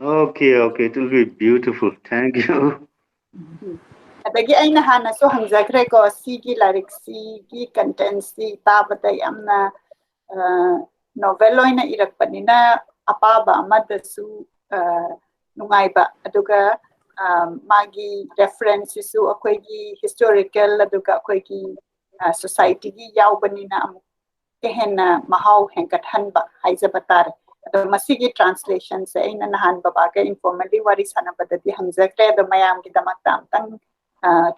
Okay, okay, it will be beautiful. Thank you. ꯑꯗꯒꯤ ꯑꯩꯅ ꯍꯥꯟꯅꯁꯨ ꯍꯪꯖꯈ꯭ꯔꯦꯀꯣ, ꯁꯤꯒꯤ ꯂꯥꯏꯔꯤꯛꯁꯤꯒꯤ ꯀꯟꯇꯦꯟꯁꯤ ꯇꯥꯕꯗ ꯌꯥꯝꯅ ꯅꯣꯚꯦꯜ ꯑꯣꯏꯅ ꯏꯔꯛꯄꯅꯤꯅ ꯑꯄꯥꯕ ꯑꯃꯗꯁꯨ ꯑ, ꯅꯨꯡꯉꯥꯏꯕ, ꯑꯗꯨꯒ ꯑ, ꯃꯥꯒꯤ ꯔꯦꯐꯔꯦꯟꯁꯁꯤꯁꯨ ꯑꯩꯈꯣꯏꯒꯤ ꯍꯤꯁꯇꯣꯔꯤꯀꯦꯜ ꯑꯗꯨꯒ ꯑꯩꯈꯣꯏꯒꯤ ꯁꯣꯁꯥꯏꯇꯤꯒꯤ ꯌꯥꯎꯕꯅꯤꯅ ꯑꯃꯨꯛꯀ ꯍꯦꯟꯅ ꯃꯍꯥꯎ ꯍꯦꯟꯒꯠꯍꯟꯕ ꯍꯥꯏꯖꯕ ꯇꯥꯔꯦ꯫ ꯑꯗꯣ ꯃꯁꯤꯒꯤ ꯇ꯭ꯔꯥꯟꯁꯂꯦꯁꯟꯁꯦ ꯑꯩꯅ ꯅꯍꯥꯟ ꯕꯕꯥꯒ ꯏꯟꯐꯣꯔꯃꯦꯜꯂꯤ ꯋꯥꯔꯤ ꯁꯥꯟꯅꯕꯗꯗꯤ ꯍꯪꯖꯈ꯭ꯔꯦ, ꯑꯗꯣ ꯃꯌꯥꯝꯒꯤꯗꯃꯛꯇ ꯑꯝꯇꯪ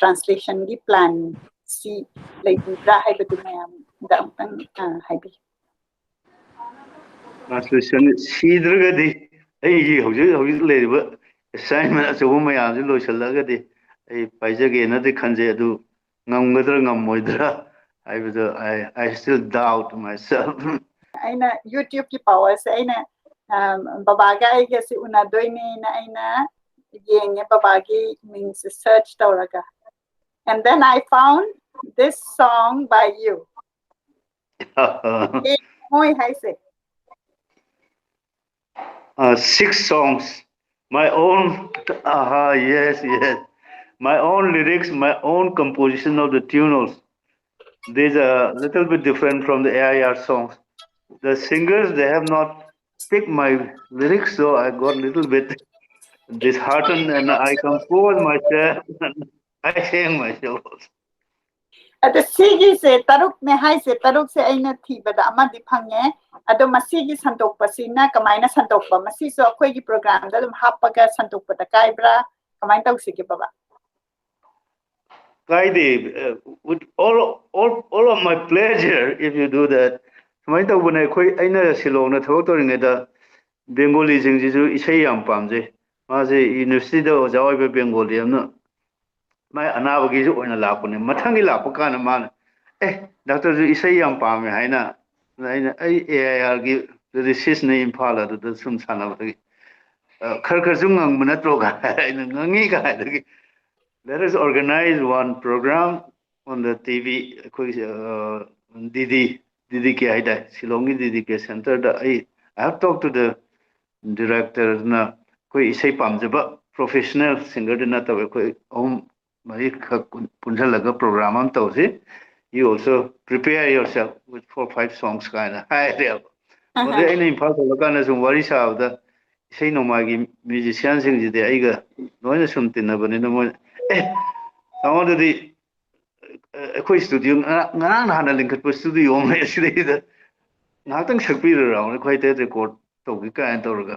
ꯇ꯭ꯔꯥꯟꯁꯂꯦꯁꯟꯒꯤ ꯄ꯭ꯂꯥꯟꯁꯤ ꯂꯩꯕꯤꯕ꯭ꯔꯥ ꯍꯥꯏꯕꯗꯨ ꯃꯌꯥꯝꯗ ꯑꯝꯇꯪ ꯑ, ꯍꯥꯏꯕꯤꯌꯨ꯫ ꯇ꯭ꯔꯥꯟꯁꯂꯦꯁꯟ ꯁꯤꯗ꯭ꯔꯒꯗꯤ ꯑꯩꯒꯤ ꯍꯧꯖꯤꯛ ꯍꯧꯖꯤꯛ ꯂꯩꯔꯤꯕ ꯑꯦꯁꯥꯏꯟꯃꯦꯟ ꯑꯆꯧꯕ ꯃꯌꯥꯝꯁꯤ ꯂꯣꯏꯁꯤꯜꯂꯒꯗꯤ ꯑꯩ ꯄꯥꯏꯖꯒꯦꯅꯗꯤ ꯈꯟꯖꯩ, ꯑꯗꯨ ꯉꯝꯒꯗ꯭ꯔꯥ ꯉꯝꯃꯣꯏꯗ꯭ꯔꯥ ꯍꯥꯏꯕꯗꯣ I, I still doubt myself. ꯑꯩꯅ ꯌꯨꯇ꯭ꯌꯨꯕꯀꯤ ꯄꯥꯋꯔꯁꯦ ꯑꯩꯅ ꯑ, ꯕꯕꯥꯒ ꯑꯩꯒꯁꯤ ꯎꯅꯗꯣꯏꯅꯦꯅ ꯑꯩꯅ ꯌꯦꯡꯉꯦ, ꯕꯕꯥꯒꯤ ꯃꯤꯡꯁꯦ ꯁꯔꯆ ꯇꯧꯔꯒ, and then I found this song by you. ꯃꯣꯏ ꯍꯥꯏꯁꯦ Uh, six songs, my own. Aha, yes, yes. My own lyrics, my own composition of the tune also. These are a little bit different from the A I R songs. The singers, they have not picked my lyrics, so I got a little bit disheartened and I compose myself. I sang myself also. ꯑꯗ ꯁꯤꯒꯤꯁꯦ ꯇꯔꯨꯛꯅꯦ ꯍꯥꯏꯁꯦ, ꯇꯔꯨꯛꯁꯦ ꯑꯩꯅ ꯊꯤꯕꯗ ꯑꯃꯗꯤ ꯐꯪꯉꯦ꯫ ꯑꯗꯣ ꯃꯁꯤꯒꯤ ꯁꯟꯗꯣꯛꯄꯁꯤꯅ ꯀꯃꯥꯏꯅ ꯁꯟꯗꯣꯛꯄ? ꯃꯁꯤꯁꯨ ꯑꯩꯈꯣꯏꯒꯤ ꯄ꯭ꯔꯣꯒ꯭ꯔꯥꯝꯗ ꯑꯗꯨꯝ ꯍꯥꯞꯄꯒ ꯁꯟꯗꯣꯛꯄꯗ ꯀꯥꯏꯕ꯭ꯔꯥ? ꯀꯃꯥꯏꯅ ꯇꯧꯁꯤꯒꯦ ꯕꯕꯥ? ꯀꯥꯏꯗꯦ, uh, with all, all, all of my pleasure if you do that. ꯁꯨꯃꯥꯏꯅ ꯇꯧꯕꯅꯦ, ꯑꯩꯈꯣꯏ, ꯑꯩꯅ ꯁꯤꯂꯣꯡꯗ ꯊꯕꯛ ꯇꯧꯔꯤꯉꯩꯗ ꯕꯦꯡꯒꯣꯂꯤꯁꯤꯡꯁꯤꯁꯨ ꯏꯁꯩ ꯌꯥꯝ ꯄꯥꯝꯖꯩ꯫ ꯃꯥꯁꯦ ꯌꯨꯅꯤꯚꯔꯁꯤꯇꯤꯗ ꯑꯣꯖꯥ ꯑꯣꯏꯕ ꯕꯦꯡꯒꯣꯂꯤ ꯑꯃꯅ ꯃꯥꯏ ꯑꯅꯥꯕꯒꯤꯁꯨ ꯑꯣꯏꯅ ꯂꯥꯛꯄꯅꯦ꯫ ꯃꯊꯪꯒꯤ ꯂꯥꯛꯄ ꯀꯥꯟꯗ ꯃꯥꯅ, "ꯑꯦ, ꯗꯥꯛꯇꯔꯁꯨ ꯏꯁꯩ ꯌꯥꯝ ꯄꯥꯝꯃꯦ" ꯍꯥꯏꯅ ꯑꯩꯅ, "ꯑꯩ A I R ꯒꯤ ꯂꯤꯔꯤꯁꯤꯁꯅꯦ ꯏꯝꯐꯥꯜ, ꯑꯗꯨꯗ ꯁꯨꯝ ꯁꯥꯟꯅꯕꯗꯒꯤ, ꯑ, ꯈꯔ ꯈꯔꯁꯨ ꯉꯪꯕ ꯅꯠꯇ꯭ꯔꯣ?" ꯀꯥꯏ ꯑꯩꯅ, "ꯉꯪꯉꯤ" ꯀꯥꯏꯗꯒꯤ, "Let us organize one program on the T V." ꯑꯩꯈꯣꯏꯒꯤ, ꯑ, D D, D D K ꯍꯥꯏꯇꯥꯔꯦ, ꯁꯤꯂꯣꯡꯒꯤ D D K centre ꯗ ꯑꯩ, I have talked to the director ꯗꯨꯅ ꯑꯩꯈꯣꯏ ꯏꯁꯩ ꯄꯥꯝꯖꯕ professional singerꯗꯤ ꯅꯠꯇꯕ ꯑꯩꯈꯣꯏ ꯑꯍꯨꯝ ꯃꯔꯤꯈꯛ ꯄꯨꯟ- ꯄꯨꯟꯁꯤꯜꯂꯒ program ꯑꯃ ꯇꯧꯁꯤ꯫ You also prepare yourself with four five songs ꯀꯥꯏꯅ ꯍꯥꯏꯔꯦꯕ꯫ ꯃꯗꯩ ꯑꯩꯅ ꯏꯝꯐꯥꯜ ꯊꯣꯛꯂꯀꯥꯟꯗ ꯁꯨꯝ ꯋꯥꯔꯤ ꯁꯥꯕꯗ ꯏꯁꯩ ꯅꯣꯡꯃꯥꯏꯒꯤ musicianꯁꯤꯡꯁꯤꯗꯤ ꯑꯩꯒ ꯂꯣꯏꯅ ꯁꯨꯝ ꯇꯤꯟꯅꯕꯅꯤꯅ ꯃꯣꯏ, "ꯑꯦ, ꯇꯥꯃꯣꯗꯨꯗꯤ ꯑꯩꯈꯣꯏ studio ꯉꯔꯥꯡ ꯅꯍꯥꯟꯅ ꯂꯤꯡꯈꯠꯄ studio ꯑꯃ ꯂꯩ, ꯑꯁꯤꯗꯩꯗ ꯉꯥꯏꯍꯥꯛꯇꯪ ꯁꯛꯄꯤꯔꯨꯔꯣ, ꯑꯩꯈꯣꯏ ꯍꯥꯏꯐꯦꯠ record ꯇꯧꯒꯦ" ꯀꯥꯏꯅ ꯇꯧꯔꯒ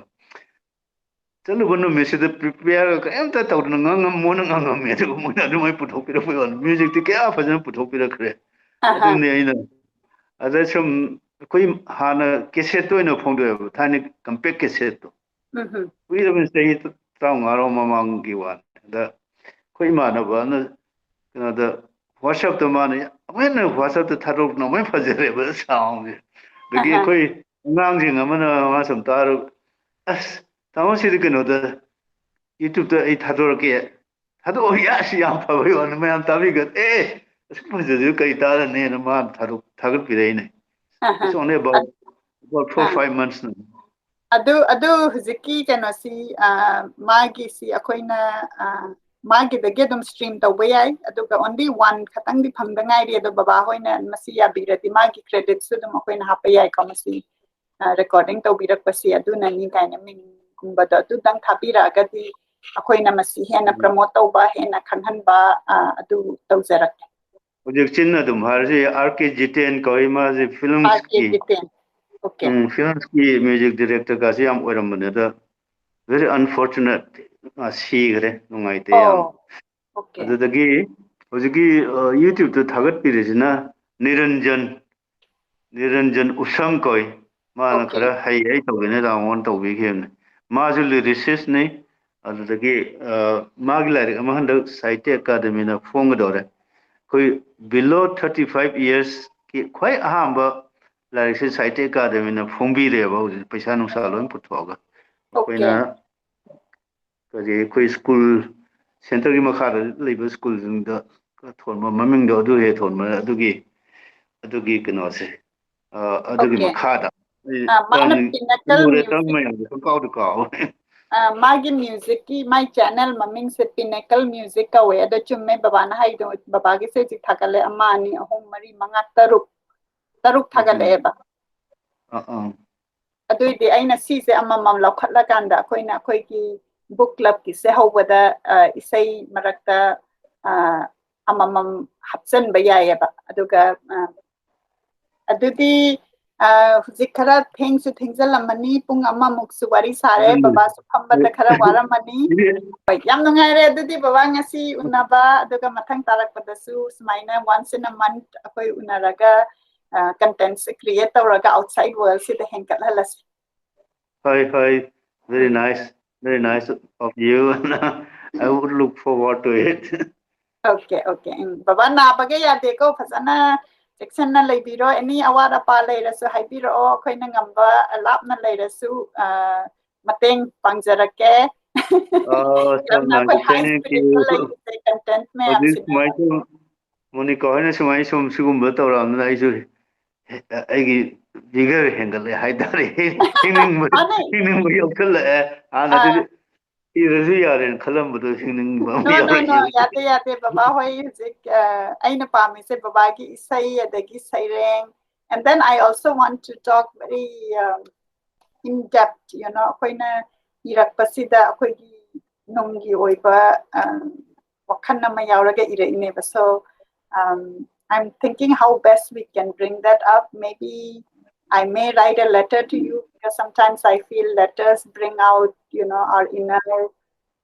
ꯆꯠꯂꯨꯕ ꯅꯨꯃꯤꯠꯁꯤꯗ prepare ꯀꯔꯤꯝꯇ ꯇꯧꯗꯅ ꯉꯥꯡꯉꯝ-, ꯃꯣꯏꯅ ꯉꯥꯡꯉꯝꯃꯦ, ꯑꯗꯨꯒ ꯃꯣꯏꯅ ꯑꯗꯨꯃꯥꯏꯅ ꯄꯨꯊꯣꯛꯄꯤꯔꯛꯄꯩ ꯋꯥꯅꯤ꯫ Musicꯇꯤ ꯀꯌꯥ ꯐꯖꯅ ꯄꯨꯊꯣꯛꯄꯤꯔꯛꯈ꯭ꯔꯦ꯫ ꯑꯗꯨꯅꯤ ꯑꯩꯅ ꯑꯗ ꯁꯨꯝ ꯑꯩꯈꯣꯏ ꯍꯥꯟꯅ cassette ꯑꯣꯏꯅ ꯐꯣꯡꯗꯣꯛꯑꯦꯕ, ꯊꯥꯏꯅ compact cassetteꯇꯣ꯫ ꯀꯨꯏꯔꯕꯅꯤ, ꯆꯍꯤ ꯇꯔꯥꯃꯉꯥꯔꯣꯝ ꯃꯃꯥꯡꯒꯤ ꯋꯥꯅꯤ꯫ ꯑꯗ ꯑꯩꯈꯣꯏ ꯏꯃꯥꯟꯅꯕ ꯑꯃꯅ ꯀꯩꯅꯣꯗ WhatsAppꯇ ꯃꯥꯅ ꯑꯃꯨꯛ ꯍꯦꯟꯅ WhatsAppꯇ ꯊꯥꯗꯣꯔꯛꯄꯅ ꯑꯃꯨꯛ ꯍꯦꯟꯅ ꯐꯖꯔꯦꯕ soundꯁꯦ꯫ ꯑꯗꯒꯤ ꯑꯩꯈꯣꯏ ꯑꯉꯥꯡꯁꯤꯡ ꯑꯃꯅ ꯃꯥ ꯁꯨꯝ ꯇꯥꯔ, "ꯑꯁ, ꯇꯥꯃꯣ, ꯁꯤꯗꯤ ꯀꯩꯅꯣꯗ YouTubeꯇ ꯑꯩ ꯊꯥꯗꯣꯔꯛꯀꯦ, ꯊꯥꯗꯣꯛꯑꯣ, ꯌꯥꯁꯤ ꯌꯥꯝ ꯐꯕꯩ ꯋꯥꯅꯤ, ꯃꯌꯥꯝ ꯇꯥꯕꯤꯒ, ꯑꯦ, ꯑꯁꯨꯛ ꯐꯖꯁꯤꯕꯨ ꯀꯔꯤ ꯇꯥꯔꯅꯦꯅ" ꯃꯥꯅ ꯊꯥꯗꯣꯛ-, ꯊꯥꯒꯠꯄꯤꯔꯛꯏꯅꯦ꯫ It's only about, about four, five months now. ꯑꯗꯨ ꯑꯗꯨ ꯍꯧꯖꯤꯛꯀꯤ ꯀꯩꯅꯣꯁꯤ, ꯑ, ꯃꯥꯒꯤꯁꯤ ꯑꯩꯈꯣꯏꯅ, ꯑ, ꯃꯥꯒꯤꯗꯒꯤ ꯑꯗꯨꯝ stream ꯇꯧꯕ ꯌꯥꯏ, ꯑꯗꯨꯒ only one ꯈꯛꯇꯪꯗꯤ ꯐꯪꯗ ꯉꯥꯏꯔꯤ꯫ ꯑꯗꯣ ꯕꯕꯥ ꯍꯣꯏꯅ ꯃꯁꯤ ꯌꯥꯕꯤꯔꯗꯤ ꯃꯥꯒꯤ creditꯁꯨ ꯑꯗꯨꯝ ꯑꯩꯈꯣꯏꯅ ꯍꯥꯞꯄ ꯌꯥꯏꯀꯣ, ꯃꯁꯤ, ꯑ, recording ꯇꯧꯕꯤꯔꯛꯄꯁꯤ ꯑꯗꯨꯅꯅꯤ ꯀꯥꯏꯅ ꯃꯤꯡꯒꯨꯝꯕꯗꯣ ꯑꯗꯨꯗꯪ ꯊꯥꯕꯤꯔꯛꯑꯒꯗꯤ ꯑꯩꯈꯣꯏꯅ ꯃꯁꯤ ꯍꯦꯟꯅ promote ꯇꯧꯕ, ꯍꯦꯟꯅ ꯈꯪꯍꯟꯕ, ꯑ, ꯑꯗꯨ ꯇꯧꯖꯔꯛꯀꯦ꯫ ꯍꯧꯖꯤꯛ ꯆꯤꯟꯅ ꯑꯗꯨꯝ ꯍꯥꯏꯔꯁꯨ ꯌꯥꯏ, R K Jiten ꯀꯧꯏ, ꯃꯥꯁꯦ filmsꯀꯤ, R K Jiten. Okay. ꯎꯝ, filmsꯀꯤ music director ꯀꯥꯁꯦ ꯌꯥꯝ ꯑꯣꯏꯔꯝꯕꯅꯦ, ꯑꯗ very unfortunate, ꯃꯥ ꯁꯤꯈ꯭ꯔꯦ, ꯅꯨꯡꯉꯥꯏꯇꯦ ꯌꯥꯝ꯫ ꯑꯣ, okay. ꯑꯗꯨꯗꯒꯤ ꯍꯧꯖꯤꯛꯀꯤ, ꯑ, YouTubeꯇ ꯊꯥꯒꯠꯄꯤꯔꯤꯁꯤꯅ ꯅꯤꯔꯟꯖꯟ, ꯅꯤꯔꯟꯖꯟ ꯎꯁꯪ ꯀꯧꯏ꯫ ꯃꯥꯅ Okay. ꯈꯔ ꯍꯩ, ꯑꯩ ꯇꯧꯒꯦꯅ download ꯇꯧꯕꯤꯈꯤꯕꯅꯦ꯫ ꯃꯥꯁꯨ lyricistꯅꯤ꯫ ꯑꯗꯨꯗꯒꯤ, ꯑ, ꯃꯥꯒꯤ ꯂꯥꯏꯔꯤꯛ ꯑꯃ ꯍꯟꯗꯛ ꯁꯥꯍꯤꯇ꯭ꯌ ꯑꯦꯀꯥꯗꯃꯤꯅ ꯐꯣꯡꯒꯗꯧꯔꯦ꯫ ꯑꯩꯈꯣꯏ below thirty five yearsꯀꯤ ꯈ꯭ꯋꯥꯏ ꯑꯍꯥꯟꯕ ꯂꯥꯏꯔꯤꯛꯁꯦ ꯁꯥꯍꯤꯇ꯭ꯌ ꯑꯦꯀꯥꯗꯃꯤꯅ ꯐꯣꯡꯕꯤꯔꯦꯕ, ꯍꯧꯖꯤꯛ ꯄꯩꯁꯥ ꯅꯨꯡꯁꯥ ꯂꯣꯏ ꯄꯨꯊꯣꯛꯑꯒ꯫ ꯑꯩꯈꯣꯏꯅ Okay. ꯀꯔꯤ, ꯑꯩꯈꯣꯏ school centreꯒꯤ ꯃꯈꯥꯗ ꯂꯩꯕ schoolꯁꯤꯡꯗ ꯊꯣꯟꯕ ꯃꯃꯤꯡꯗꯣ ꯑꯗꯨ ꯍꯦꯛ ꯊꯣꯟꯕ, ꯑꯗꯨꯒꯤ, ꯑꯗꯨꯒꯤ ꯀꯩꯅꯣꯁꯦ, ꯑ, ꯑꯗꯨꯒꯤ Okay. ꯃꯈꯥꯗ ꯑꯩ ꯑ, ꯃꯥꯅ ꯇꯔꯟ-, Pinnacle ꯎꯔꯦ, Music. ꯇꯔꯟ ꯃꯌꯥꯝꯁꯦ ꯄꯪꯀꯥꯎꯗ ꯀꯥꯎꯔꯦ꯫ ꯑ, ꯃꯥꯒꯤ ꯃ꯭ꯌꯨꯖꯤꯛꯀꯤ, ꯃꯥꯏ ꯆꯦꯅꯦꯜ ꯃꯃꯤꯡꯁꯦ ꯄꯤꯅꯦꯀꯜ ꯃ꯭ꯌꯨꯖꯤꯛ ꯀꯧꯋꯦ꯫ ꯑꯗꯣ ꯆꯨꯝꯃꯦ, ꯕꯕꯥꯅ ꯍꯥꯏꯗꯣ, ꯕꯕꯥꯒꯤꯁꯦ ꯍꯧꯖꯤꯛ ꯊꯥꯒꯠꯂꯦ, ꯑꯃ, ꯑꯅꯤ, ꯑꯍꯨꯝ, ꯃꯔꯤ, ꯃꯉꯥ, ꯇꯔꯨꯛ, ꯇꯔꯨꯛ ꯊꯥꯒꯠꯂꯛꯑꯦꯕ꯫ ꯑꯥ ꯑꯥ ꯑꯗꯨꯏꯗꯤ ꯑꯩꯅ ꯁꯤꯁꯦ ꯑꯃꯃꯝ ꯂꯧꯈꯠꯂꯀꯥꯟꯗ ꯑꯩꯈꯣꯏꯅ ꯑꯩꯈꯣꯏꯒꯤ ꯕꯨꯛ ꯀ꯭ꯂꯕꯀꯤꯁꯦ ꯍꯧꯕꯗ, ꯑ, ꯏꯁꯩ ꯃꯔꯛꯇ, ꯑ, ꯑꯃꯃꯝ ꯍꯥꯞꯆꯟꯕ ꯌꯥꯏꯑꯕ꯫ ꯑꯗꯨꯒ, ꯑ, ꯑꯗꯨꯗꯤ, ꯑ, ꯍꯧꯖꯤꯛ ꯈꯔ ꯊꯦꯡꯁꯨ ꯊꯦꯡꯖꯤꯜꯂꯝꯃꯅꯤ, ꯄꯨꯡ ꯑꯃꯃꯨꯛꯁꯨ ꯋꯥꯔꯤ ꯁꯥꯔꯦ, ꯎꯝ꯫ ꯕꯕꯥꯁꯨ ꯐꯝꯕꯗ ꯈꯔ ꯋꯥꯔꯝꯃꯅꯤ꯫ ꯍꯣꯏ, ꯌꯥꯝ ꯅꯨꯡꯉꯥꯏꯔꯦ ꯑꯗꯨꯗꯤ ꯕꯕꯥ ꯉꯁꯤ ꯎꯅꯕ, ꯑꯗꯨꯒ ꯃꯊꯪ ꯇꯥꯔꯛꯄꯗꯁꯨ ꯁꯨꯃꯥꯏꯅ once in a month ꯑꯩꯈꯣꯏ ꯎꯅꯔꯒ, ꯑ, contentꯁꯦ create ꯇꯧꯔꯒ outside worldꯁꯤꯗ ꯍꯦꯟꯒꯠꯍꯜꯂꯁꯤ꯫ ꯍꯣꯏ ꯍꯣꯏ, very nice, very nice of you. I would look forward to it. Okay, okay. ꯎꯝ, ꯕꯕꯥ ꯅꯥꯕꯒ ꯌꯥꯗꯦꯀꯣ, ꯐꯖꯅ ꯆꯦꯛꯁꯤꯟꯅ ꯂꯩꯕꯤꯔꯣ꯫ Any ꯑꯋꯥꯠ ꯑꯄꯥ ꯂꯩꯔꯁꯨ ꯍꯥꯏꯕꯤꯔꯛꯑꯣ, ꯑꯩꯈꯣꯏꯅ ꯉꯝꯕ ꯂꯥꯞꯅ ꯂꯩꯔꯁꯨ, ꯑ, ꯃꯇꯦꯡ ꯄꯥꯡꯖꯔꯛꯀꯦ꯫ ꯑꯣ, so ꯌꯥꯝꯅ ꯑꯩꯈꯣꯏ nice. High Thank Spiritꯇ you. ꯂꯩꯔꯤꯁꯦ, content ꯍꯧꯖꯤꯛ ꯃꯌꯥꯝꯁꯤꯅ꯫ ꯁꯨꯃꯥꯏꯅ ꯁꯨꯝ, ꯃꯣꯅꯤꯀꯥ ꯍꯣꯏꯅ ꯁꯨꯃꯥꯏꯅ ꯁꯨꯝ ꯁꯤꯒꯨꯝꯕ ꯇꯧꯔꯛꯑꯕꯅꯤꯅ ꯑꯩꯁꯨ ꯑꯩꯒꯤ vigor ꯍꯦꯟꯒꯠꯂꯦ ꯍꯥꯏꯇꯥꯔꯦ꯫ ꯍꯤꯡꯅꯤꯡꯕ, ꯃꯥꯅꯦ꯫ ꯍꯤꯡꯅꯤꯡꯕ ꯌꯥꯎꯁꯜꯂꯛꯑꯦ꯫ ꯍꯥꯟꯅꯗꯤ ꯏꯔꯁꯨ ꯌꯥꯔꯦꯅ ꯈꯜꯂꯝꯕꯗꯣ ꯍꯤꯡꯅꯤꯡꯕ ꯑꯃ No, no, no, ꯌꯥꯎꯔꯛꯑꯦ꯫ ꯌꯥꯗꯦ, ꯌꯥꯗꯦ꯫ ꯕꯕꯥ ꯍꯣꯏ ꯍꯧꯖꯤꯛ, ꯑ, ꯑꯩꯅ ꯄꯥꯝꯃꯤꯁꯦ ꯕꯕꯥꯒꯤ ꯏꯁꯩ, ꯑꯗꯒꯤ ꯁꯩꯔꯦꯡ, and then I also want to talk very, um, in depth, you know, ꯑꯩꯈꯣꯏꯅ ꯏꯔꯛꯄꯁꯤꯗ ꯑꯩꯈꯣꯏꯒꯤ ꯅꯨꯡꯒꯤ ꯑꯣꯏꯕ, ꯑ, ꯋꯥꯈꯜ ꯑꯃ ꯌꯥꯎꯔꯒ ꯏꯔꯛꯏꯅꯦꯕ꯫ So, um, I'm thinking how best we can bring that up. Maybe I may write a letter to you, because sometimes I feel letters bring out, you know, our inner,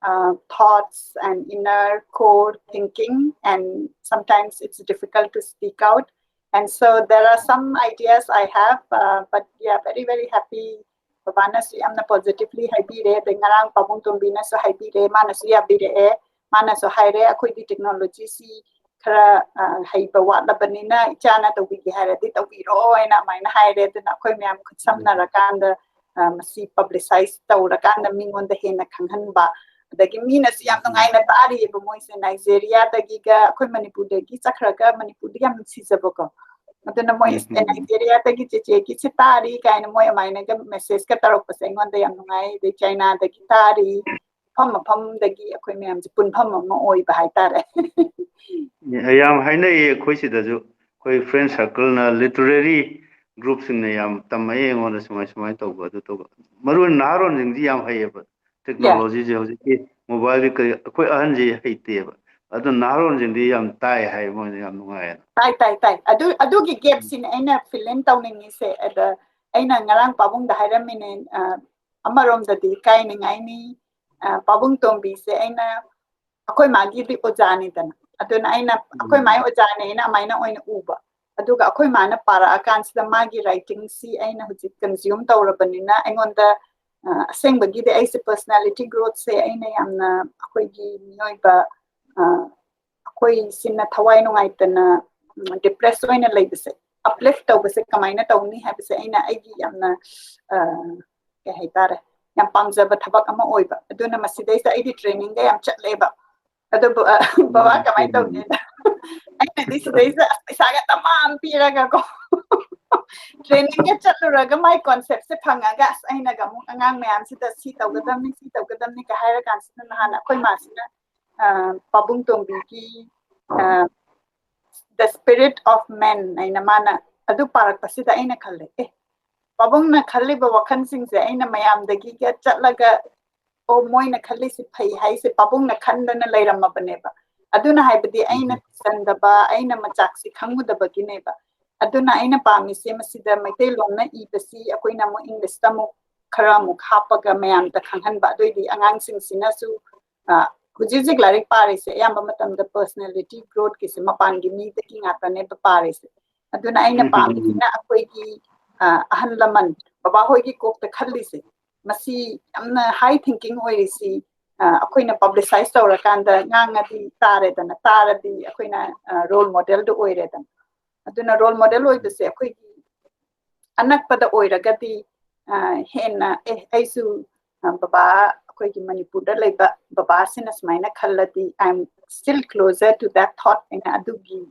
uh, thoughts and inner core thinking, and sometimes it's difficult to speak out. And so there are some ideas I have, uh, but yeah, very, very happy. ꯕꯕꯥꯅꯁꯨ ꯌꯥꯝꯅ positively ꯍꯥꯏꯕꯤꯔꯦ, ꯑꯗꯩ ꯉꯔꯥꯡ ꯄꯥꯕꯨꯡ ꯇꯣꯝꯕꯤꯅꯁꯨ ꯍꯥꯏꯕꯤꯔꯦ, ꯃꯥꯅꯁꯨ ꯌꯥꯕꯤꯔꯛꯑꯦ꯫ ꯃꯥꯅꯁꯨ ꯍꯥꯏꯔꯦ, "ꯑꯩꯈꯣꯏꯗꯤ technologyꯁꯤ ꯈꯔ, ꯑ, ꯍꯩꯕ ꯋꯥꯠꯂꯕꯅꯤꯅ ꯏꯆꯥꯅ ꯇꯧꯕꯤꯒꯦ ꯍꯥꯏꯔꯗꯤ ꯇꯧꯕꯤꯔꯣ" ꯍꯥꯏꯅ ꯑꯗꯨꯃꯥꯏꯅ ꯍꯥꯏꯔꯦ꯫ ꯑꯗꯨꯅ ꯑꯩꯈꯣꯏ ꯃꯌꯥꯝ ꯈꯨꯠꯁꯝꯅꯔꯀꯥꯟꯗ, ꯑ, ꯃꯁꯤ publicize ꯇꯧꯔꯀꯥꯟꯗ ꯃꯤꯉꯣꯟꯗ ꯍꯦꯟꯅ ꯈꯪꯍꯟꯕ, ꯑꯗꯒꯤ ꯃꯤꯅꯁꯨ ꯌꯥꯝ ꯅꯨꯡꯉꯥꯏꯅ ꯇꯥꯔꯤꯑꯕ꯫ ꯃꯣꯏꯁꯦ ꯅꯥꯏꯖꯦꯔꯤꯌꯥꯗꯒꯤꯒ ꯑꯩꯈꯣꯏ ꯃꯅꯤꯄꯨꯔꯗꯒꯤ ꯆꯠꯈ꯭ꯔꯒ ꯃꯅꯤꯄꯨꯔꯗ ꯌꯥꯝ ꯅꯨꯡꯁꯤꯖꯕꯀꯣ꯫ ꯑꯗꯨꯅ ꯃꯣꯏ ꯅꯥꯏꯖꯦꯔꯤꯌꯥꯗꯒꯤ ꯆꯦꯆꯦꯒꯤꯁꯦ ꯇꯥꯔꯤ ꯀꯥꯏꯅ ꯃꯣꯏ ꯑꯗꯨꯃꯥꯏꯅꯒ message ꯀ ꯇꯧꯔꯛꯄꯁꯦ ꯑꯩꯉꯣꯟꯗ ꯌꯥꯝ ꯅꯨꯡꯉꯥꯏ꯫ ꯑꯗꯩ ꯆꯥꯏꯅꯥꯗꯒꯤ ꯇꯥꯔꯤ, ꯃꯐꯝ ꯃꯐꯝꯗꯒꯤ ꯑꯩꯈꯣꯏ ꯃꯌꯥꯝꯁꯦ ꯄꯨꯟꯐꯝ ꯑꯃ ꯑꯣꯏꯕ ꯍꯥꯏꯇꯥꯔꯦ꯫ ꯌꯥꯝ ꯍꯥꯏꯅꯩꯌꯦ ꯑꯩꯈꯣꯏ ꯁꯤꯗꯁꯨ, ꯑꯩꯈꯣꯏ friend circle ꯅ literary group ꯁꯤꯡꯅ ꯌꯥꯝ ꯇꯝꯃꯛꯑꯦ ꯑꯩꯉꯣꯟꯗ, ꯁꯨꯃꯥꯏ ꯁꯨꯃꯥꯏꯅ ꯇꯧꯕ ꯑꯗꯨ ꯇꯧꯕ꯫ ꯃꯔꯨ ꯑꯣꯏꯅ ꯅꯍꯥꯔꯣꯟꯁꯤꯡꯗꯤ ꯌꯥꯝ ꯍꯩꯌꯦꯕ technology ꯁꯦ, ꯍꯧꯖꯤꯛꯀꯤ mobile ꯒꯤ ꯀꯔꯤ, ꯑꯩꯈꯣꯏ ꯑꯍꯟꯁꯤ ꯍꯩꯇꯦꯕ꯫ ꯑꯗꯣ ꯅꯍꯥꯔꯣꯟꯁꯤꯡꯗꯤ ꯌꯥꯝ ꯇꯥꯏ ꯍꯥꯏ, ꯃꯣꯏꯅ ꯌꯥꯝ ꯅꯨꯡꯉꯥꯏꯌꯦꯅ꯫ ꯇꯥꯏ ꯇꯥꯏ ꯇꯥꯏ꯫ ꯑꯗꯨ ꯑꯗꯨꯒꯤ gap ꯁꯤꯅꯦ ꯑꯩꯅ fill in ꯇꯧꯅꯤꯡꯉꯤꯁꯦ꯫ ꯑꯗ ꯑꯩꯅ ꯉꯔꯥꯡ ꯄꯥꯕꯨꯡꯗ ꯍꯥꯏꯔꯝꯃꯤꯅꯦ, ꯑ, ꯑꯃꯔꯣꯝꯗꯗꯤ ꯏꯀꯥꯏꯅꯤꯡꯉꯥꯏꯅꯤ, ꯑ, ꯄꯥꯕꯨꯡ ꯇꯣꯝꯕꯤꯁꯦ ꯑꯩꯅ, ꯑꯩꯈꯣꯏ ꯃꯥꯒꯤꯗꯤ ꯑꯣꯖꯥꯅꯤꯗꯅ, ꯑꯗꯨꯅ ꯑꯩꯅ ꯑꯩꯈꯣꯏ ꯃꯥꯒꯤ ꯑꯣꯖꯥꯅꯦ ꯑꯩꯅ ꯑꯗꯨꯃꯥꯏꯅ ꯑꯣꯏꯅ ꯎꯕ꯫ ꯑꯗꯨꯒ ꯑꯩꯈꯣꯏ ꯃꯥꯅ ꯄꯥꯔꯛꯑꯀꯥꯟꯁꯤꯗ ꯃꯥꯒꯤ writing ꯁꯤ ꯑꯩꯅ ꯍꯧꯖꯤꯛ consume ꯇꯧꯔꯕꯅꯤꯅ ꯑꯩꯉꯣꯟꯗ, ꯑ, ꯑꯁꯦꯡꯕꯒꯤꯗꯤ ꯑꯩꯁꯦ personality growth ꯁꯦ ꯑꯩꯅ ꯌꯥꯝꯅ ꯑꯩꯈꯣꯏꯒꯤ ꯃꯤꯑꯣꯏꯕ, ꯑ, ꯑꯩꯈꯣꯏ ꯁꯤꯅ ꯊꯋꯥꯏ ꯅꯨꯡꯉꯥꯏꯇꯅ, ꯎꯝ, depressed ꯑꯣꯏꯅ ꯂꯩꯕꯁꯦ uplift ꯇꯧꯕꯁꯦ ꯀꯃꯥꯏꯅ ꯇꯧꯅꯤ ꯍꯥꯏꯕꯁꯦ ꯑꯩꯅ ꯑꯩꯒꯤ ꯌꯥꯝꯅ, ꯑ, ꯀꯩ ꯍꯥꯏꯇꯥꯔꯦ, ꯌꯥꯝ ꯄꯥꯝꯖꯕ ꯊꯕꯛ ꯑꯃ ꯑꯣꯏꯕ꯫ ꯑꯗꯨꯅ ꯃꯁꯤꯗꯩꯁꯤꯗ ꯑꯩꯗꯤ training ꯒ ꯌꯥꯝ ꯆꯠꯂꯦꯕ꯫ ꯑꯗꯨꯕꯨ, ꯑ, ꯕꯕꯥ ꯀꯃꯥꯏꯅ ꯇꯧꯒꯦꯗ? ꯑꯩꯅꯗꯤ ꯁꯤꯗꯩꯁꯤꯗ ꯑꯁ ꯄꯩꯁꯥꯒ ꯇꯃꯥꯝ ꯄꯤꯔꯒꯀꯣ training ꯒ ꯆꯠꯂꯨꯔꯒ ꯃꯥꯏ concept ꯁꯦ ꯐꯪꯉꯒ ꯑꯁ ꯑꯩꯅꯒ ꯑꯃꯨꯛ ꯑꯉꯥꯡ ꯃꯌꯥꯝꯁꯤꯗ ꯁꯤ ꯇꯧꯒꯗꯕꯅꯤ, ꯁꯤ ꯇꯧꯒꯗꯕꯅꯤ ꯀ ꯍꯥꯏꯔ ꯀꯥꯟꯁꯤꯗ ꯅꯍꯥꯟ ꯑꯩꯈꯣꯏ ꯃꯥꯁꯤꯅ, ꯑ, ꯄꯥꯕꯨꯡ ꯇꯣꯝꯕꯤꯒꯤ, ꯑ, The Spirit of Men ꯍꯥꯏꯅ ꯃꯥꯅ ꯑꯗꯨ ꯄꯥꯔꯛꯄꯁꯤꯗ ꯑꯩꯅ ꯈꯜꯂꯦ, ꯑꯦ, ꯄꯥꯕꯨꯡꯅ ꯈꯜꯂꯤꯕ ꯋꯥꯈꯜꯁꯤꯡꯁꯦ ꯑꯩꯅ ꯃꯌꯥꯝꯗꯒꯤꯒ ꯆꯠꯂꯒ, ꯑꯣ, ꯃꯣꯏꯅ ꯈꯜꯂꯤꯁꯤ ꯐꯩ ꯍꯥꯏꯁꯦ ꯄꯥꯕꯨꯡꯅ ꯈꯟꯗꯅ ꯂꯩꯔꯝꯃꯕꯅꯦꯕ꯫ ꯑꯗꯨꯅ ꯍꯥꯏꯕꯗꯤ ꯑꯩꯅ ꯆꯟꯗꯕ, ꯑꯩꯅ ꯃꯆꯥꯛꯁꯤ ꯈꯪꯉꯨꯗꯕꯒꯤꯅꯦꯕ꯫ ꯑꯗꯨꯅ ꯑꯩꯅ ꯄꯥꯝꯃꯤꯁꯦ ꯃꯁꯤꯗ ꯃꯩꯇꯩꯂꯣꯟꯅ ꯏꯕꯁꯤ ꯑꯩꯈꯣꯏꯅ ꯑꯃꯨꯛ English ꯇ ꯑꯃꯨꯛ ꯈꯔ ꯑꯃꯨꯛ ꯍꯥꯞꯄꯒ ꯃꯌꯥꯝꯗ ꯈꯪꯍꯟꯕ꯫ ꯑꯗꯨꯑꯣꯏꯗꯤ ꯑꯉꯥꯡꯁꯤꯡꯁꯤꯅꯁꯨ, ꯑ, ꯍꯧꯖꯤꯛ ꯍꯧꯖꯤꯛ ꯂꯥꯏꯔꯤꯛ ꯄꯥꯔꯤꯁꯦ ꯑꯌꯥꯝꯕ ꯃꯇꯝꯗ personality growth ꯀꯤꯁꯦ ꯃꯄꯥꯟꯒꯤ ꯃꯤꯗꯒꯤ ꯉꯥꯛꯇꯅꯦꯕ ꯄꯥꯔꯤꯁꯦ꯫ ꯑꯗꯨꯅ ꯑꯩꯅ ꯄꯥꯝꯃꯤꯁꯤꯅ ꯑꯩꯈꯣꯏꯒꯤ, ꯑ, ꯑꯍꯜ ꯂꯃꯟ, ꯕꯕꯥ ꯍꯣꯏꯒꯤ ꯀꯣꯛꯇ ꯈꯜꯂꯤꯁꯦ, ꯃꯁꯤ ꯌꯥꯝꯅ high thinking ꯑꯣꯏꯔꯤꯁꯤ, ꯑ, ꯑꯩꯈꯣꯏꯅ publicize ꯇꯧꯔꯀꯥꯟꯗ ꯉꯥꯡꯉꯗꯤ ꯇꯥꯔꯦꯗꯅ, ꯇꯥꯔꯗꯤ ꯑꯩꯈꯣꯏꯅ, ꯑ, role model ꯗꯨ ꯑꯣꯏꯔꯦꯗꯅ꯫ ꯑꯗꯨꯅ role model ꯑꯣꯏꯕꯁꯦ ꯑꯩꯈꯣꯏꯒꯤ ꯑꯅꯛꯄꯗ ꯑꯣꯏꯔꯒꯗꯤ, ꯑ, ꯍꯦꯟꯅ, ꯑꯦ, ꯑꯩꯁꯨ, ꯑ, ꯕꯕꯥ, ꯑꯩꯈꯣꯏꯒꯤ ꯃꯅꯤꯄꯨꯔꯗ ꯂꯩꯕ ꯕꯕꯥꯁꯤꯅ ꯁꯨꯃꯥꯏꯅ ꯈꯜꯂꯗꯤ, I am still closer to that thought ꯍꯥꯏꯅ ꯑꯗꯨꯒꯤ,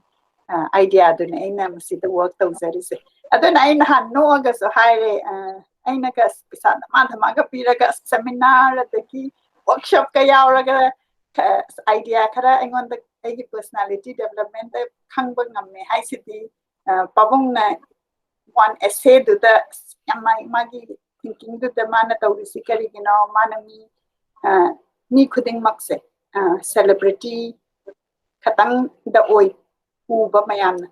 ꯑꯥ, idea ꯗꯨꯅꯦ ꯑꯩꯅ ꯃꯁꯤꯗ work ꯇꯧꯖꯔꯤꯁꯦ꯫ ꯑꯗꯨꯅ ꯑꯩ ꯅꯍꯥꯟ ꯅꯣꯛꯑꯒꯁꯨ ꯍꯥꯏꯔꯦ, ꯑꯥ, ꯑꯩꯅꯒ ꯄꯩꯁꯥ ꯗꯃꯥ ꯗꯃꯥꯒ ꯄꯤꯔꯒ seminar ꯑꯗꯒꯤ workshop ꯀ ꯌꯥꯎꯔꯒ, ꯑꯥ, idea ꯈꯔ ꯑꯩꯉꯣꯟꯗ ꯑꯩꯒꯤ personality development ꯗ ꯈꯪꯕ ꯉꯝꯃꯦ ꯍꯥꯏꯁꯤꯗꯤ, ꯑꯥ, ꯄꯥꯕꯨꯡꯅ one essay ꯗꯨꯗ ꯌꯥꯝ ꯃꯥꯒꯤ, ꯃꯥꯒꯤ thinking ꯗꯨꯗ ꯃꯥꯅ ꯇꯧꯔꯤꯁꯤ ꯀꯔꯤꯒꯤꯅꯣ? ꯃꯥꯅ ꯃꯤ, ꯑꯥ, ꯃꯤ ꯈꯨꯗꯤꯡꯃꯛꯁꯦ, ꯑꯥ, celebrity ꯈꯇꯪꯗ ꯑꯣꯏ ꯎꯕ ꯃꯌꯥꯝꯅ꯫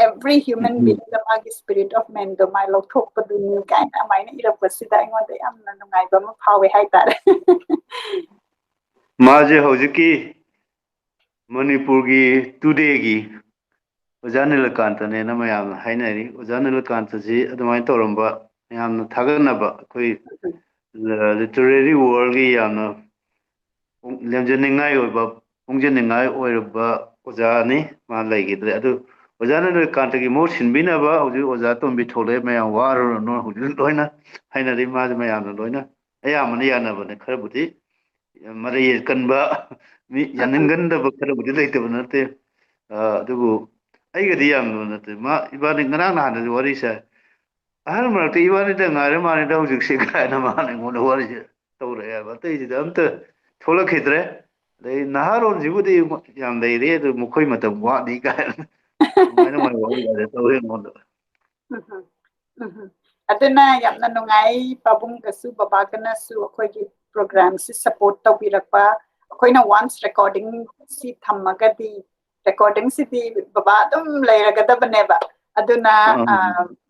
Every human ꯎꯝ꯫ Being ꯗ ꯃꯥꯒꯤ spirit of man ꯗꯣ ꯃꯥ ꯂꯧꯊꯣꯛꯄꯗꯨꯅꯤ ꯀꯥꯏꯅ ꯑꯗꯨꯃꯥꯏꯅ ꯏꯔꯛꯄꯁꯤꯗ ꯑꯩꯉꯣꯟꯗ ꯌꯥꯝꯅ ꯅꯨꯡꯉꯥꯏꯕ ꯑꯃ ꯐꯥꯎꯋꯦ ꯍꯥꯏꯇꯥꯔꯦ꯫ ꯃꯥꯁꯦ ꯍꯧꯖꯤꯛꯀꯤ ꯃꯅꯤꯄꯨꯔꯒꯤ today ꯒꯤ ꯑꯣꯖꯥ ꯅꯤꯂꯀꯥꯟꯇꯅꯦꯅ ꯃꯌꯥꯝꯅ ꯍꯥꯏꯅꯔꯤ꯫ ꯑꯣꯖꯥ ꯅꯤꯂꯀꯥꯟꯇꯁꯤ ꯑꯗꯨꯃꯥꯏꯅ ꯇꯧꯔꯝꯕ ꯃꯌꯥꯝꯅ ꯊꯥꯒꯠꯅꯕ ꯑꯩꯈꯣꯏ literary world ꯒꯤ ꯌꯥꯝꯅ ꯂꯦꯝꯖꯅꯤꯡꯉꯥꯏ ꯑꯣꯏꯕ, ꯄꯨꯡꯖꯅꯤꯡꯉꯥꯏ ꯑꯣꯏꯔꯕ ꯑꯣꯖꯥꯅꯤ꯫ ꯃꯥ ꯂꯩꯈꯤꯗ꯭ꯔꯦ꯫ ꯑꯗꯨ ꯑꯣꯖꯥ ꯅꯤꯂꯀꯥꯟꯇꯒꯤ ꯃꯍꯨꯠ ꯁꯤꯟꯕꯤꯅꯕ ꯍꯧꯖꯤꯛ ꯑꯣꯖꯥ ꯇꯣꯝꯕꯤ ꯊꯣꯛꯂꯛꯑꯦ꯫ ꯃꯌꯥꯝ ꯋꯥꯔꯨꯔꯅꯨ, ꯍꯧꯖꯤꯛ ꯂꯣꯏꯅ ꯍꯥꯏꯅꯔꯤ꯫ ꯃꯥꯁꯦ ꯃꯌꯥꯝꯅ ꯂꯣꯏꯅ ꯑꯌꯥꯝꯕꯅ ꯌꯥꯅꯕꯅꯦ꯫ ꯈꯔꯕꯨꯗꯤ ꯃꯔꯩ ꯀꯟꯕ ꯃꯤ, ꯌꯥꯅꯤꯡꯒꯟꯗꯕ ꯈꯔꯕꯨꯗꯤ ꯂꯩꯇꯕ ꯅꯠꯇꯦ꯫ ꯑ, ꯑꯗꯨꯕꯨ ꯑꯩꯒꯗꯤ ꯌꯥꯝꯅ ꯅꯠꯇꯦ꯫ ꯃꯥ, ꯏꯕꯥꯅꯤ ꯉꯔꯥꯡ ꯅꯍꯥꯟꯗꯁꯨ ꯋꯥꯔꯤ ꯁꯥꯏ꯫ "ꯑꯍꯜ ꯃꯔꯛꯇ ꯏꯕꯥꯅꯤꯗ ꯉꯥꯏꯔ ꯃꯥꯜꯂꯤꯗ ꯍꯧꯖꯤꯛꯁꯦ" ꯀꯥꯏꯅ ꯃꯥꯅ ꯑꯩꯉꯣꯟꯗ ꯋꯥꯔꯤꯁꯦ ꯇꯧꯔꯛꯑꯦꯕ꯫ ꯑꯇꯩꯁꯤꯗ ꯑꯝꯇ ꯊꯣꯛꯂꯛꯈꯤꯗ꯭ꯔꯦ꯫ ꯑꯗꯩ ꯅꯍꯥꯔꯣꯟꯁꯤꯕꯨꯗꯤ ꯌꯥꯝ ꯂꯩꯔꯤ, ꯑꯗꯨ ꯃꯈꯣꯏ ꯃꯇꯝ ꯋꯥꯠꯂꯤ ꯀꯥꯏꯅ ꯑꯗꯨꯃꯥꯏꯅ ꯃꯥꯏ ꯋꯥꯔꯤ ꯇꯧꯔꯦ ꯑꯩꯉꯣꯟꯗ꯫ ꯎꯝ ꯍꯝ, ꯎꯝ ꯍꯝ꯫ ꯑꯗꯨꯅ ꯌꯥꯝꯅ ꯅꯨꯡꯉꯥꯏ, ꯄꯥꯕꯨꯡꯒꯁꯨ ꯕꯕꯥꯒꯅꯁꯨ ꯑꯩꯈꯣꯏꯒꯤ program ꯁꯤ support ꯇꯧꯕꯤꯔꯛꯄ꯫ ꯑꯩꯈꯣꯏꯅ once recording ꯁꯤ ꯊꯝꯃꯒꯗꯤ, recording ꯁꯤꯗꯤ ꯕꯕꯥ ꯑꯗꯨꯝ ꯂꯩꯔꯒꯗꯕꯅꯦꯕ꯫ ꯑꯗꯨꯅ, ꯑꯥ꯫ ꯑ,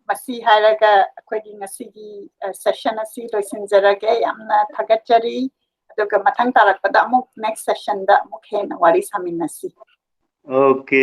ꯃꯁꯤ ꯍꯥꯏꯔꯒ ꯑꯩꯈꯣꯏꯒꯤ ꯉꯁꯤꯒꯤ, ꯑ, session ꯑꯁꯤ ꯂꯣꯏꯁꯤꯟꯖꯔꯒꯦ꯫ ꯌꯥꯝꯅ ꯊꯥꯒꯠꯆꯔꯤ꯫ ꯑꯗꯨꯒ ꯃꯊꯪ ꯇꯥꯔꯛꯄꯗ ꯑꯃꯨꯛ next session ꯗ ꯑꯃꯨꯛ ꯍꯦꯟꯅ ꯋꯥꯔꯤ ꯁꯥꯃꯤꯟꯅꯁꯤ꯫ Okay꯫